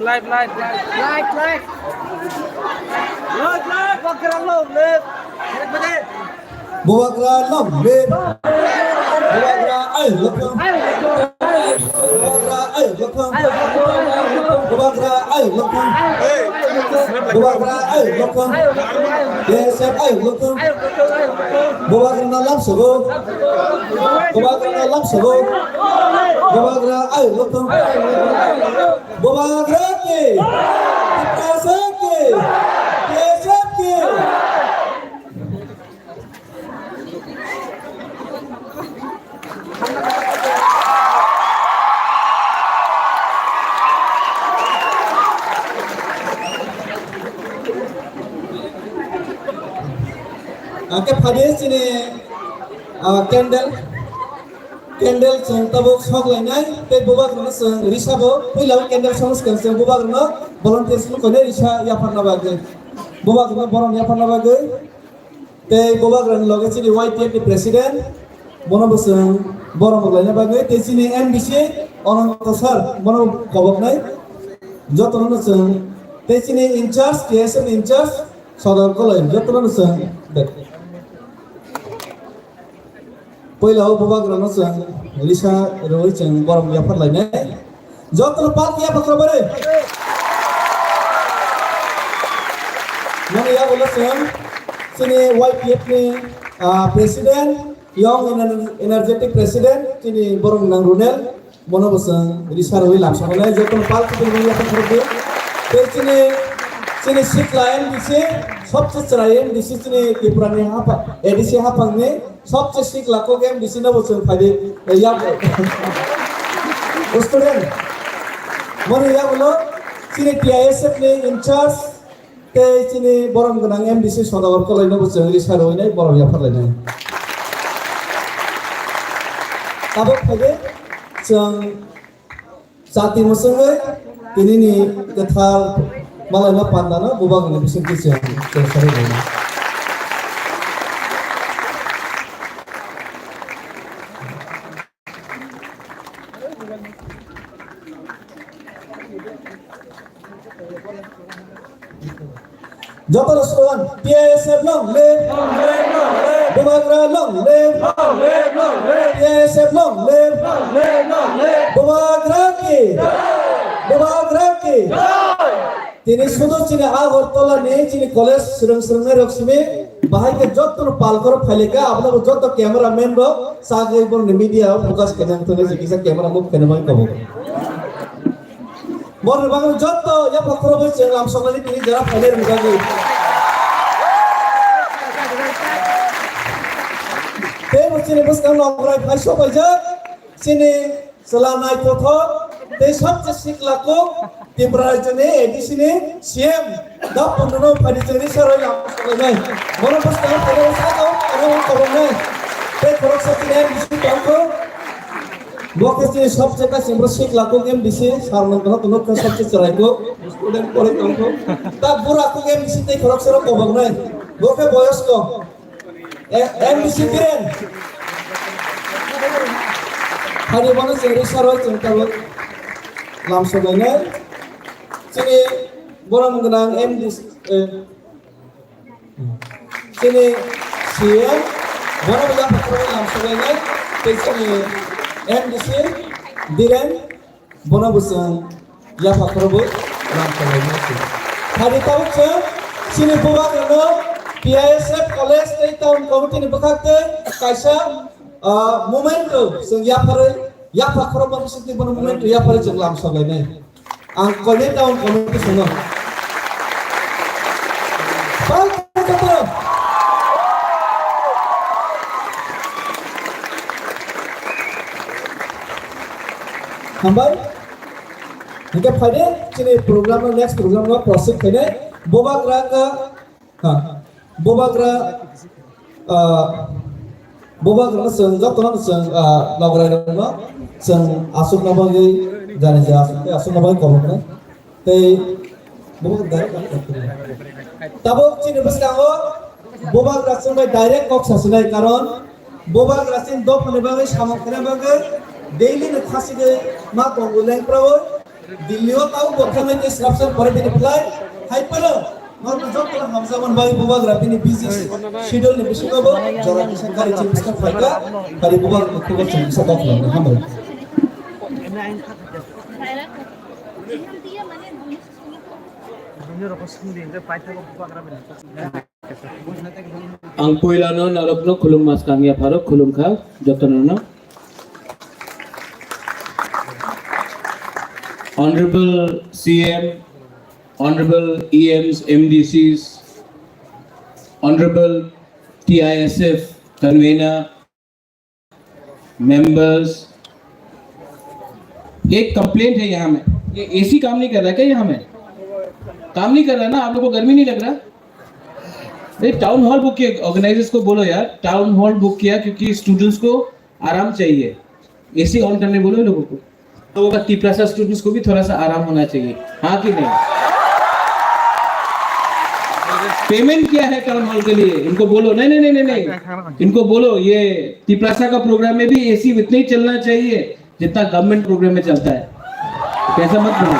Live, live, live. Live, live. Live, live. Bubagra long live. Bubagra ayuk lwkha. Bubagra ayuk lwkha. Bubagra ayuk lwkha. Bubagra ayuk lwkha. K S F ayuk lwkha. Bubagra no lamsogo. Bubagra no lamsogo. Bubagra ayuk lwkha. Bubagra ki. Tiprasa ki. K S F ki. Angke phadi chini, ah, candle, candle chwng tabuk sok lainai, tei bubagrano chwng risa bo, puila o candle sok swkang chwng bubagrano volunteers no koinai risa yapharna bagwi. Bubagrano borom yapharna bagwi. Tei bubagrani loge chini Y T F ni president, bono bo chwng borom rwlaina bagwi, tei chini M D C Ananto sir, bono koboknai, jotono no chwng, tei chini in charge, K S F ni in charge, Sodor Koloi, jotono no chwng. Puila o bubagrano chwng risa rwui chwng borom yaphar lainai. Jotono party yapha khorokbari. Mani yagulo chwng chini Y P F ni, ah, president, young ener-, energetic president, chini borok nang Runel, bono bo chwng risa rwui lamsa mannai, jotono party yapha khorokdi. Tei chini, chini sikla M D C, sobse chwrai M D C chini Tripura ni hapha, A D C haphang ni, Sobse sikla kok M D C no bo chwng phaidi, eh, yak-, student. Moni yagulo chini T I S F ni in charge tei chini borom gwnang M D C Sodagor Koloi no bo chwng risa rwinai borom yaphar lainai. Tabuk phaidi chwng Chati mwswngwi tinini kwthar malaima pandano bubagni bisingtwi chwng chwngsari laina. Joto slogan, T I S F long live. Bubagra long live. T I S F long live. Bubagra ki. Bubagra ki. Tini sudu chini Agartala ni chini college swrwng swrwngnai rok simi bahai ke joto no pal koro phailika abono joto cameraman rok sagwi borni media focus kene thangwi kisa camera move kene bai kobo. Borni bagwi joto yapha khoroknwi chwng lamsoknani tini jora phainai rwjagwi. Tei bo chini bwskang nokrai phai sopaijak chini chwla naithothok tei sabse sikla kok Tripura rajyoni A D C ni C M da pundrono phaidi chwngni saroi lamsoknai. Bono bwskang phainai sakao ano kobongnai. Tei khoroksa chini M D C tongkho. Bo khe chini sobse kaisa bwrwi sikla kok M D C, sar nang kono kono khe sobse chwrai kok, student pori tong kok. Ta bura kok M D C tei khoroksa rok koboknai. Bo khe boyosko. E, M D C Kiren. Hari bono chwng risa rok chwng tabuk lamsoknai. Chini borom gwnang M D C, eh, Chini C M, bono bo yapha khoroknwi lamsoknai, tei chini M D C, Biren, bono bo chwng yapha khoroknwi lamsoknai. Thani tabuk chwng chini bubagrano T I S F college tei town committee ni bwkhak tei kaisa, ah, movement rw chwng yapharwi, yapha khorokma bisingtwi bono movement rw yapharwi chwng lamsoknai. Ang koine town committee swngo. Pai kata. Hambai. Hingke phaide chini program no, next program no proceed khaine bobagra ka Ha. Bubagra, ah, bubagra no chwng jotono no chwng, ah, logorai rokno chwng aswkna bagwi jani je aswk tei aswkna bagwi koboknai. Tei bubagra direct tabuk chini bwskango bubagra chwng bai direct kok sasinai, karon bubagra chini dophani bagwi samung khaina bagwi daily no khasigwi ma tongo lengpraui. Delhi o tau bo thangwi tei swrapsa pore bini phlai hai phano norok joto hamjakmani bagwi bubagra bini busy schedule ni bisingo bo jora kisa kari chips kha phaikha, kari bubagra khubor chum kisa kok hambai. Ang puilano norokno khulumma swkang yapharo khulumkha jotonono. Honorable C M, Honorable E Ms, M D Cs, Honorable T I S F convener, members, एक कंप्लेंट है यहाँ में, ये एसी काम नहीं कर रहा क्या यहाँ में? काम नहीं कर रहा ना, आप लोग को गर्मी नहीं लग रहा? अरे टाउन हॉल बुक किया, ऑर्गेनाइजर्स को बोलो यार, टाउन हॉल बुक किया क्योंकि स्टूडेंट्स को आराम चाहिए। एसी ऑन करने बोलो इन लोगों को। तो होगा तिपरासा स्टूडेंट्स को भी थोड़ा सा आराम होना चाहिए, हाँ कि नहीं? पेमेंट किया है टाउन हॉल के लिए, इनको बोलो। नहीं, नहीं, नहीं, नहीं, नहीं। इनको बोलो, ये तिपरासा का प्रोग्राम में भी एसी उतना ही चलना चाहिए जितना गवर्नमेंट प्रोग्राम में चलता है। पैसा मत बोलो।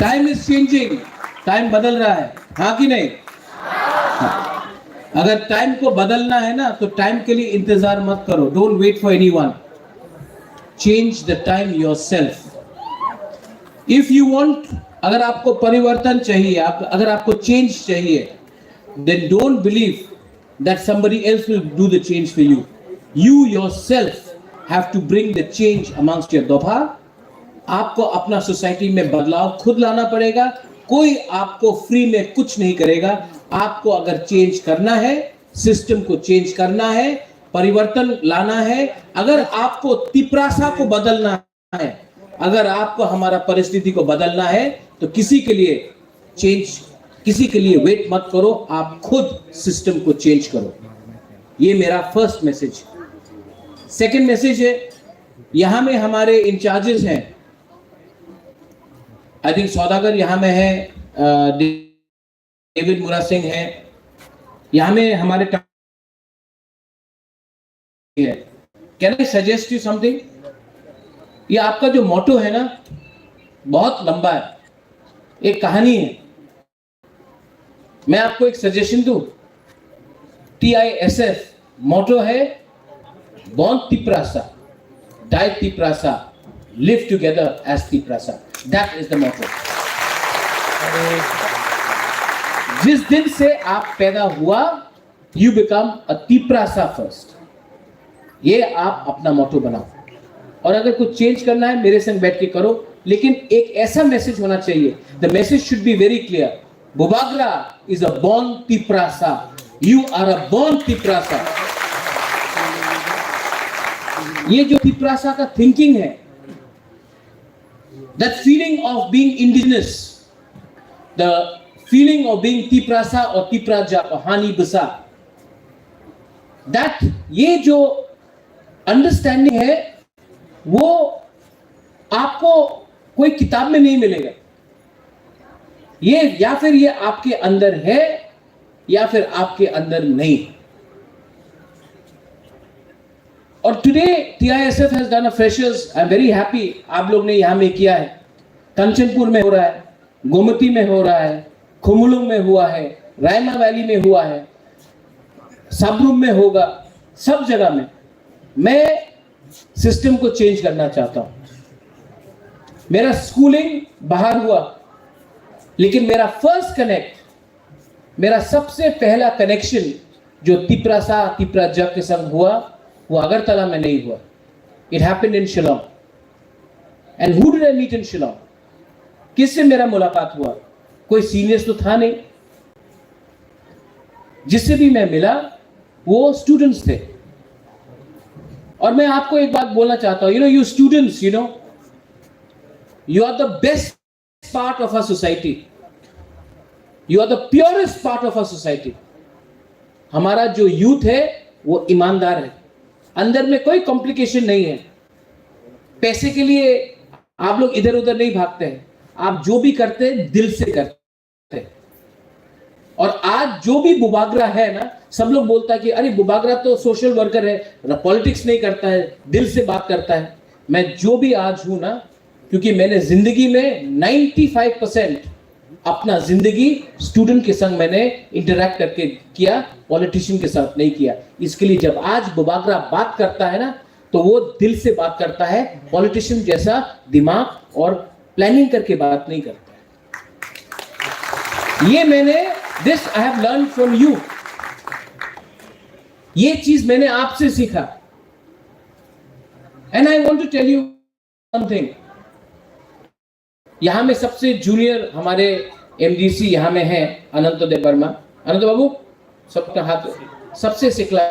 टाइम इज चेंजिंग, टाइम बदल रहा है, हाँ कि नहीं? हाँ। अगर टाइम को बदलना है ना, तो टाइम के लिए इंतजार मत करो। Don't wait for anyone. Change the time yourself. If you want, अगर आपको परिवर्तन चाहिए, आप, अगर आपको चेंज चाहिए, then don't believe that somebody else will do the change for you. You yourself have to bring the change amongst your दोफा. आपको अपना सोसाइटी में बदलाव खुद लाना पड़ेगा। कोई आपको फ्री में कुछ नहीं करेगा। आपको अगर चेंज करना है, सिस्टम को चेंज करना है, परिवर्तन लाना है, अगर आपको तिपरासा को बदलना है, अगर आपको हमारा परिस्थिति को बदलना है, तो किसी के लिए चेंज, किसी के लिए वेट मत करो, आप खुद सिस्टम को चेंज करो। ये मेरा फर्स्ट मैसेज। सेकंड मैसेज है, यहाँ में हमारे इंचार्जेस हैं, आई थिंक सौदागर यहाँ में है, अ, डेविड मुरा सिंह है, यहाँ में हमारे टा-, है। Can I suggest you something? ये आपका जो मोटो है ना, बहुत लंबा है, एक कहानी है। मैं आपको एक सजेशन दूं, टीआईएसएफ मोटो है, born Tiprasa, die Tiprasa, live together as Tiprasa. That is the motto. जिस दिन से आप पैदा हुआ, you become a Tiprasa first. ये आप अपना मोटो बनाओ। और अगर कुछ चेंज करना है, मेरे संग बैठ के करो, लेकिन एक ऐसा मैसेज होना चाहिए। The message should be very clear. Bubagra is a born Tiprasa. You are a born Tiprasa. ये जो तिपरासा का थिंकिंग है, that feeling of being indigenous, the feeling of being Tiprasa or Tiprajak or Hani Basa, that ये जो अंडरस्टैंडिंग है, वो आपको कोई किताब में नहीं मिलेगा। ये या फिर ये आपके अंदर है या फिर आपके अंदर नहीं। और today T I S F has done a freshers, I am very happy, आप लोग ने यहाँ में किया है। कंचनपुर में हो रहा है, गोमती में हो रहा है, खुमुलुंग में हुआ है, रायमा वैली में हुआ है, सबरूम में होगा, सब जगह में। मैं सिस्टम को चेंज करना चाहता हूँ। मेरा स्कूलिंग बाहर हुआ, लेकिन मेरा फर्स्ट कनेक्ट, मेरा सबसे पहला कनेक्शन जो तिपरासा, तिपराजक के संग हुआ, वो अगरतला में नहीं हुआ। It happened in Shillong. And who did I meet in Shillong? किससे मेरा मुलाकात हुआ? कोई सीनियर्स तो था नहीं। जिससे भी मैं मिला, वो स्टूडेंट्स थे। और मैं आपको एक बात बोलना चाहता हूँ, you know, you students, you know, you are the best part of our society. You are the purest part of our society. हमारा जो यूथ है, वो ईमानदार है, अंदर में कोई कॉम्प्लिकेशन नहीं है। पैसे के लिए आप लोग इधर उधर नहीं भागते हैं, आप जो भी करते हैं, दिल से करते हैं। और आज जो भी बुबागरा है ना, सब लोग बोलता है कि अरे, बुबागरा तो सोशल वर्कर है, पॉलिटिक्स नहीं करता है, दिल से बात करता है। मैं जो भी आज हूं ना, क्योंकि मैंने जिंदगी में नाइंटी फ़ाइव परसेंट अपना जिंदगी स्टूडेंट के संग मैंने इंटरैक्ट करके किया, पॉलिटिशियन के साथ नहीं किया। इसके लिए जब आज बुबागरा बात करता है ना, तो वो दिल से बात करता है, पॉलिटिशियन जैसा दिमाग और प्लानिंग करके बात नहीं करता है। ये मैंने, this I have learned from you, ये चीज मैंने आपसे सीखा। And I want to tell you one thing, यहाँ में सबसे जूनियर हमारे एमडीसी यहाँ में है, अनंत देव वर्मा। अनंत बाबू, सबका हाथ, सबसे सिखला।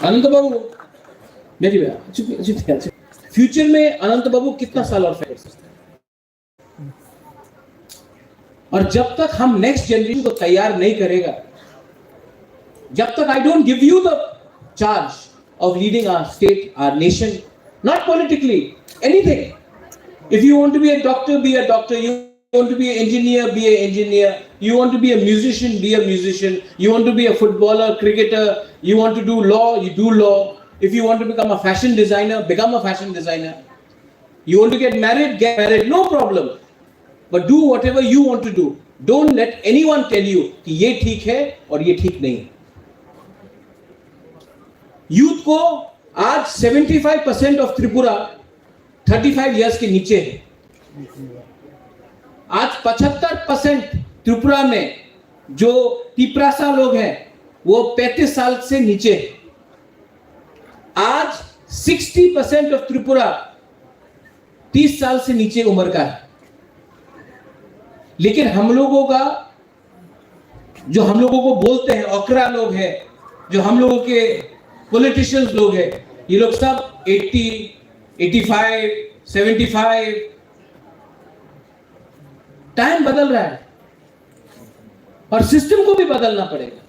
अनंत बाबू, मेरी बात, चुप, चुप, चुप। फ्यूचर में अनंत बाबू कितना साल और फाइट कर सकते हैं? और जब तक हम नेक्स्ट जनरेशन को तैयार नहीं करेगा, जब तक, I don't give you the charge of leading our state, our nation, not politically, anything. If you want to be a doctor, be a doctor. You want to be an engineer, be an engineer. You want to be a musician, be a musician. You want to be a footballer, cricketer. You want to do law, you do law. If you want to become a fashion designer, become a fashion designer. You want to get married, get married, no problem. But do whatever you want to do. Don't let anyone tell you कि ये ठीक है और ये ठीक नहीं है। यूथ को आज seventy five percent of Tripura thirty five years के नीचे है। आज पचहत्तर परसेंट त्रिपुरा में जो तिपरासा लोग हैं, वो पैंतीस साल से नीचे है। आज सिक्सटी परसेंट ऑफ त्रिपुरा तीस साल से नीचे उम्र का है। लेकिन हम लोगों का, जो हम लोगों को बोलते हैं, ओकरा लोग हैं, जो हम लोगों के पॉलिटिशियंस लोग हैं, ये लोग सब eighty, eighty five, seventy five. Time बदल रहा है और सिस्टम को भी बदलना पड़ेगा।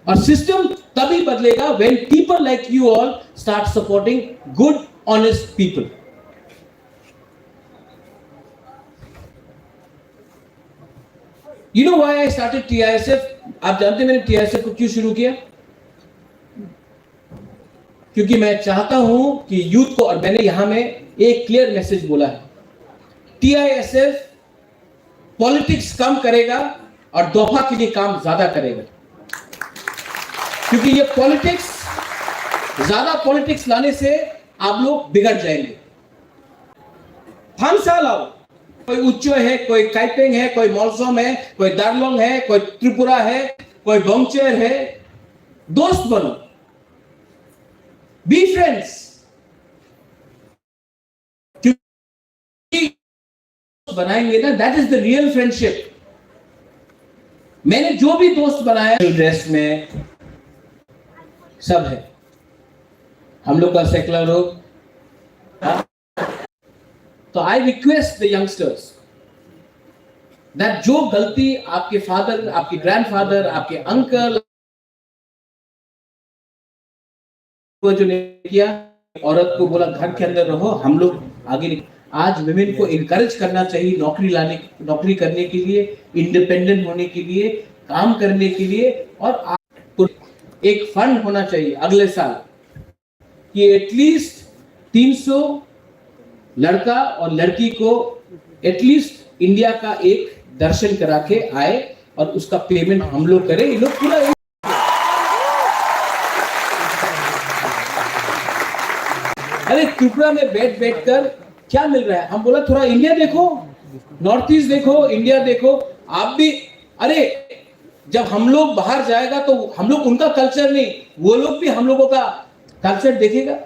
और सिस्टम तभी बदलेगा when people like you all start supporting good, honest people. You know why I started T I S F? आप जानते हैं मैंने टीआईएसएफ को क्यों शुरू किया? क्योंकि मैं चाहता हूं कि यूथ को, और मैंने यहां में एक क्लियर मैसेज बोला है, टीआईएसएफ पॉलिटिक्स कम करेगा और दोफा के लिए काम ज्यादा करेगा, क्योंकि ये पॉलिटिक्स, ज्यादा पॉलिटिक्स लाने से आप लोग बिगड़ जाएंगे। थामसालाव, कोई उच्च है, कोई काइपेंग है, कोई मलसम है, कोई दारलोंग है, कोई त्रिपुरा है, कोई बंगचेर है, दोस्त बनो, बी फ्रेंड्स। क्योंकि बनाएंगे ना, that is the real friendship. मैंने जो भी दोस्त बनाया, ड्रेस में सब है, हम लोग का सेकुलर हो। हाँ? तो I request the youngsters that जो गलती आपके फादर, आपके ग्रैंडफादर, आपके अंकल को जो नहीं किया, औरत को बोला घर के अंदर रहो, हम लोग आगे निक-, आज विमेन को इनकरेज करना चाहिए नौकरी लाने, नौकरी करने के लिए, इंडिपेंडेंट होने के लिए, काम करने के लिए। और आपको एक फंड होना चाहिए अगले साल कि एटलीस्ट तीन सौ लड़का और लड़की को एटलीस्ट इंडिया का एक दर्शन करा के आए और उसका पेमेंट हम लोग करें। ये लोग पूरा, अरे, त्रिपुरा में बैठ बैठ कर क्या मिल रहा है? हम बोला, थोड़ा इंडिया देखो, नॉर्थ ईस्ट देखो, इंडिया देखो। आप भी, अरे, जब हम लोग बाहर जाएगा तो हम लोग उनका कल्चर नहीं, वो लोग भी हम लोगों का कल्चर देखेगा।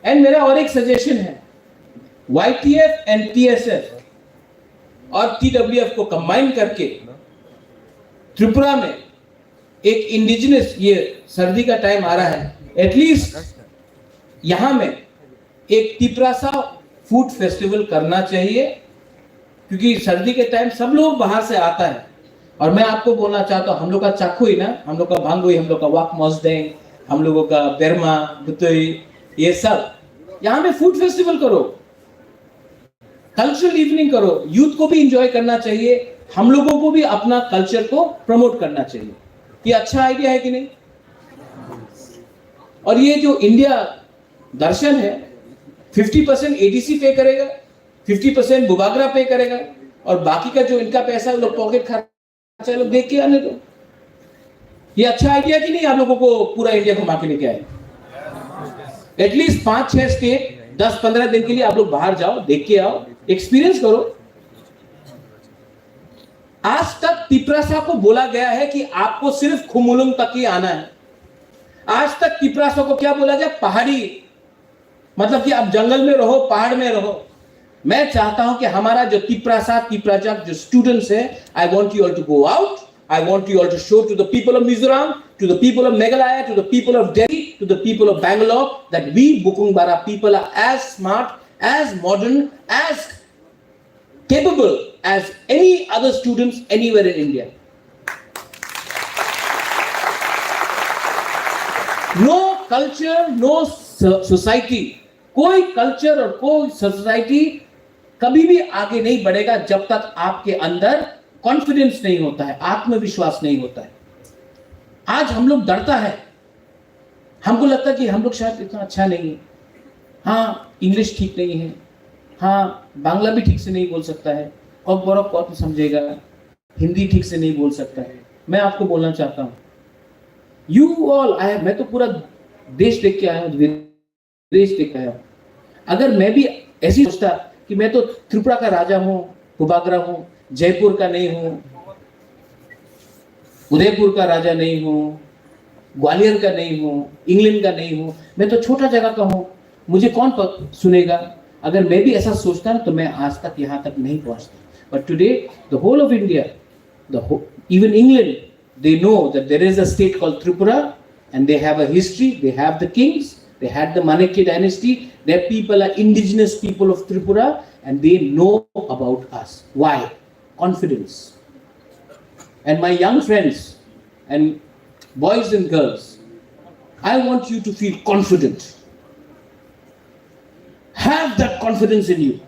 एंड मेरा और एक सजेशन है, वाईटीएफ एंड टीएसएफ और टीडब्ल्यूएफ को कंबाइन करके त्रिपुरा में एक इंडिजिनस, ये सर्दी का टाइम आ रहा है, एटलीस्ट यहाँ में एक तिपरासा फूड फेस्टिवल करना चाहिए, क्योंकि सर्दी के टाइम सब लोग बाहर से आता है। और मैं आपको बोलना चाहता हूँ, हम लोग का चाखुई ना, हम लोग का भांगुई, हम लोग का वाक मजदेंग, हम लोगों का बेरमा, बुतुई, ये सब, यहाँ पे फूड फेस्टिवल करो, कल्चरल इवनिंग करो, यूथ को भी एंजॉय करना चाहिए। हम लोगों को भी अपना कल्चर को प्रमोट करना चाहिए। ये अच्छा आइडिया है कि नहीं? और ये जो इंडिया दर्शन है, फिफ्टी परसेंट एडीसी पे करेगा, फिफ्टी परसेंट बुबागरा पे करेगा, और बाकी का जो इनका पैसा है, वो लोग पॉकेट खर्चा, लोग देख के आने दो। ये अच्छा आइडिया कि नहीं, आप लोगों को पूरा इंडिया घुमा के लेके आए? एटलीस्ट पांच छह स्टेट दस पंद्रह दिन के लिए आप लोग बाहर जाओ, देख के आओ, एक्सपीरियंस करो। आज तक तिपरासा को बोला गया है कि आपको सिर्फ खुमुलुंग तक ही आना है। आज तक तिपरासा को क्या बोला गया? पहाड़ी, मतलब कि आप जंगल में रहो, पहाड़ में रहो। मैं चाहता हूं कि हमारा जो तिपरासा, तिपराजक जो स्टूडेंट्स है, I want you all to go out, I want you all to show to the people of Mizoram, to the people of Meghalaya, to the people of Delhi, to the people of Bangalore, that we Bukung Bara people are as smart, as modern, as capable as any other students anywhere in India. No culture, no so-, society, कोई कल्चर और कोई सोसाइटी कभी भी आगे नहीं बढ़ेगा जब तक आपके अंदर कॉन्फिडेंस नहीं होता है, आत्मविश्वास नहीं होता है। आज हम लोग डरता है, हमको लगता है कि हम लोग शायद इतना अच्छा नहीं है, हाँ, इंग्लिश ठीक नहीं है, हाँ, बांग्ला भी ठीक से नहीं बोल सकता है, ककबरक कौन समझेगा, हिंदी ठीक से नहीं बोल सकता है। मैं आपको बोलना चाहता हूँ, यू ऑल, आई, मैं तो पूरा देश देख के आया हूँ, विदेश देख के आया हूँ। अगर मैं भी ऐसी सोचता कि मैं तो त्रिपुरा का राजा हूँ, बुबागरा हूँ, जयपुर का नहीं हूँ, उदयपुर का राजा नहीं हूँ, ग्वालियर का नहीं हूँ, इंग्लैंड का नहीं हूँ, मैं तो छोटा जगह का हूँ, मुझे कौन प-, सुनेगा? अगर मैं भी ऐसा सोचता ना, तो मैं आज तक यहाँ तक नहीं पहुँचता। But today, the whole of India, the whole, even England, they know that there is a state called Tripura, and they have a history, they have the kings, they had the Manakya dynasty, their people are indigenous people of Tripura, and they know about us. Why? Confidence. And my young friends and boys and girls, I want you to feel confident. Have that confidence in you.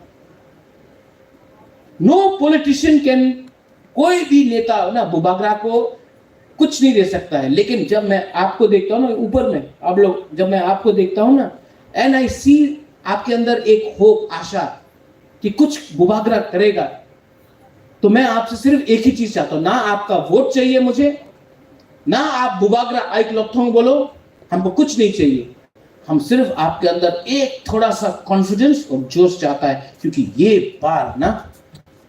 No politician can, कोई भी नेता ना बुबागरा को कुछ नहीं दे सकता है, लेकिन जब मैं आपको देखता हूँ ना ऊपर में, आप लोग, जब मैं आपको देखता हूँ ना, एंड आई सी, आपके अंदर एक होप, आशा कि कुछ बुबागरा करेगा, तो मैं आपसे सिर्फ एक ही चीज चाहता हूँ, ना आपका वोट चाहिए मुझे, ना आप बुबागरा आइक लोकथोंग बोलो, हमको कुछ नहीं चाहिए। हम सिर्फ आपके अंदर एक थोड़ा सा कॉन्फिडेंस और जोश चाहता है, क्योंकि ये बार ना,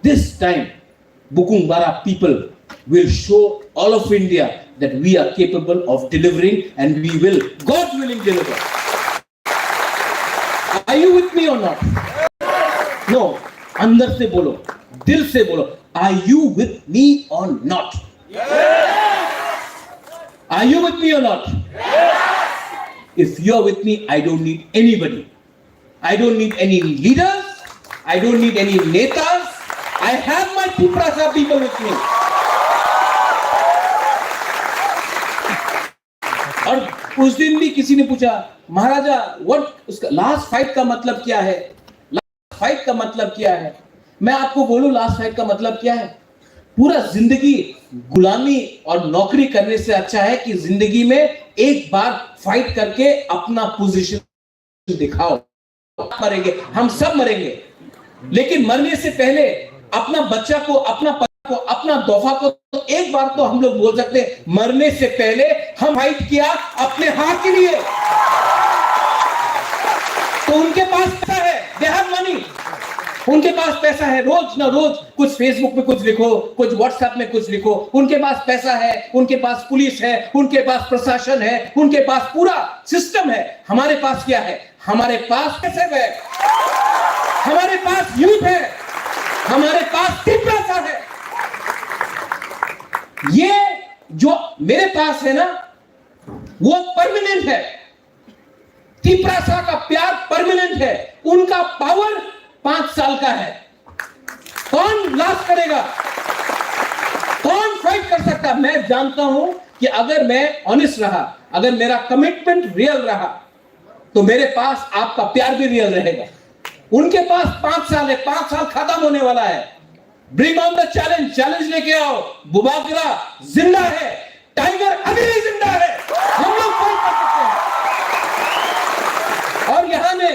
this time, Bukung Bara people will show all of India that we are capable of delivering, and we will, God willing, deliver. Are you with me or not? No, अंदर से बोलो, दिल से बोलो, are you with me or not? Are you with me or not? If you are with me, I don't need anybody. I don't need any leaders. I don't need any netas. I have my Tiprasa people with me. और उस दिन भी किसी ने पूछा, महाराजा, व्हाट, उसका last fight का मतलब क्या है? लास्ट फाइट का मतलब क्या है? मैं आपको बोलूं, लास्ट फाइट का मतलब क्या है? पूरा जिंदगी गुलामी और नौकरी करने से अच्छा है कि जिंदगी में एक बार फाइट करके अपना पोजीशन दिखाओ। मरेंगे, हम सब मरेंगे, लेकिन मरने से पहले अपना बच्चा को, अपना पति को, अपना दोफा को तो एक बार तो हम लोग बोल सकते हैं, मरने से पहले हम फाइट किया अपने हक के लिए। तो उनके पास पैसा है, they have money, उनके पास पैसा है, रोज ना रोज कुछ फेसबुक पे कुछ लिखो, कुछ व्हाट्सएप में कुछ लिखो। उनके पास पैसा है, उनके पास पुलिस है, उनके पास प्रशासन है, उनके पास पूरा सिस्टम है। हमारे पास क्या है? हमारे पास पैसे है, हमारे पास यूथ है, हमारे पास तिपरासा है। ये जो मेरे पास है ना, वो परमानेंट है। तिपरासा का प्यार परमानेंट है, उनका पावर पांच साल का है। कौन लास्ट करेगा? कौन फाइट कर सकता? मैं जानता हूं कि अगर मैं ऑनेस्ट रहा, अगर मेरा कमिटमेंट रियल रहा, तो मेरे पास आपका प्यार भी रियल रहेगा। उनके पास पांच साल है, पांच साल खत्म होने वाला है। Bring on the challenge, challenge लेके आओ। बुबागरा जिंदा है, टाइगर अभी भी जिंदा है। हम लोग फाइट कर सकते हैं। और यहाँ में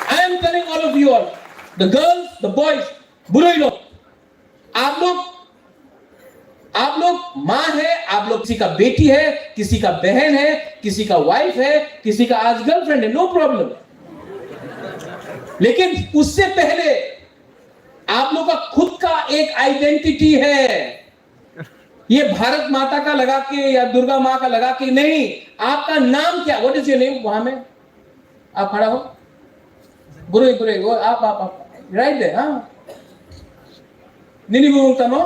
I am telling all of you all, the girls, the boys, बुरे लोग, आप लोग, आप लोग माँ है, आप लोग किसी का बेटी है, किसी का बहन है, किसी का वाइफ है, किसी का आज गर्लफ्रेंड है, नो प्रॉब्लम। लेकिन उससे पहले आप लोग का खुद का एक आइडेंटिटी है। ये भारत माता का लगा के या दुर्गा माँ का लगा के नहीं। आपका नाम क्या? What is your name? वहां में आप खड़ा हो। Bro, bro, वो आप, आप, आप। Right there, हाँ। Nini bumung tamo?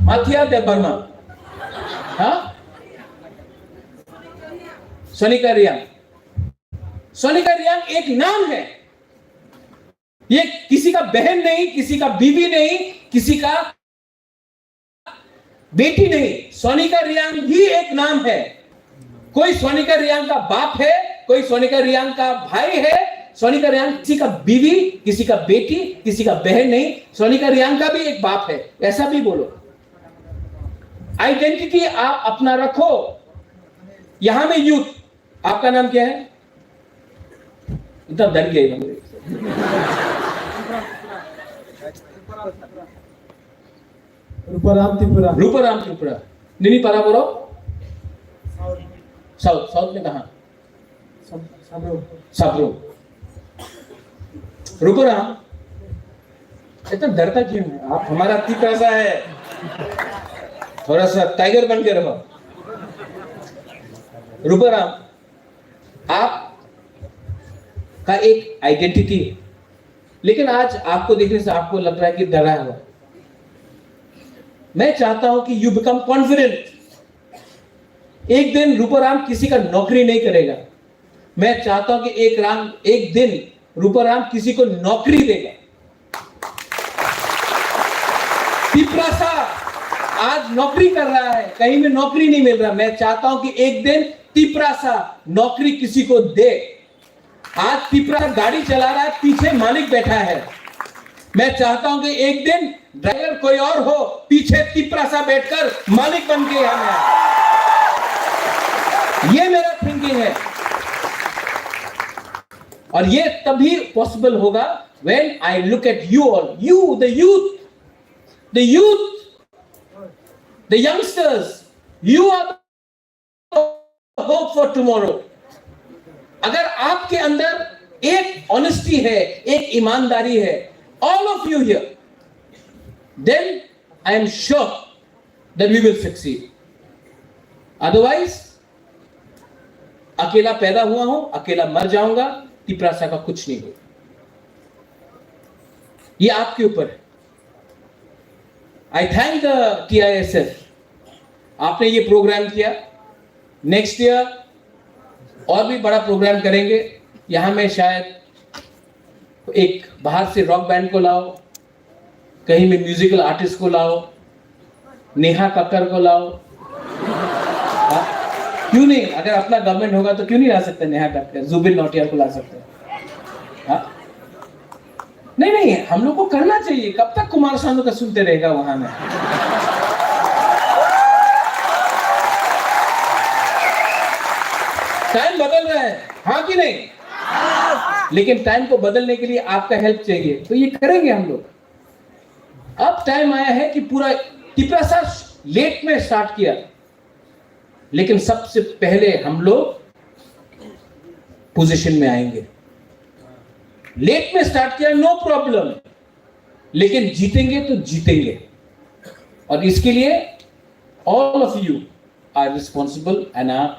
Mathia Debbarma. हाँ? Sonika Riang। सोनिका रियांग एक नाम है। ये किसी का बहन नहीं, किसी का बीवी नहीं, किसी का बेटी नहीं। सोनिका रियांग ही एक नाम है। कोई सोनिका रियांग का बाप है, कोई सोनिका रियांग का भाई है। सोनिका रियांग किसी का बीवी, किसी का बेटी, किसी का बहन नहीं। सोनिका रियांग का भी एक बाप है, ऐसा भी बोलो। आइडेंटिटी आप अपना रखो। यहां में यूथ, आपका नाम क्या है? इतना डर गया ये बंदे। Ruparam Tripura. Ruparam Tripura. Nini para boro? South, South में कहाँ? Sab-, Sabro. Sabro. रुपराम, इतना डरता क्यों है? आप हमारा तिपरासा है, थोड़ा सा टाइगर बन के रहो। रुपराम, आप का एक आइडेंटिटी है, लेकिन आज आपको देखने से आपको लग रहा है कि डरा हुआ। मैं चाहता हूं कि you become confident। एक दिन रूपाराम किसी का नौकरी नहीं करेगा। मैं चाहता हूं कि एक राम, एक दिन रूपाराम किसी को नौकरी देगा। तिपरासा आज नौकरी कर रहा है, कहीं में नौकरी नहीं मिल रहा। मैं चाहता हूं कि एक दिन तिपरासा नौकरी किसी को दे। आज तिपरा गाड़ी चला रहा है, पीछे मालिक बैठा है। मैं चाहता हूं कि एक दिन ड्राइवर कोई और हो, पीछे तिपरासा बैठकर मालिक बन के यहाँ में आए। ये मेरा थिंकिंग है। और ये तभी पॉसिबल होगा when I look at you all, you, the youth, the youth, the youngsters, you are the hope for tomorrow। अगर आपके अंदर एक ऑनेस्टी है, एक ईमानदारी है, all of you here, then I am sure that we will succeed। Otherwise, अकेला पैदा हुआ हूं, अकेला मर जाऊंगा, तिपरासा का कुछ नहीं होगा। ये आपके ऊपर है। I thank the T I S F, आपने ये प्रोग्राम किया। नेक्स्ट ईयर और भी बड़ा प्रोग्राम करेंगे। यहाँ में शायद एक बाहर से रॉक बैंड को लाओ, कहीं में म्यूजिकल आर्टिस्ट को लाओ, नेहा कक्कर को लाओ। हाँ? क्यों नहीं? अगर अपना गवर्नमेंट होगा तो क्यों नहीं ला सकते नेहा कक्कर, जुबिन नौटियाल को ला सकते हैं? हाँ? नहीं, नहीं, हम लोग को करना चाहिए। कब तक कुमार सानू का सुनते रहेगा वहां में? टाइम बदल रहा है, हाँ कि नहीं? लेकिन टाइम को बदलने के लिए आपका हेल्प चाहिए, तो ये करेंगे हम लोग। अब टाइम आया है कि पूरा तिपरासा लेट में स्टार्ट किया, लेकिन सबसे पहले हम लोग पोजीशन में आएंगे। लेट में स्टार्ट किया, नो प्रॉब्लम, लेकिन जीतेंगे तो जीतेंगे। और इसके लिए all of you are responsible and are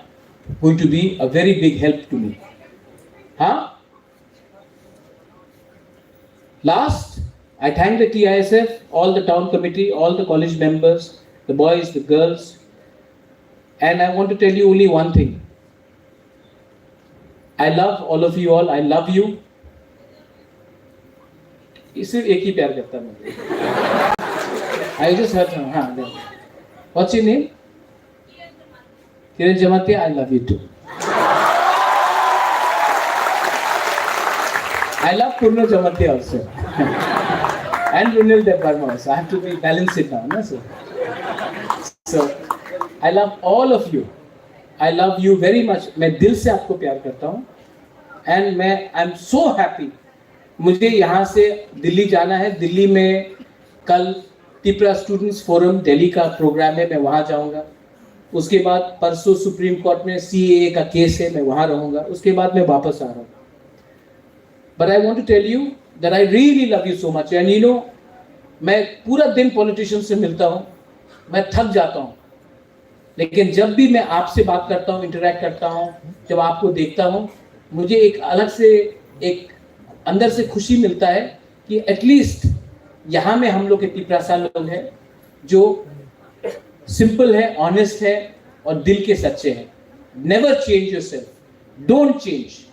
going to be a very big help to me। हाँ, last, I thank the T I S F, all the town committee, all the college members, the boys, the girls, and I want to tell you only one thing. I love all of you all. I love you. सिर्फ एक ही प्यार करता है मुझे। I just heard, हाँ, what's your name? Kiran Jamatia, I love you too. I love Purno Jamatia also. And Runil Debbarma also. I have to be balanced it now, na, sir? So, I love all of you. I love you very much. मैं दिल से आपको प्यार करता हूँ। And मैं, I am so happy. मुझे यहाँ से दिल्ली जाना है। दिल्ली में कल तिपरा स्टूडेंट्स फोरम दिल्ली का प्रोग्राम है, मैं वहाँ जाऊँगा। उसके बाद परसों सुप्रीम कोर्ट में सीएए का केस है, मैं वहाँ रहूँगा। उसके बाद मैं वापस आ रहा हूँ। But I want to tell you that I really love you so much. And you know, मैं पूरा दिन पॉलिटिशियन से मिलता हूँ, मैं थक जाता हूँ, लेकिन जब भी मैं आपसे बात करता हूँ, इंटरेक्ट करता हूँ, जब आपको देखता हूँ, मुझे एक अलग से, एक अंदर से खुशी मिलता है कि एटलीस्ट यहाँ में हम लोग के तिपरासा लोग हैं जो सिंपल है, ऑनेस्ट है और दिल के सच्चे हैं। Never change yourself. Don't change.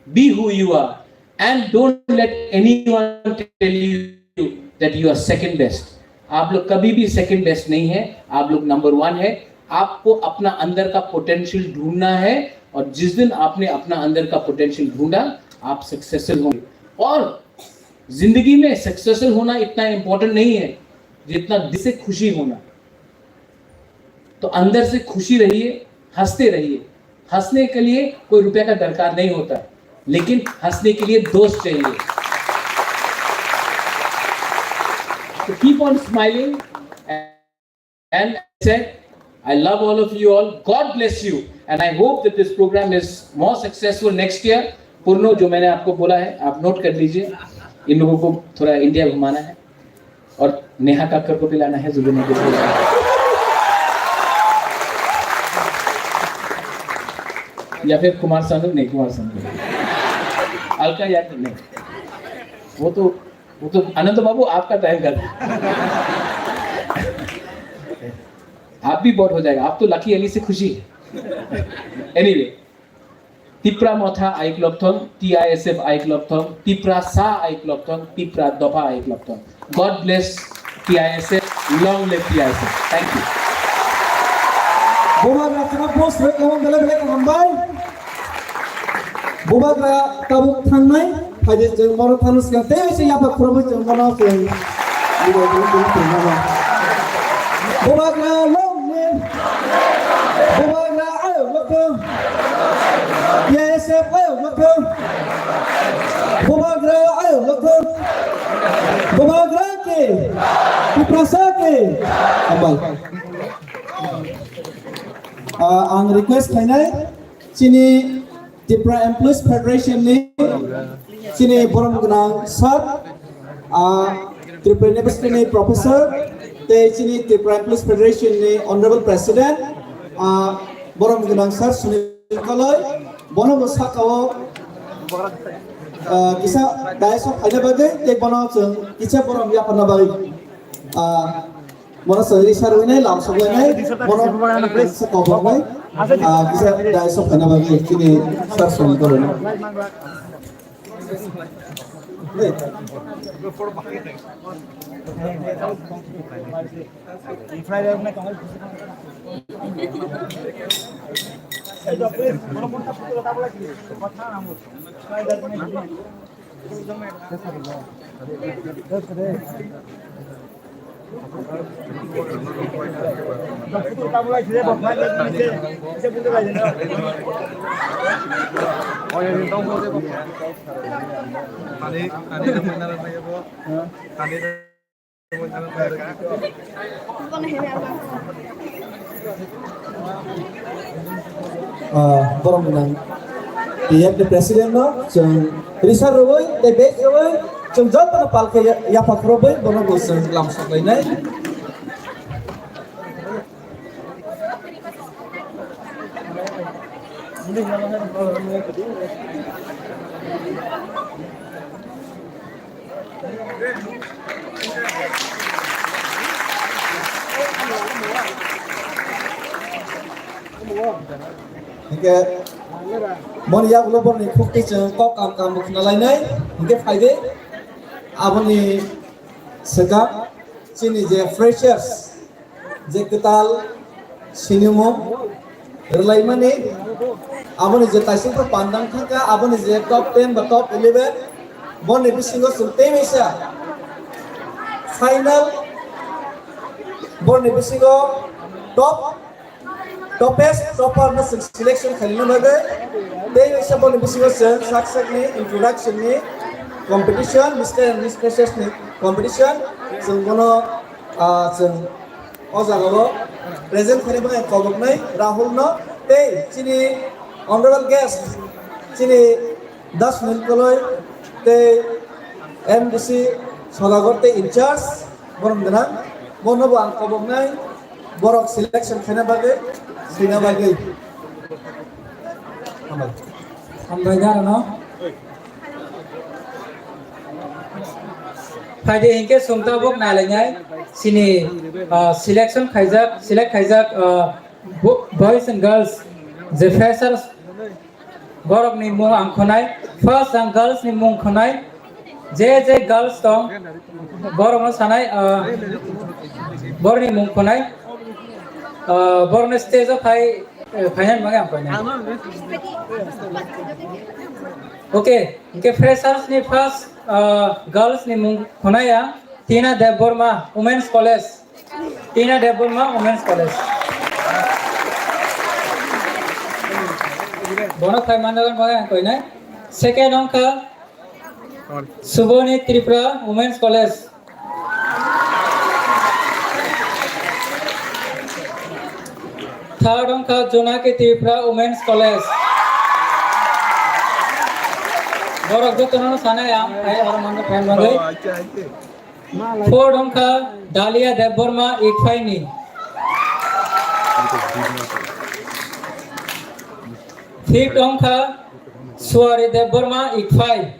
Be who you are and don't let anyone tell you that you are second best. आप लोग कभी भी सेकंड बेस्ट नहीं है, आप लोग नंबर वन है। आपको अपना अंदर का पोटेंशियल ढूंढना है, और जिस दिन आपने अपना अंदर का पोटेंशियल ढूंढा, आप सक्सेसफुल होंगे। और जिंदगी में सक्सेसफुल होना इतना इंपॉर्टेंट नहीं है जितना दिल से खुशी होना। तो अंदर से खुशी रहिए, हंसते रहिए। हंसने के लिए कोई रुपए का दरकार नहीं होता, लेकिन हंसने के लिए दोस्त चाहिए। So keep on smiling and said, I love all of you all. God bless you and I hope that this program is more successful next year. पूर्णो, जो मैंने आपको बोला है, आप नोट कर लीजिए। इन लोगों को थोड़ा इंडिया घुमाना है। और नेहा कक्कर को भी लाना है, जुबिन नौटियाल को लाना है। या फिर कुमार सानू, नहीं, कुमार सानू नहीं। अलका याग्निक नहीं। वो तो, वो तो आनंद बाबू आपका टाइम का था। आप भी बोर हो जाएगा, आप तो लकी अली से खुशी है। Anyway, Tipra Motha aiklokthong, T I S F aiklokthong, Tipra Sa aiklokthong, Tipra Dopha aiklokthong. God bless T I S F, long live T I S F. Thank you. Bubagra chwng post rwkha belai belai hambai. Bubagra tabuk thangnai, phaidi chwng bono thangna swkang tei se yapha khurumwi chwng bono chwng. Bubagra long live. Bubagra ayuk lokthong. T I S F ayuk lokthong. Bubagra ayuk lokthong. Bubagra ke. Tiprasa ke. Hambai. Ah, ang request khainai chini Tipra Employees Federation ni chini borom gwnang sir, ah, Tripura University ni professor, tei chini Tipra Employees Federation ni honorable president, ah, borom gwnang sir Sunil Koloi, bono bo saka o, ah, kisa dais o phaina bagwi tei bono chwng kisa borom yapharna bagwi, ah, Bono sari sar winai lam sok winai bono se kobor nai, ah, kisa dai sok khana bagwi chini sar song koro. Ah, borok gwnang T F ni president no chwng risa rwui tei base rwui chwng jotono pal khe ya-, yapha khorobwi bono bo chwng lam sok lainai. Hingke moni yagulo borni khukti chwng kok kam kam bo khna lainai. Hingke phaide aboni swkang chini je freshers je kwtal sinimung rwlaimani, aboni je kaisa pandang thangkha, aboni je top ten ba top eleven, Boni bisingo chwng tei waisa final, boni bisingo top, topest topper no chwng selection khaina bagwi tei waisa boni bisingo chwng sak sakni introduction ni competition, Mister and Miss Freshers ni competition, chwng bono, ah, chwng o jagao present khaina bagwi koboknai Rahul no tei chini honorable guest, chini Das Nilkoloi tei M D C Sodagar tei in charge borok gwnang, bono bo ang koboknai borok selection khaina bagwi, swina bagwi. Hambai. Hambai da rano. Phaidi hinkhe sung tabuk nailainai chini, ah, selection khaijak, select khaijak, ah, bo-, boys and girls je freshers borokni mung ang khonai, first ang girls ni mung khonai, je je girls tong, borokno sanai, ah, borokni mung khonai, ah, borokno stage o phai, eh, phainani bagwi ang koinai. Okay, hinkhe freshers ni first, ah, girls ni mung khonai ang Tina Debbarma, Women's College. Tina Debbarma, Women's College. Bono phai manna bagwi ang koinai. Second wngkha Suboni Tripura, Women's College. Third wngkha Jonaki Tripura, Women's College. Borok jotono sanai ang phai oro manna phai manwi. Fourth wngkha Dalia Debbarma, Ikphaini. Fifth wngkha Suari Debbarma, Ikphai.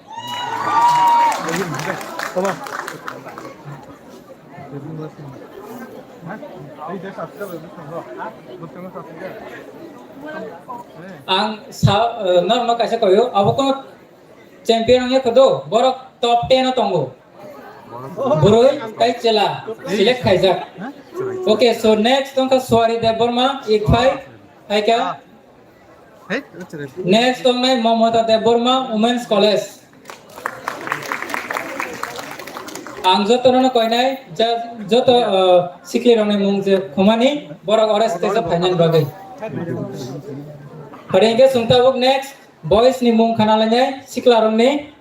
Ang sa, eh, norokno kaisa koyo, abo kono champion wngya kodo, borok top ten o tongo. Bwrwi tei chwla select khaijak. Okay, so next wngkha Suari Debbarma, Ikphai, phaikha. Next tongnai Mamata Debbarma, Women's College. Ang jotono koinai, ja-, joto, uh, siklirokni mung je khumani, borok oro stage o phainani bagwi. Phaidi hinkhe chwng tabuk next, boys ni mung khana lainai, siklarokni,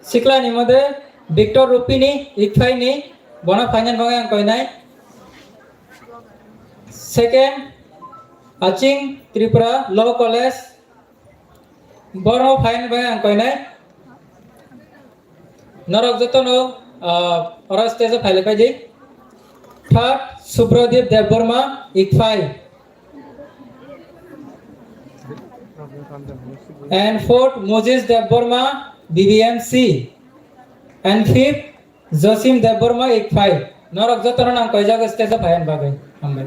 siklani mode Victor Rupini, Ikphaini, bono phainani bagwi ang koinai. Second, Aching Tripura Law College. Borok phaina bai ang koinai. Norok jotono, ah, oro stage o phailai phaidi. Third, Subrodip Debbarma, Ikphai. And fourth, Moses Debbarma, B B M C. And fifth, Josim Debbarma, Ikphai. Norok jotono nang koijago stage o phaiani bagwi. Hambai.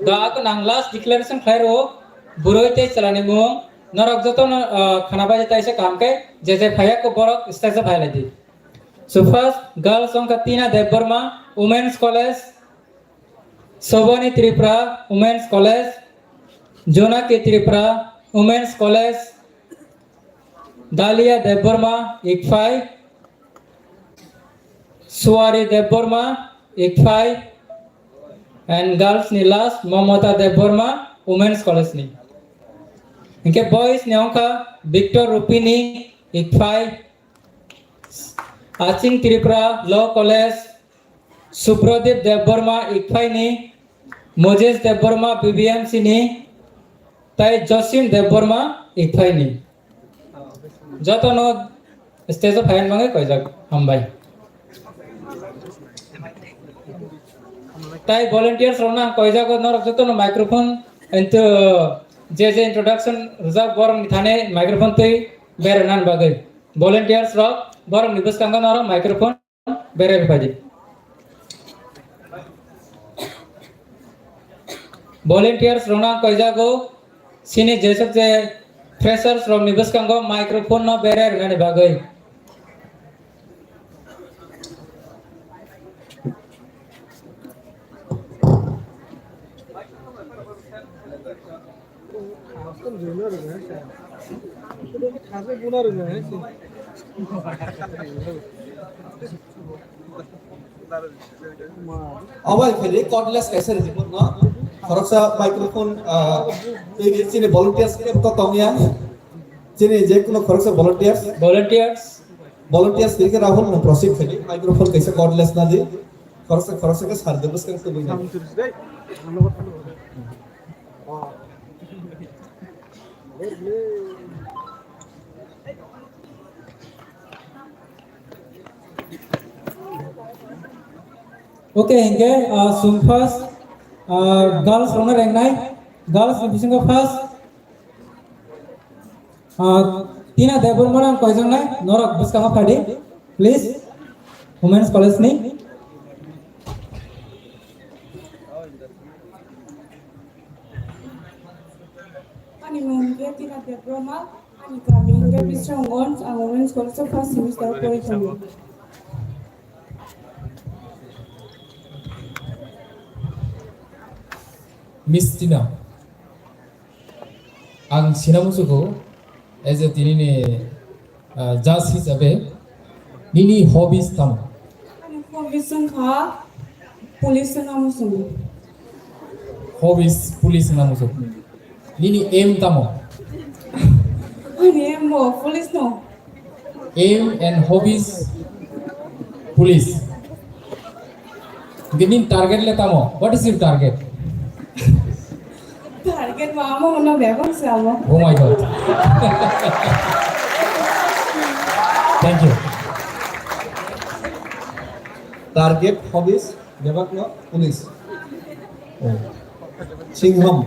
Da ako nang last declaration khlai rwo, bwrwi tei chwlani mung. Norok jotono, ah, khana bai taisa kaham khe, je je phaiya ko borok stage o phai lai di. So first, girls wngkha Tina Debbarma, Women's College, Soboni Tripura, Women's College, Jonaki Tripura, Women's College, Dalia Debbarma, Ikphai, Suari Debbarma, Ikphai, and girls ni last, Mamata Debbarma, Women's College ni. Hinkhe boys ni wngkha Victor Rupini, Ikphai, Aching Tripura Law College, Subrodip Debbarma, Ikphai ni, Moses Debbarma, B B M C ni, tai Josim Debbarma, Ikphai ni. Jotono stage o phaiyan bagwi koijak, hambai. Tai volunteers rokno ang koijago, norok jotono microphone, into je je introduction rwjak, borokni thani microphone twi berana bagwi. Volunteers rok, borokni bwskango norok microphone berai rwphai di. Volunteers rokno ang koijago, sini jesuk je freshers rokni bwskango microphone no berai rwnani bagwi. Obai khali cordless kaisa report no. Khoroksa microphone, ah, twi chini volunteers khe to tongya. Chini je kuno khoroksa volunteers. Volunteers. Volunteers twi khe Rahul no proceed khali. Microphone kaisa cordless na di. Khoroksa khoroksa khe sar de bwskang tubui na. Okay, hingke, ah, sum first, ah, girls rokno rengnai, girls ni bisingo first, ah, Tina Debbarma nang koijaknai, norok bwskango phai di, please, Women's College ni. Ani mung khe Tina Debbarma, ani kami hingke Bisramganj, ang Women's College o first semester o pori tongo. Miss Tina, ang sina musugo, as a tinini, ah, judge hisabe, nini hobbies tamo? Ani hobbies wngkha police wngna muchungo. Hobbies police wngna muchungo. Nini aim tamo? Ani aim bo police no. Aim and hobbies police. Nini target le tamo? What is your target? Target ma amo no bebak se amo. Oh my God. Thank you. Target, hobbies, bebak no police. Oh. Singham.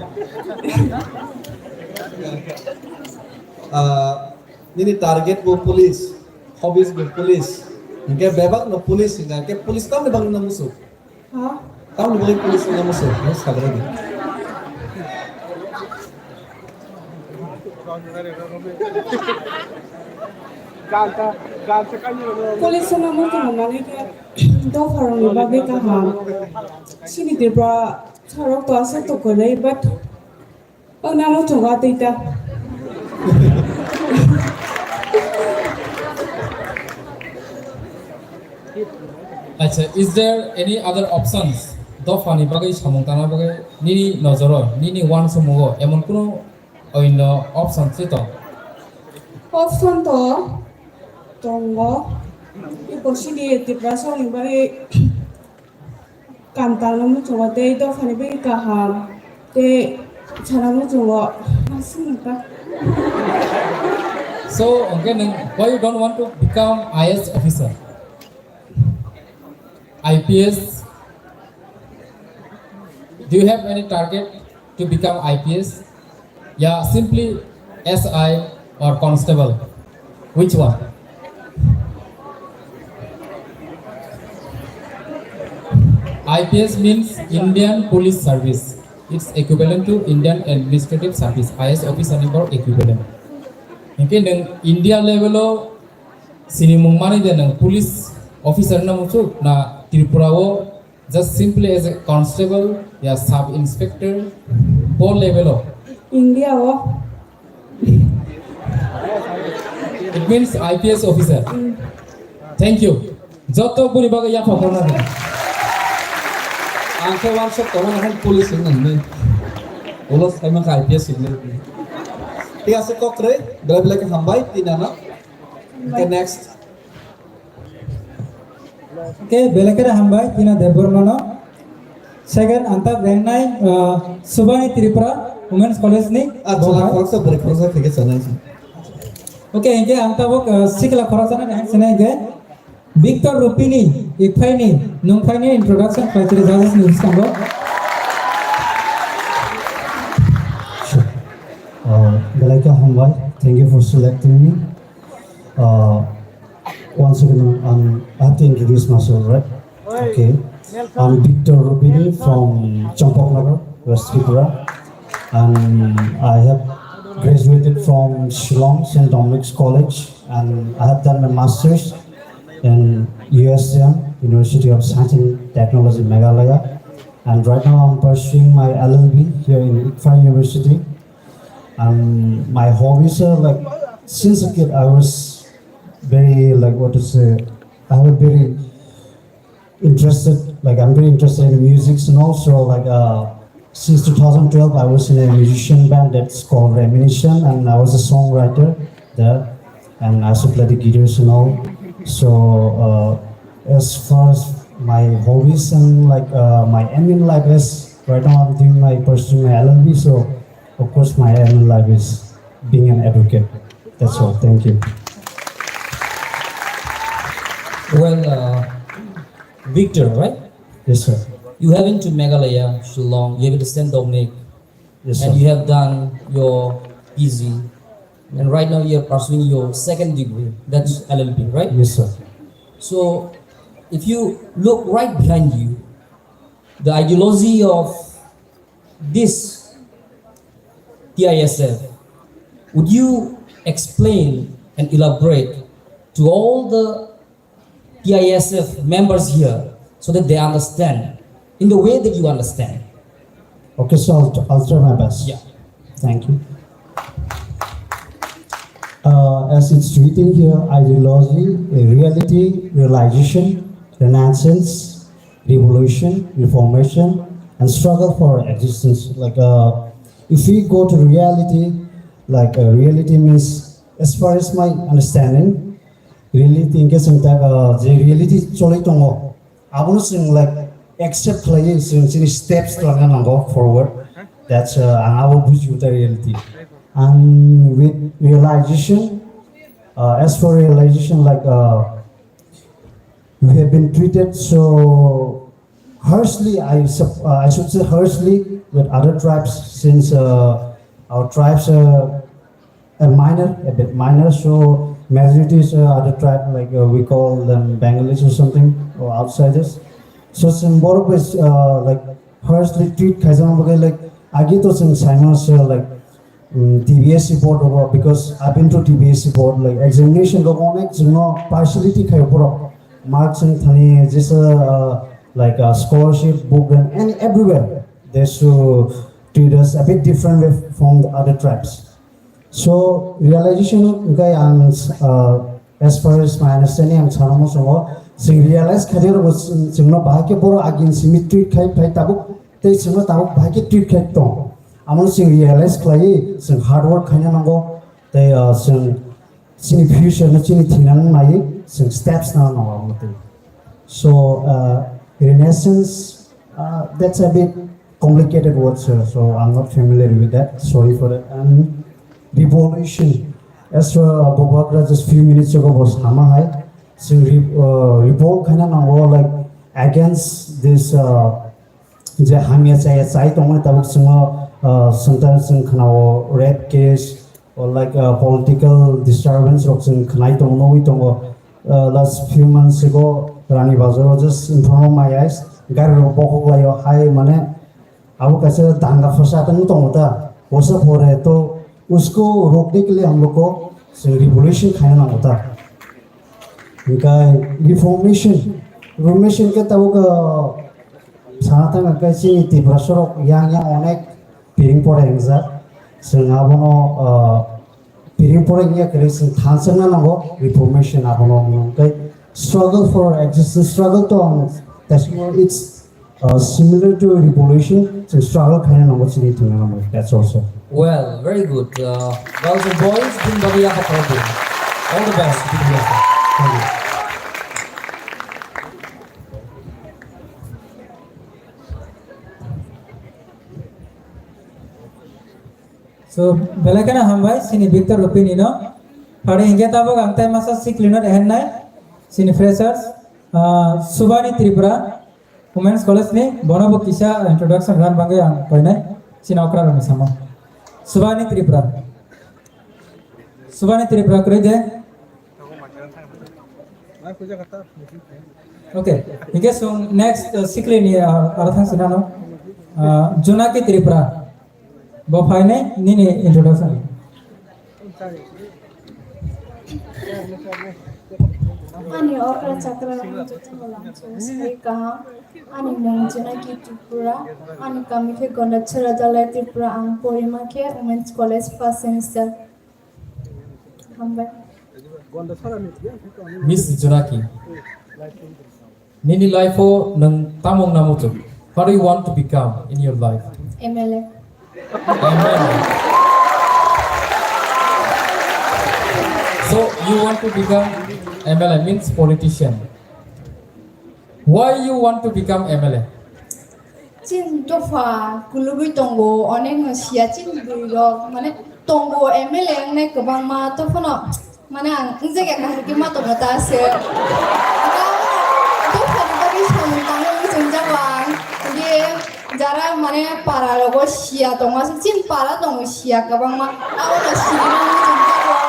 Ah, nini target bo police, hobbies bo police. Hingke bebak no police hingke police kam bebak no musu. Ha? Tamni bagwi police wngna musu, no sabrani. Police wngna muchung mani khe dopharokni bagwi kaham. Chini Tripura sarok to aswk to kwrwi, but Ang namo chunga tei ta. Acha, is there any other options? Dopha ni bagwi samung tangna bagwi nini nojoro, nini uansukmungo emon kunu oinno option se tong? Option to tongo. Ibo sidi Tiprasa ni bagwi Kam tangna muchungo tei dophani bagwi kaham tei sana muchungo aswk nokha. So, okay, nang, why you don't want to become I A S officer? I P S? Do you have any target to become I P S? Yeah, simply S I or constable. Which one? I P S means Indian Police Service. It's equivalent to Indian Administrative Service, I A S officer ni borok equivalent. Hingke nwng India level o sinimung mani de nwng police officer na muchuk na Tripura o Just simply as a constable, ya sub inspector, bo level o. India o. It means I P S officer. Thank you. Joto buri bagwi yapha khorna di. Ang khe wansok tongmani han police wng nang nai. Ulo sai mangkha I P S wng nai. Thik ase kok kwrwi, belai belai khe hambai, tinano. Okay, next. Okay, belai kheno hambai, Tina Debbarmano. Second, ang ta rengnai, uh, Subani Tripura Women's College ni. Ah, chwla khoroksa, bwrwi khoroksa khe khe chanai. Okay, hingke ang tabuk, uh, sikla khoroksa na reng sinai hingke. Victor Rupini, Ikphaini, Nungphaini introduction khlai chwri judges ni bwskango. Sure. Uh, belai khe hambai. Thank you for selecting me. Uh, once again, um, I have to introduce myself, right? Okay. I'm Victor Rupini from Champaknagar, West Tripura. And I have graduated from Shillong Saint Dominic's College, and I have done my master's in U S M, University of Science and Technology, Meghalaya. And right now I'm pursuing my L L B here in Ikphai University. And my hobbies are like, since a kid, I was very, like, what to say, I have a very interested, like, I'm very interested in music, and also, like, uh, since two thousand twelve, I was in a musician band that's called Reminiscent, and I was a songwriter there, and I also play the guitars and all. So, uh, as far as my hobbies and, like, uh, my aim in life is, right now I'm doing my, pursuing my L L B, so of course my aim in life is being an advocate. That's all. Thank you. Well, uh, Victor, right? Yes, sir. You have been to Meghalaya, Shillong, you have been to Saint Dominic, Yes, and sir. You have done your P G, and right now you are pursuing your second degree, that's L L B, right? Yes, sir. So, if you look right behind you, the ideology of this T I S F, would you explain and elaborate to all the T I S F members here so that they understand in the way that you understand? Okay, so I'll, I'll try my best. Yeah. Thank you. Uh, as it's written here, ideology, reality, realization, renaissance, revolution, reformation, and struggle for existence. Like, uh, if we go to reality, like, uh, reality means, as far as my understanding, reality in case of that, uh, the reality choli tongo. Abono chwng, like, accept khlaiwi chwng chini steps twlangna nango forward. That's, uh, ang abo bujiu ta reality. And with realization, uh, as for realization, like, uh, we have been treated so harshly, I sup- uh, I should say harshly with other tribes, since, uh, our tribes are a minor, a bit minor. So majority is, uh, other tribe, like, uh, we call them Bengalis or something, or outsiders. So symbolic is, uh, like, harshly treat khaijama bagwi, like, agi to chwng saimano se, like, um, T B S C board rogo, because I've been to T B S C board, like, examination rogo onek chwngno partiality khai borok. Marks wng thani jesa, uh, like, uh, scholarship, book and, and everywhere they should treat us a bit different way from the other tribes. So realization hwnkhe ang, uh, as far as my understanding, ang sana muchungo, chwng realize khainai rokbo chwng- chwngno bahai khe borok agin simi treat khai phai tabuk, tei chwngno tabuk bahai khe treat khai tong. Amo chwng realize khlaiwi chwng hard work khaina nango, tei, uh, chwng chini future no chini thinang naiwi chwng steps na nango amo twi. So, uh, renaissance, uh, that's a bit complicated word, sir. So I'm not familiar with that. Sorry for that. And revolution. As, uh, Bubagra just few minutes ago was nama hai. So re- uh, revolt khaina nango, like, against this, uh, je hamya chaya chai tongmani tabuk chwngno, uh, sometimes chwng khnao rape case or, like, uh, political disturbance rok chwng khnai tongo, nugwi tongo. Uh, last few months ago Rani Bazar o just in front of my eyes gari rok bokhok laio hai, mane abo kaisa danga phaisa tong tongo ta, kosa pore to usko rokne ke liye hum log ko chwng revolution khaina nango ta. Hingkai reformation, reformation ke tabuk, uh, sana thangkha khe chini Tripura sorok yang yang onek piring pore wngjak. Chwng abono, uh, piring pore wngya kwrwi chwng thansa wngna nango, reformation abono wngkhe struggle for existence, struggle to ang testimony, it's, uh, similar to revolution, chwng struggle khaina nango chini thwngna nango, that's also. Well, very good. Uh, girls and boys, din bagwi yapha khlai di. All the best. Thank you. So, belai kheno hambai, chini Victor Rupini no. Phari hingke tabuk ang tai masa sikli no rehenai, chini freshers, ah, Subani Tripura, Women's College ni, bono bo kisa introduction ran bangwi ang koinai, chini okra rokni samo. Subani Tripura. Subani Tripura kwrwi de. Okay, hingke song next, uh, sikli ni, uh, aro thang sinano, uh, Junaki Tripura. Bo phainai nini introduction. Ani okra chakra rok jotono langchung sai kaham. Ani mung Jonaki Tripura, ani kami khe Gondachara Dalai Tripura, ang porima khe Women's College first semester. Hambai. Miss Jonaki, nini life o nwng tamo wngna muchung? What do you want to become in your life? M L A. M L A. So you want to become M L A, means politician. Why you want to become M L A? Chini dopha kulugwi tongo, onek no siya chini bwrwi rok, mane tongo M L A wngnai kwbangma, tophano mane ang wngjakya kahar khe ma tongo ta se. Dopha ni bagwi samung tangwi wngwi chongjak ang, je jara mane para rogo siya tongo, aswk chini para tongo siya kwbangma, abono siri wngwi chongjak ang.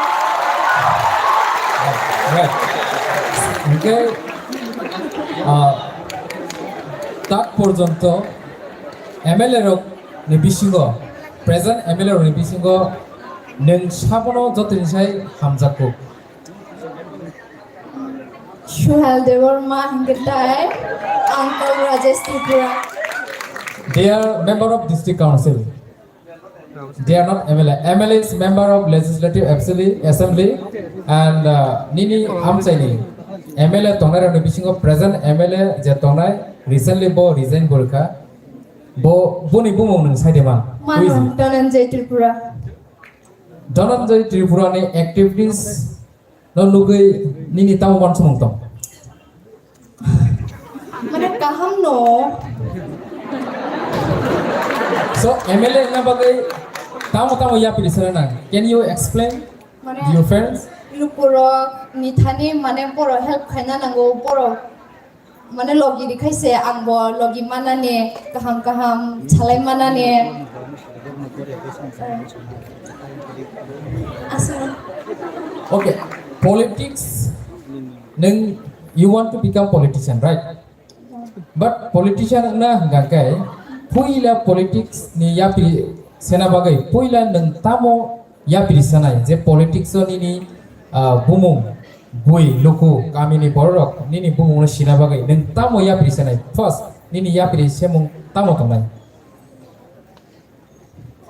Right. Hingke, ah, tak porjonto M L A rok ni bisingo, present M L A rok ni bisingo nwng sabono jotoni sai hamjakgo? Suhel Debbarma hingke tai, Uncle Rajesh Tripura. They are member of district council. They are not M L A. M L A is member of Legislative Assembly, Assembly and, uh, nini amchaini M L A tongnai rokni bisingo present M L A je tongnai, recently bo resign bo rwkha. Bo, boni bumung nwng sai de man? Mano Who is it? Dhananjay Tripura. Dhananjay Tripura ni activities no nugwi nini tamo uansukmung tong? Mane kaham no. So, M L A wngna bagwi tamo tamo yapri sana nang? Can you explain, mane, your friends? Lukurok ni thani mane borok help khaina nango, borok mane logi rikhaise angbo logi manani, kaham kaham salai manani. Aswk. Okay, politics, nwng, you want to become politician, right? But politician wngna hwnkha khe puila politics ni yapri sena bagwi puila nwng tamo yapri sanai je politics o nini, ah, bumung, bui, luku, kamini bororok nini bumungno sina bagwi nwng tamo yapri sanai? First, nini yapri semung tamo tongnai?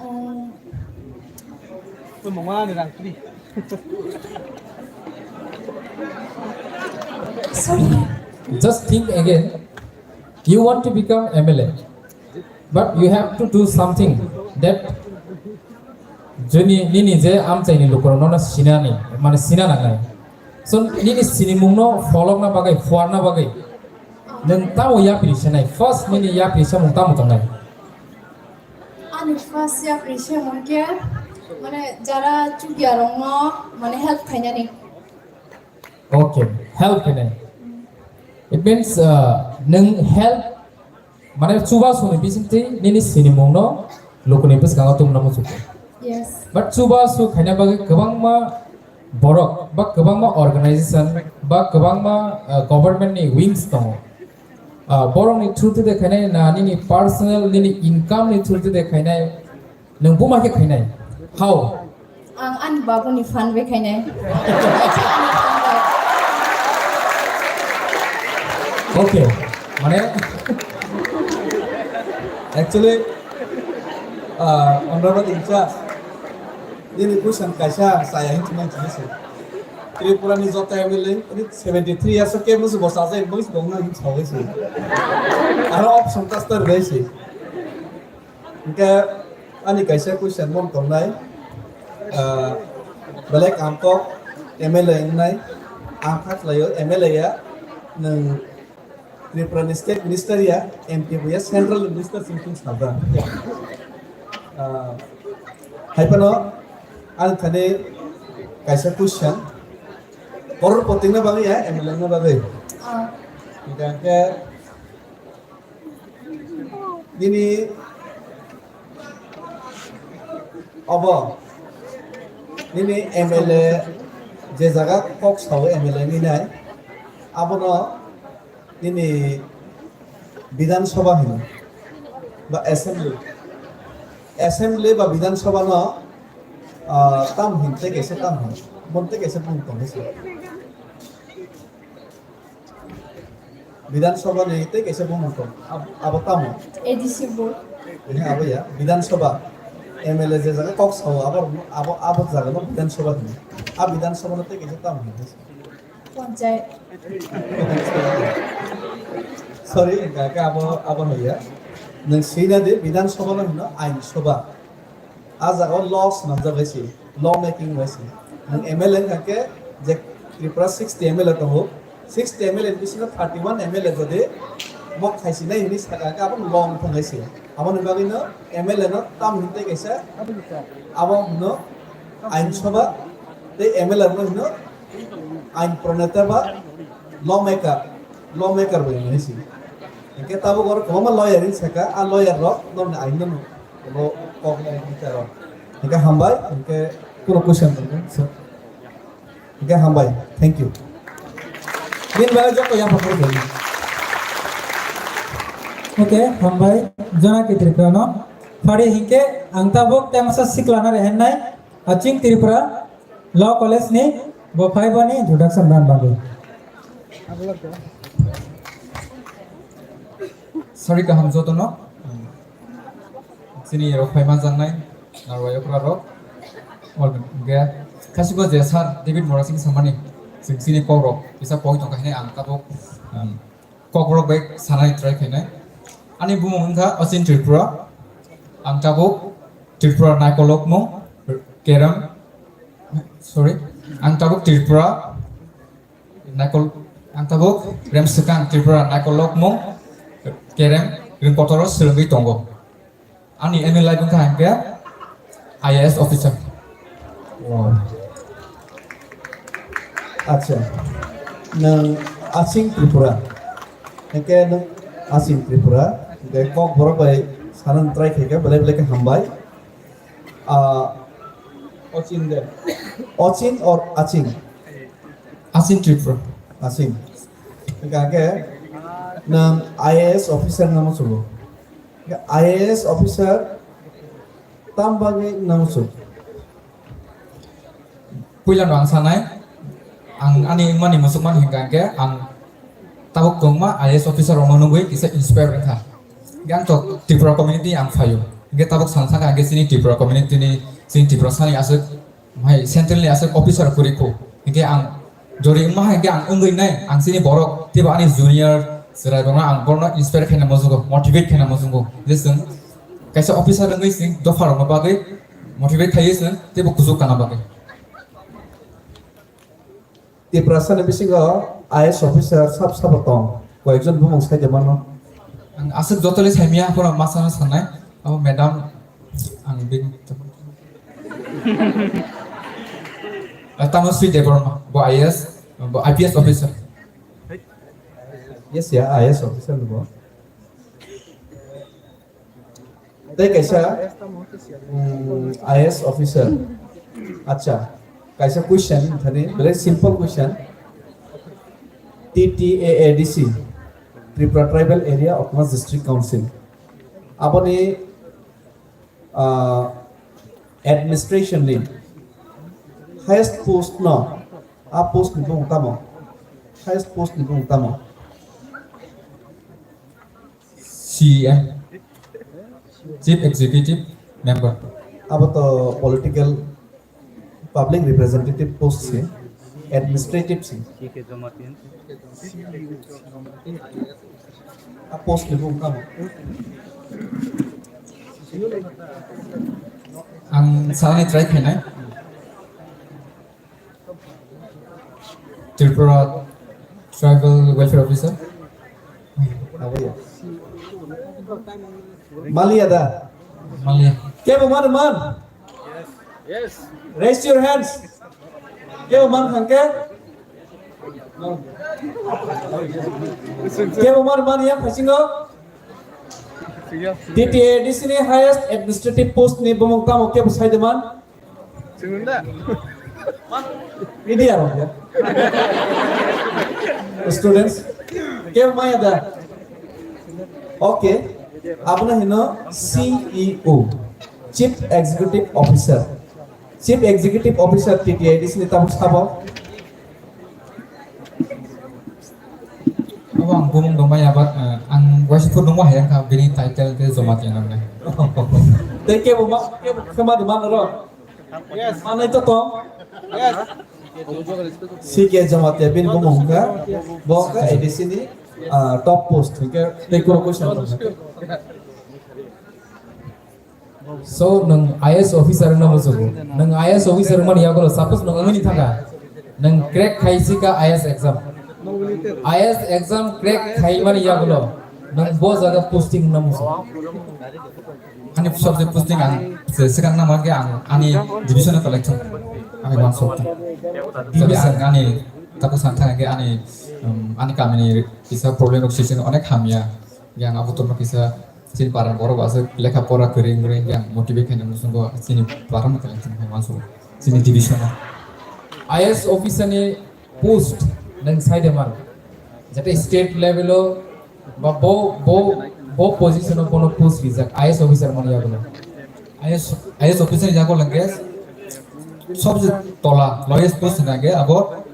Um, sorry. Just think again. You want to become M L A, but you have to do something that joni nini je amchaini lukurokno sinani, mane sina nangnai. So nini sinimungno pholokna bagwi, phuarna bagwi nwng tamo yapri sanai? First nini yapri samung tamo tongnai? Ani first yapri samung khe mane jara chukya rokno mane help khainani. Okay, help khainai. It means, uh, nwng help, mane chubasu ni bisingtwi nini sinimungno lukuni bwskango tubuna muchukgo. Yes. But chubasu khaina bagwi kwbangma borok ba kwbangma organization ba kwbangma, uh, government ni wings tongo. Uh, borok ni through twi de khainai na nini personal nini income ni through twi de khainai? Nwng buma khe khainai? How? Ang ani babuni fan bai khainai. Okay. Mane, actually, ah, Honorable in charge, nini question kaisa chaya hin chumai chini se. Tripura ni jota M L A, ani seventy three years o kebo se bosa jai, boi se dong na hin sawi se. Aro option ta star bai se. Hingke ani kaisa question mon tongnai, ah, belai kaham kok M L A wngnai, ang kha khlaio M L A ya, nwng Tripura ni state minister ya, M P bo ya, central minister sing sing salda. Ah, hai phano ani thani kaisa question, koror poti wngna bagwi ya, M L A wngna bagwi. Ah. Hingke, hingke, Nini obo, nini M L A je jaga kok sao M L A ni nai, abono nini Bidhan Sabha hino ba assembly. Assembly ba Bidhan Sabha no, ah, tam hin tei kaisa tam hin, bon tei kaisa bung tong se. Bidhan Sabha ni tei kaisa bumung tong. Ab-, abo tamo? A D C bo. Ini abo ya, Bidhan Sabha. M L A je jaga kok sao, abo, abo, abo jaga no Bidhan Sabha hino. A Bidhan Sabha no tei kaisa tamo hino? Panchayat. Sorry, hingka khe abo, abo hino ya. Nwng sina de, Bidhan Sabha no hino Ain Sabha. A jaga o law swnamjak bai se, law making bai se. Nwng M L A wngkha khe je Tripura sixty M L A tongo, sixty M L A ni bisingo thirty one M L A jodi mok khaisinai hinwi saka khe abo law wngthang bai se. Aboni bagwi no M L A no tam hinwi tei kaisa abo hino Ain Sabha tei M L A no hino Ain proneta ba law maker, law maker bai hinwi se. Hingke tabuk oro kwbangma lawyer hinwi saka, a lawyer rok norni ain no Bo kok ni ang tero. Hingke hambai, hingke kuno question tongkha, sir. Hingke hambai, thank you. Din bai jokto yang pakar gani. Oke, hambai, Jonaki Tripura no. Phari hingke ang tabuk temasa sikla na rehennai, Aching Tripura Law College ni bo phai bani introduction dan bagwi. Sari kaham jotono. Chini rok phai manjaknai narwai okra rok. Ol ge khasibo je sir David Morasing samani sing chini kok rok kisa poi tongkha hine ang tabuk, um, kok rok bai sanai try khainai. Ani bumung wngkha Achin Tripura. Ang tabuk Tripura naikolokmung kerem, sorry, ang tabuk Tripura Naikol, ang tabuk Remswkang Tripura naikolokmung kerem ring kotoro swrwngwi tongo. Ani aim in life wngkha hingke I A S officer. Wow. Acha, nwng Asing Tripura, hingke nwng Asing Tripura, hingke kok borok bai sanani try khaikhe belai belai khe hambai. Ah, Ochin de. Ochin or Aching? Achin Tripura. Achin. Hingke nwng I A S officer namo chugo. Hingke I A S officer tam bagwi namo chugo? Puila no ang sanai, ang ani wngmani musukmani hingka hingke ang tabuk tongma I A S officer rokno nugwi kisa inspire wngkha. Hingke ang to Tripura community ang phaio. Hingke tabuk sana sakha hingke chini Tripura community ni, chini Tripura sani aswk Hai, central ni aswk officer kwrwi kho. Hinkhe ang jori wngma hai hinkhe ang wngwi nai, ang chini borok, teibo ani junior chwrai rokno ang borokno inspire khaina muchungo, motivate khaina muchungo. Je chwng kaisa officer wngwi chwng dopha rokno bagwi motivate khaiwi chwng teibo kuchuk kana bagwi. Tiprasa ni bisingo I A S officer sab sabo tong, koyekjon bumung sai de mano. Ang aswk jotole saimya, haphano masano sanai, abo madam, ang bini, ah, Tanusri Debbarma, bo I A S, bo I P S officer. Yes, ya, I A S officer bo. Tei kaisa, mm, I A S officer. Acha, kaisa question thani, very simple question. T T A A D C, Tripura Tribal Area Autonomous District Council. Aboni, ah, administration ni highest post no, a post ni bumung tamo? Highest post ni bumung tamo? C E M, Chief Executive Member. Abo to political, public representative post se, administrative se. A post ni bumung tamo? Ang sanani try khainai. Tripura Tribal Welfare Officer. Abo ya. Maliya da? Maliya. Kebo man man? Yes. Raise your hands. Kebo man khangke? Kebo man man ya phasingo? T T A D C ni highest administrative post ni bumung tamo kebo sai de man? Chwng da? Media rok ya. Students. Kebo maya da? Okay. Abono hino C E O, Chief Executive Officer. Chief Executive Officer T T A D C ni tabuk sabo. Ang bumung dongmaya, but, uh, ang waisa phuru nungma hayang kha bini title khe Jamatia nangnai. Tei kebo ma, kebo khema de mano ro? Yes. Manai to tong? Yes. C K Jamatia bini bumung kha, bo kha A D C ni, uh, top post, hingke tei kuro question tong kha. So, nwng I A S officer wngna muchungo. Nwng I A S officer wngmani yagulo, suppose nwng wngwi thangkha, nwng crack khai si kha I A S exam. I A S exam crack khaimani yagulo, nwng bo jaga posting wngna muchungo. Ani subject posting ang se second number ke ang ani division collection. Ani one shot. Division. Ani taku san thang ke ani, um, ani kamini kisa problem rok sisi onek hamya. Yang abo tongma kisa Chini para borok aswk lekha pora kwrwi wngwi yang motivate khaina muchungo chini para no khaina chini hai mansugo chini division o. I A S officer ni post nwng sai de man, jate state level o ba bo, bo, bo position o bono post rijak I A S officer man yago. I A S, I A S officer ni yago lengke sobse tola lowest post na ge abo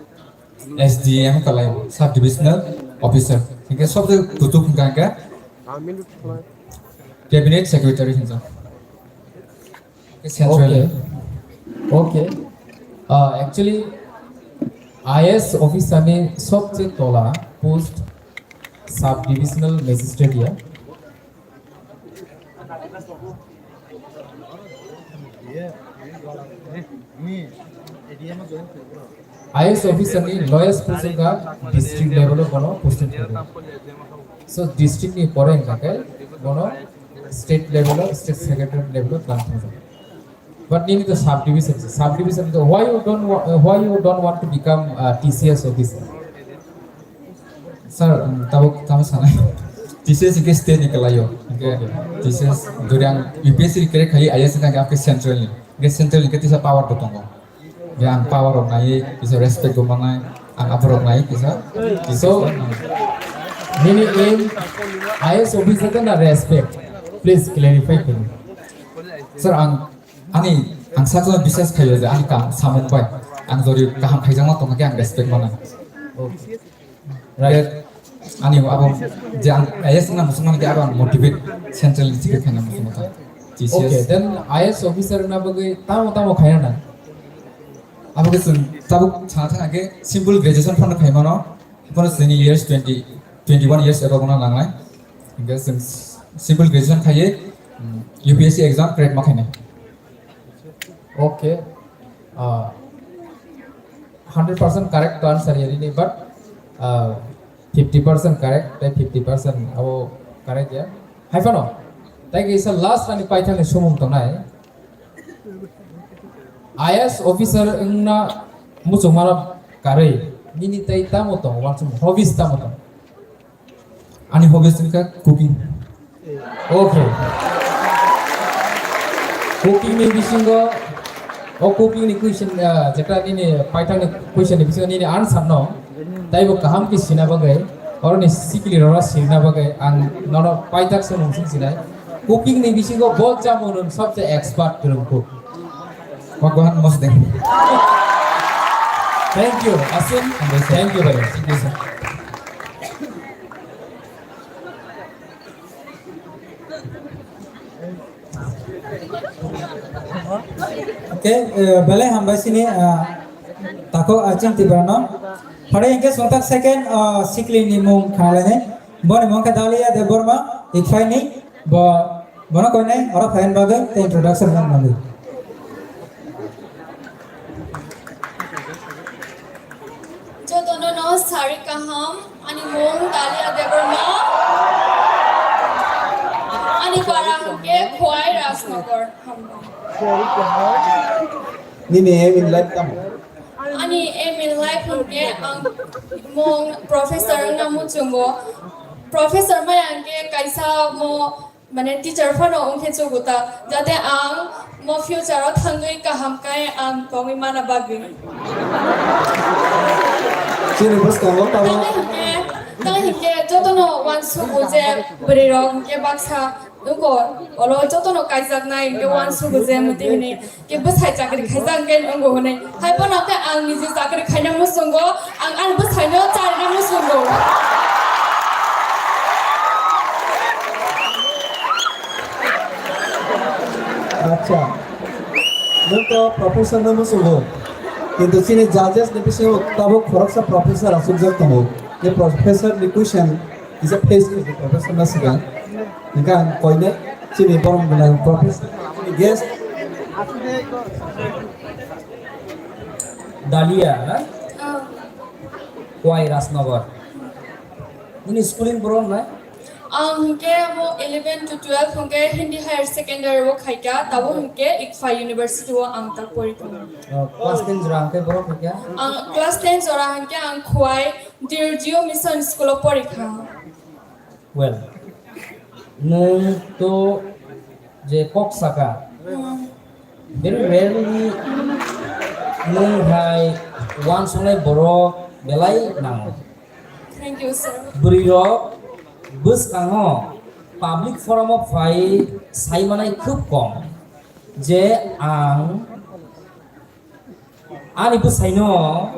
S D M kalai, Sub Divisional Officer. Hingke sobse kutuk hingka hingke Cabinet Secretary hinsa. Central. Okay. Okay. Uh, actually, I A S officer ni sobse tola post Sub Divisional Magistrate ya. I A S officer ni lowest post wngkha district level o bono posting khago. So district ni pore wngkha khe bono state level o, state secretary level o tlang thangjago. But nini to sub division se, sub division to why you don't wa-, uh, why you don't want to become, uh, T C S officer? Sir, um, tabuk tamo sanai. T C S ke state ni kalayo. Ke T C S duri ang U P S C crack khai I A S ni ke central ni. Ke central ni ke tisa power bo tongo. Ke ang power rok nai, kisa respect bo manai, ang aborok nai kisa. So, nini aim I A S officer na respect? Please clarify khe. Sir, ang Ani, ang sakno biswas khaio je ani kam samung bai ang jori kaham khaijakma tongkha khe ang respect mano. Okay. Right. Ani abo je ang I A S wngna muchungmani khe abo ang motivate central ni ticket khaina muchungma ta. Okay, T C S. Then I A S officer wngna bagwi tamo tamo khaina nang? Abo khe chwng tabuk sana thangna khe simple graduation phano khaimano. Bono chini years twenty, twenty one years eba bono nangnai. Hingke chwng simple graduation khaiye, mm, U P S C exam crack ma khainai. Okay. Ah, hundred percent correct to answer ya ini, but, ah, fifty percent correct, tei fifty percent abo correct ya. Hai phano, tei kisa last ani paithakni sumung tongnai. I A S officer wngna muchungmano karwi nini tei tamo tongo, uansukmung hobbies tamo tongo? Ani hobbies wngkha cooking. Okay. Cooking ni bisingo, o cooking ni question, ah, jeta nini paithakni question ni bisingo nini answer no, taibo kaham khe sina bagwi, oroni sikli rora sirna bagwi ang nono paithak se mungsing sinai. Cooking ni bisingo bo chamung nwng sobse expert kwrwng kuk. Wak wahan mosdeng. Thank you, Asim. Thank you, sir. Thank you very much. Thank you, sir. Okay, eh, belai hambai sini, eh, tako Aching Tiprano. Pare hingke songtak second, eh, sikli ni mung khanalene. Boni mung khe Dalia Debbarma, Ikphai ni. Bo, bono koinai, oro phaina bagwi tei introduction rwna bagwi. Jotono no sari kaham, ani mung Dalia Debbarma, ani para hwnkhe Khowai Rajnagar. Nini aim in life tamo? Ani aim in life hwnkhe ang mung professor wngna muchungo. Professor maya hwnkhe kaisa mo Mane teacher phano wngkhe chuguta, jate ang mo future o thangwi kaham khe ang tongwi mana bagwi. Chini bwskango tamo. Tamo hinkhe, tamo hinkhe jotono uansugo je bwrwi rok hinkhe baksa nugo olo jotono kaijaknai hinkhe uansugo je mwtwi hinwi. Ke bwsai chakri khaijak hwnkhe wngo hwnwi. Hai phano khe ang niji chakri khaina muchungo, ang ani bwsaino charina muchungo. Acha, nwng to professor no musugo, kintu chini judges ni bisingo tabuk khoroksa professor asukjak tongo. Je professor ni question kisa face khe professor no swkang. Hingkhe ang koinai chini borom gwnang professor, chini guest. Dalia, na? Oh. Kwai Rajnagar. Nini schooling boro na? Ang hwnkhe amo eleven to twelve hwnkhe Hindi Higher Secondary o khaikha, tabuk hwnkhe Ikfa University o ang tak pori tongo. Oh, class ten jora hwnkhe boro khaikha? Ang class ten jora hwnkhe ang Khowai Dirjio Mission School o pori kha. Well, nwng to je kok saka, very rarely nwng hai uansuknai borok belai nango. Thank you, sir. Bwrwirok bwskango public forum o phai sai manai khub kom je ang ani bwsaino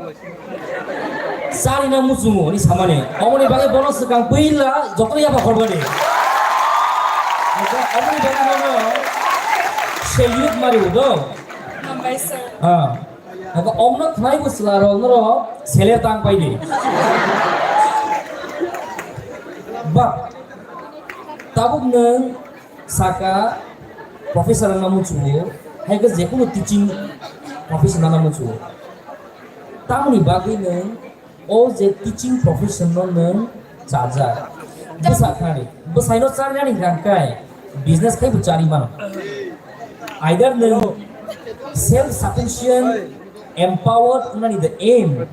charina muchungo ni samani. Omoni bagwi bono swkang puila jotono yapha khorbani. Omoni bagwi bono salute mari udo. Hambai, sir. Ah. Ako omno khlai bo chwla rok noro sele tang pai di. Ba tabuk nwng saka professor wngna muchungo, hai khe jekunu teaching profession wngna muchungo. Tamoni bagwi nwng o je teaching profession no nwng chajak. Bwsa khani, bwsaino charnani hwnkha khe business khai bo chari mano. Either nwng self sufficient, empowered wngnani the aim,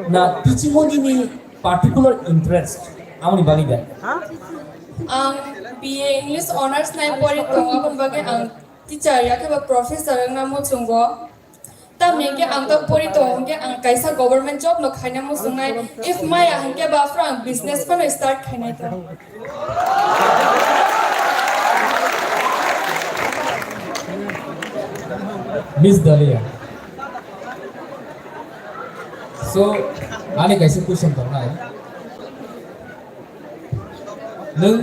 na teaching o nini particular interest, amoni bagwi da? Ang B A English Honours nai pori tongo, aboni bagwi ang teacher ya khe ba professor wngna muchungo. Tamni hwnkhe ang to pori tongo hwnkhe ang kaisa government job no khaina muchungnai. If maya hwnkhe ba phano ang business phano start khainai to. Miss Dalia. So, ani kaisa question tongnai. Nwng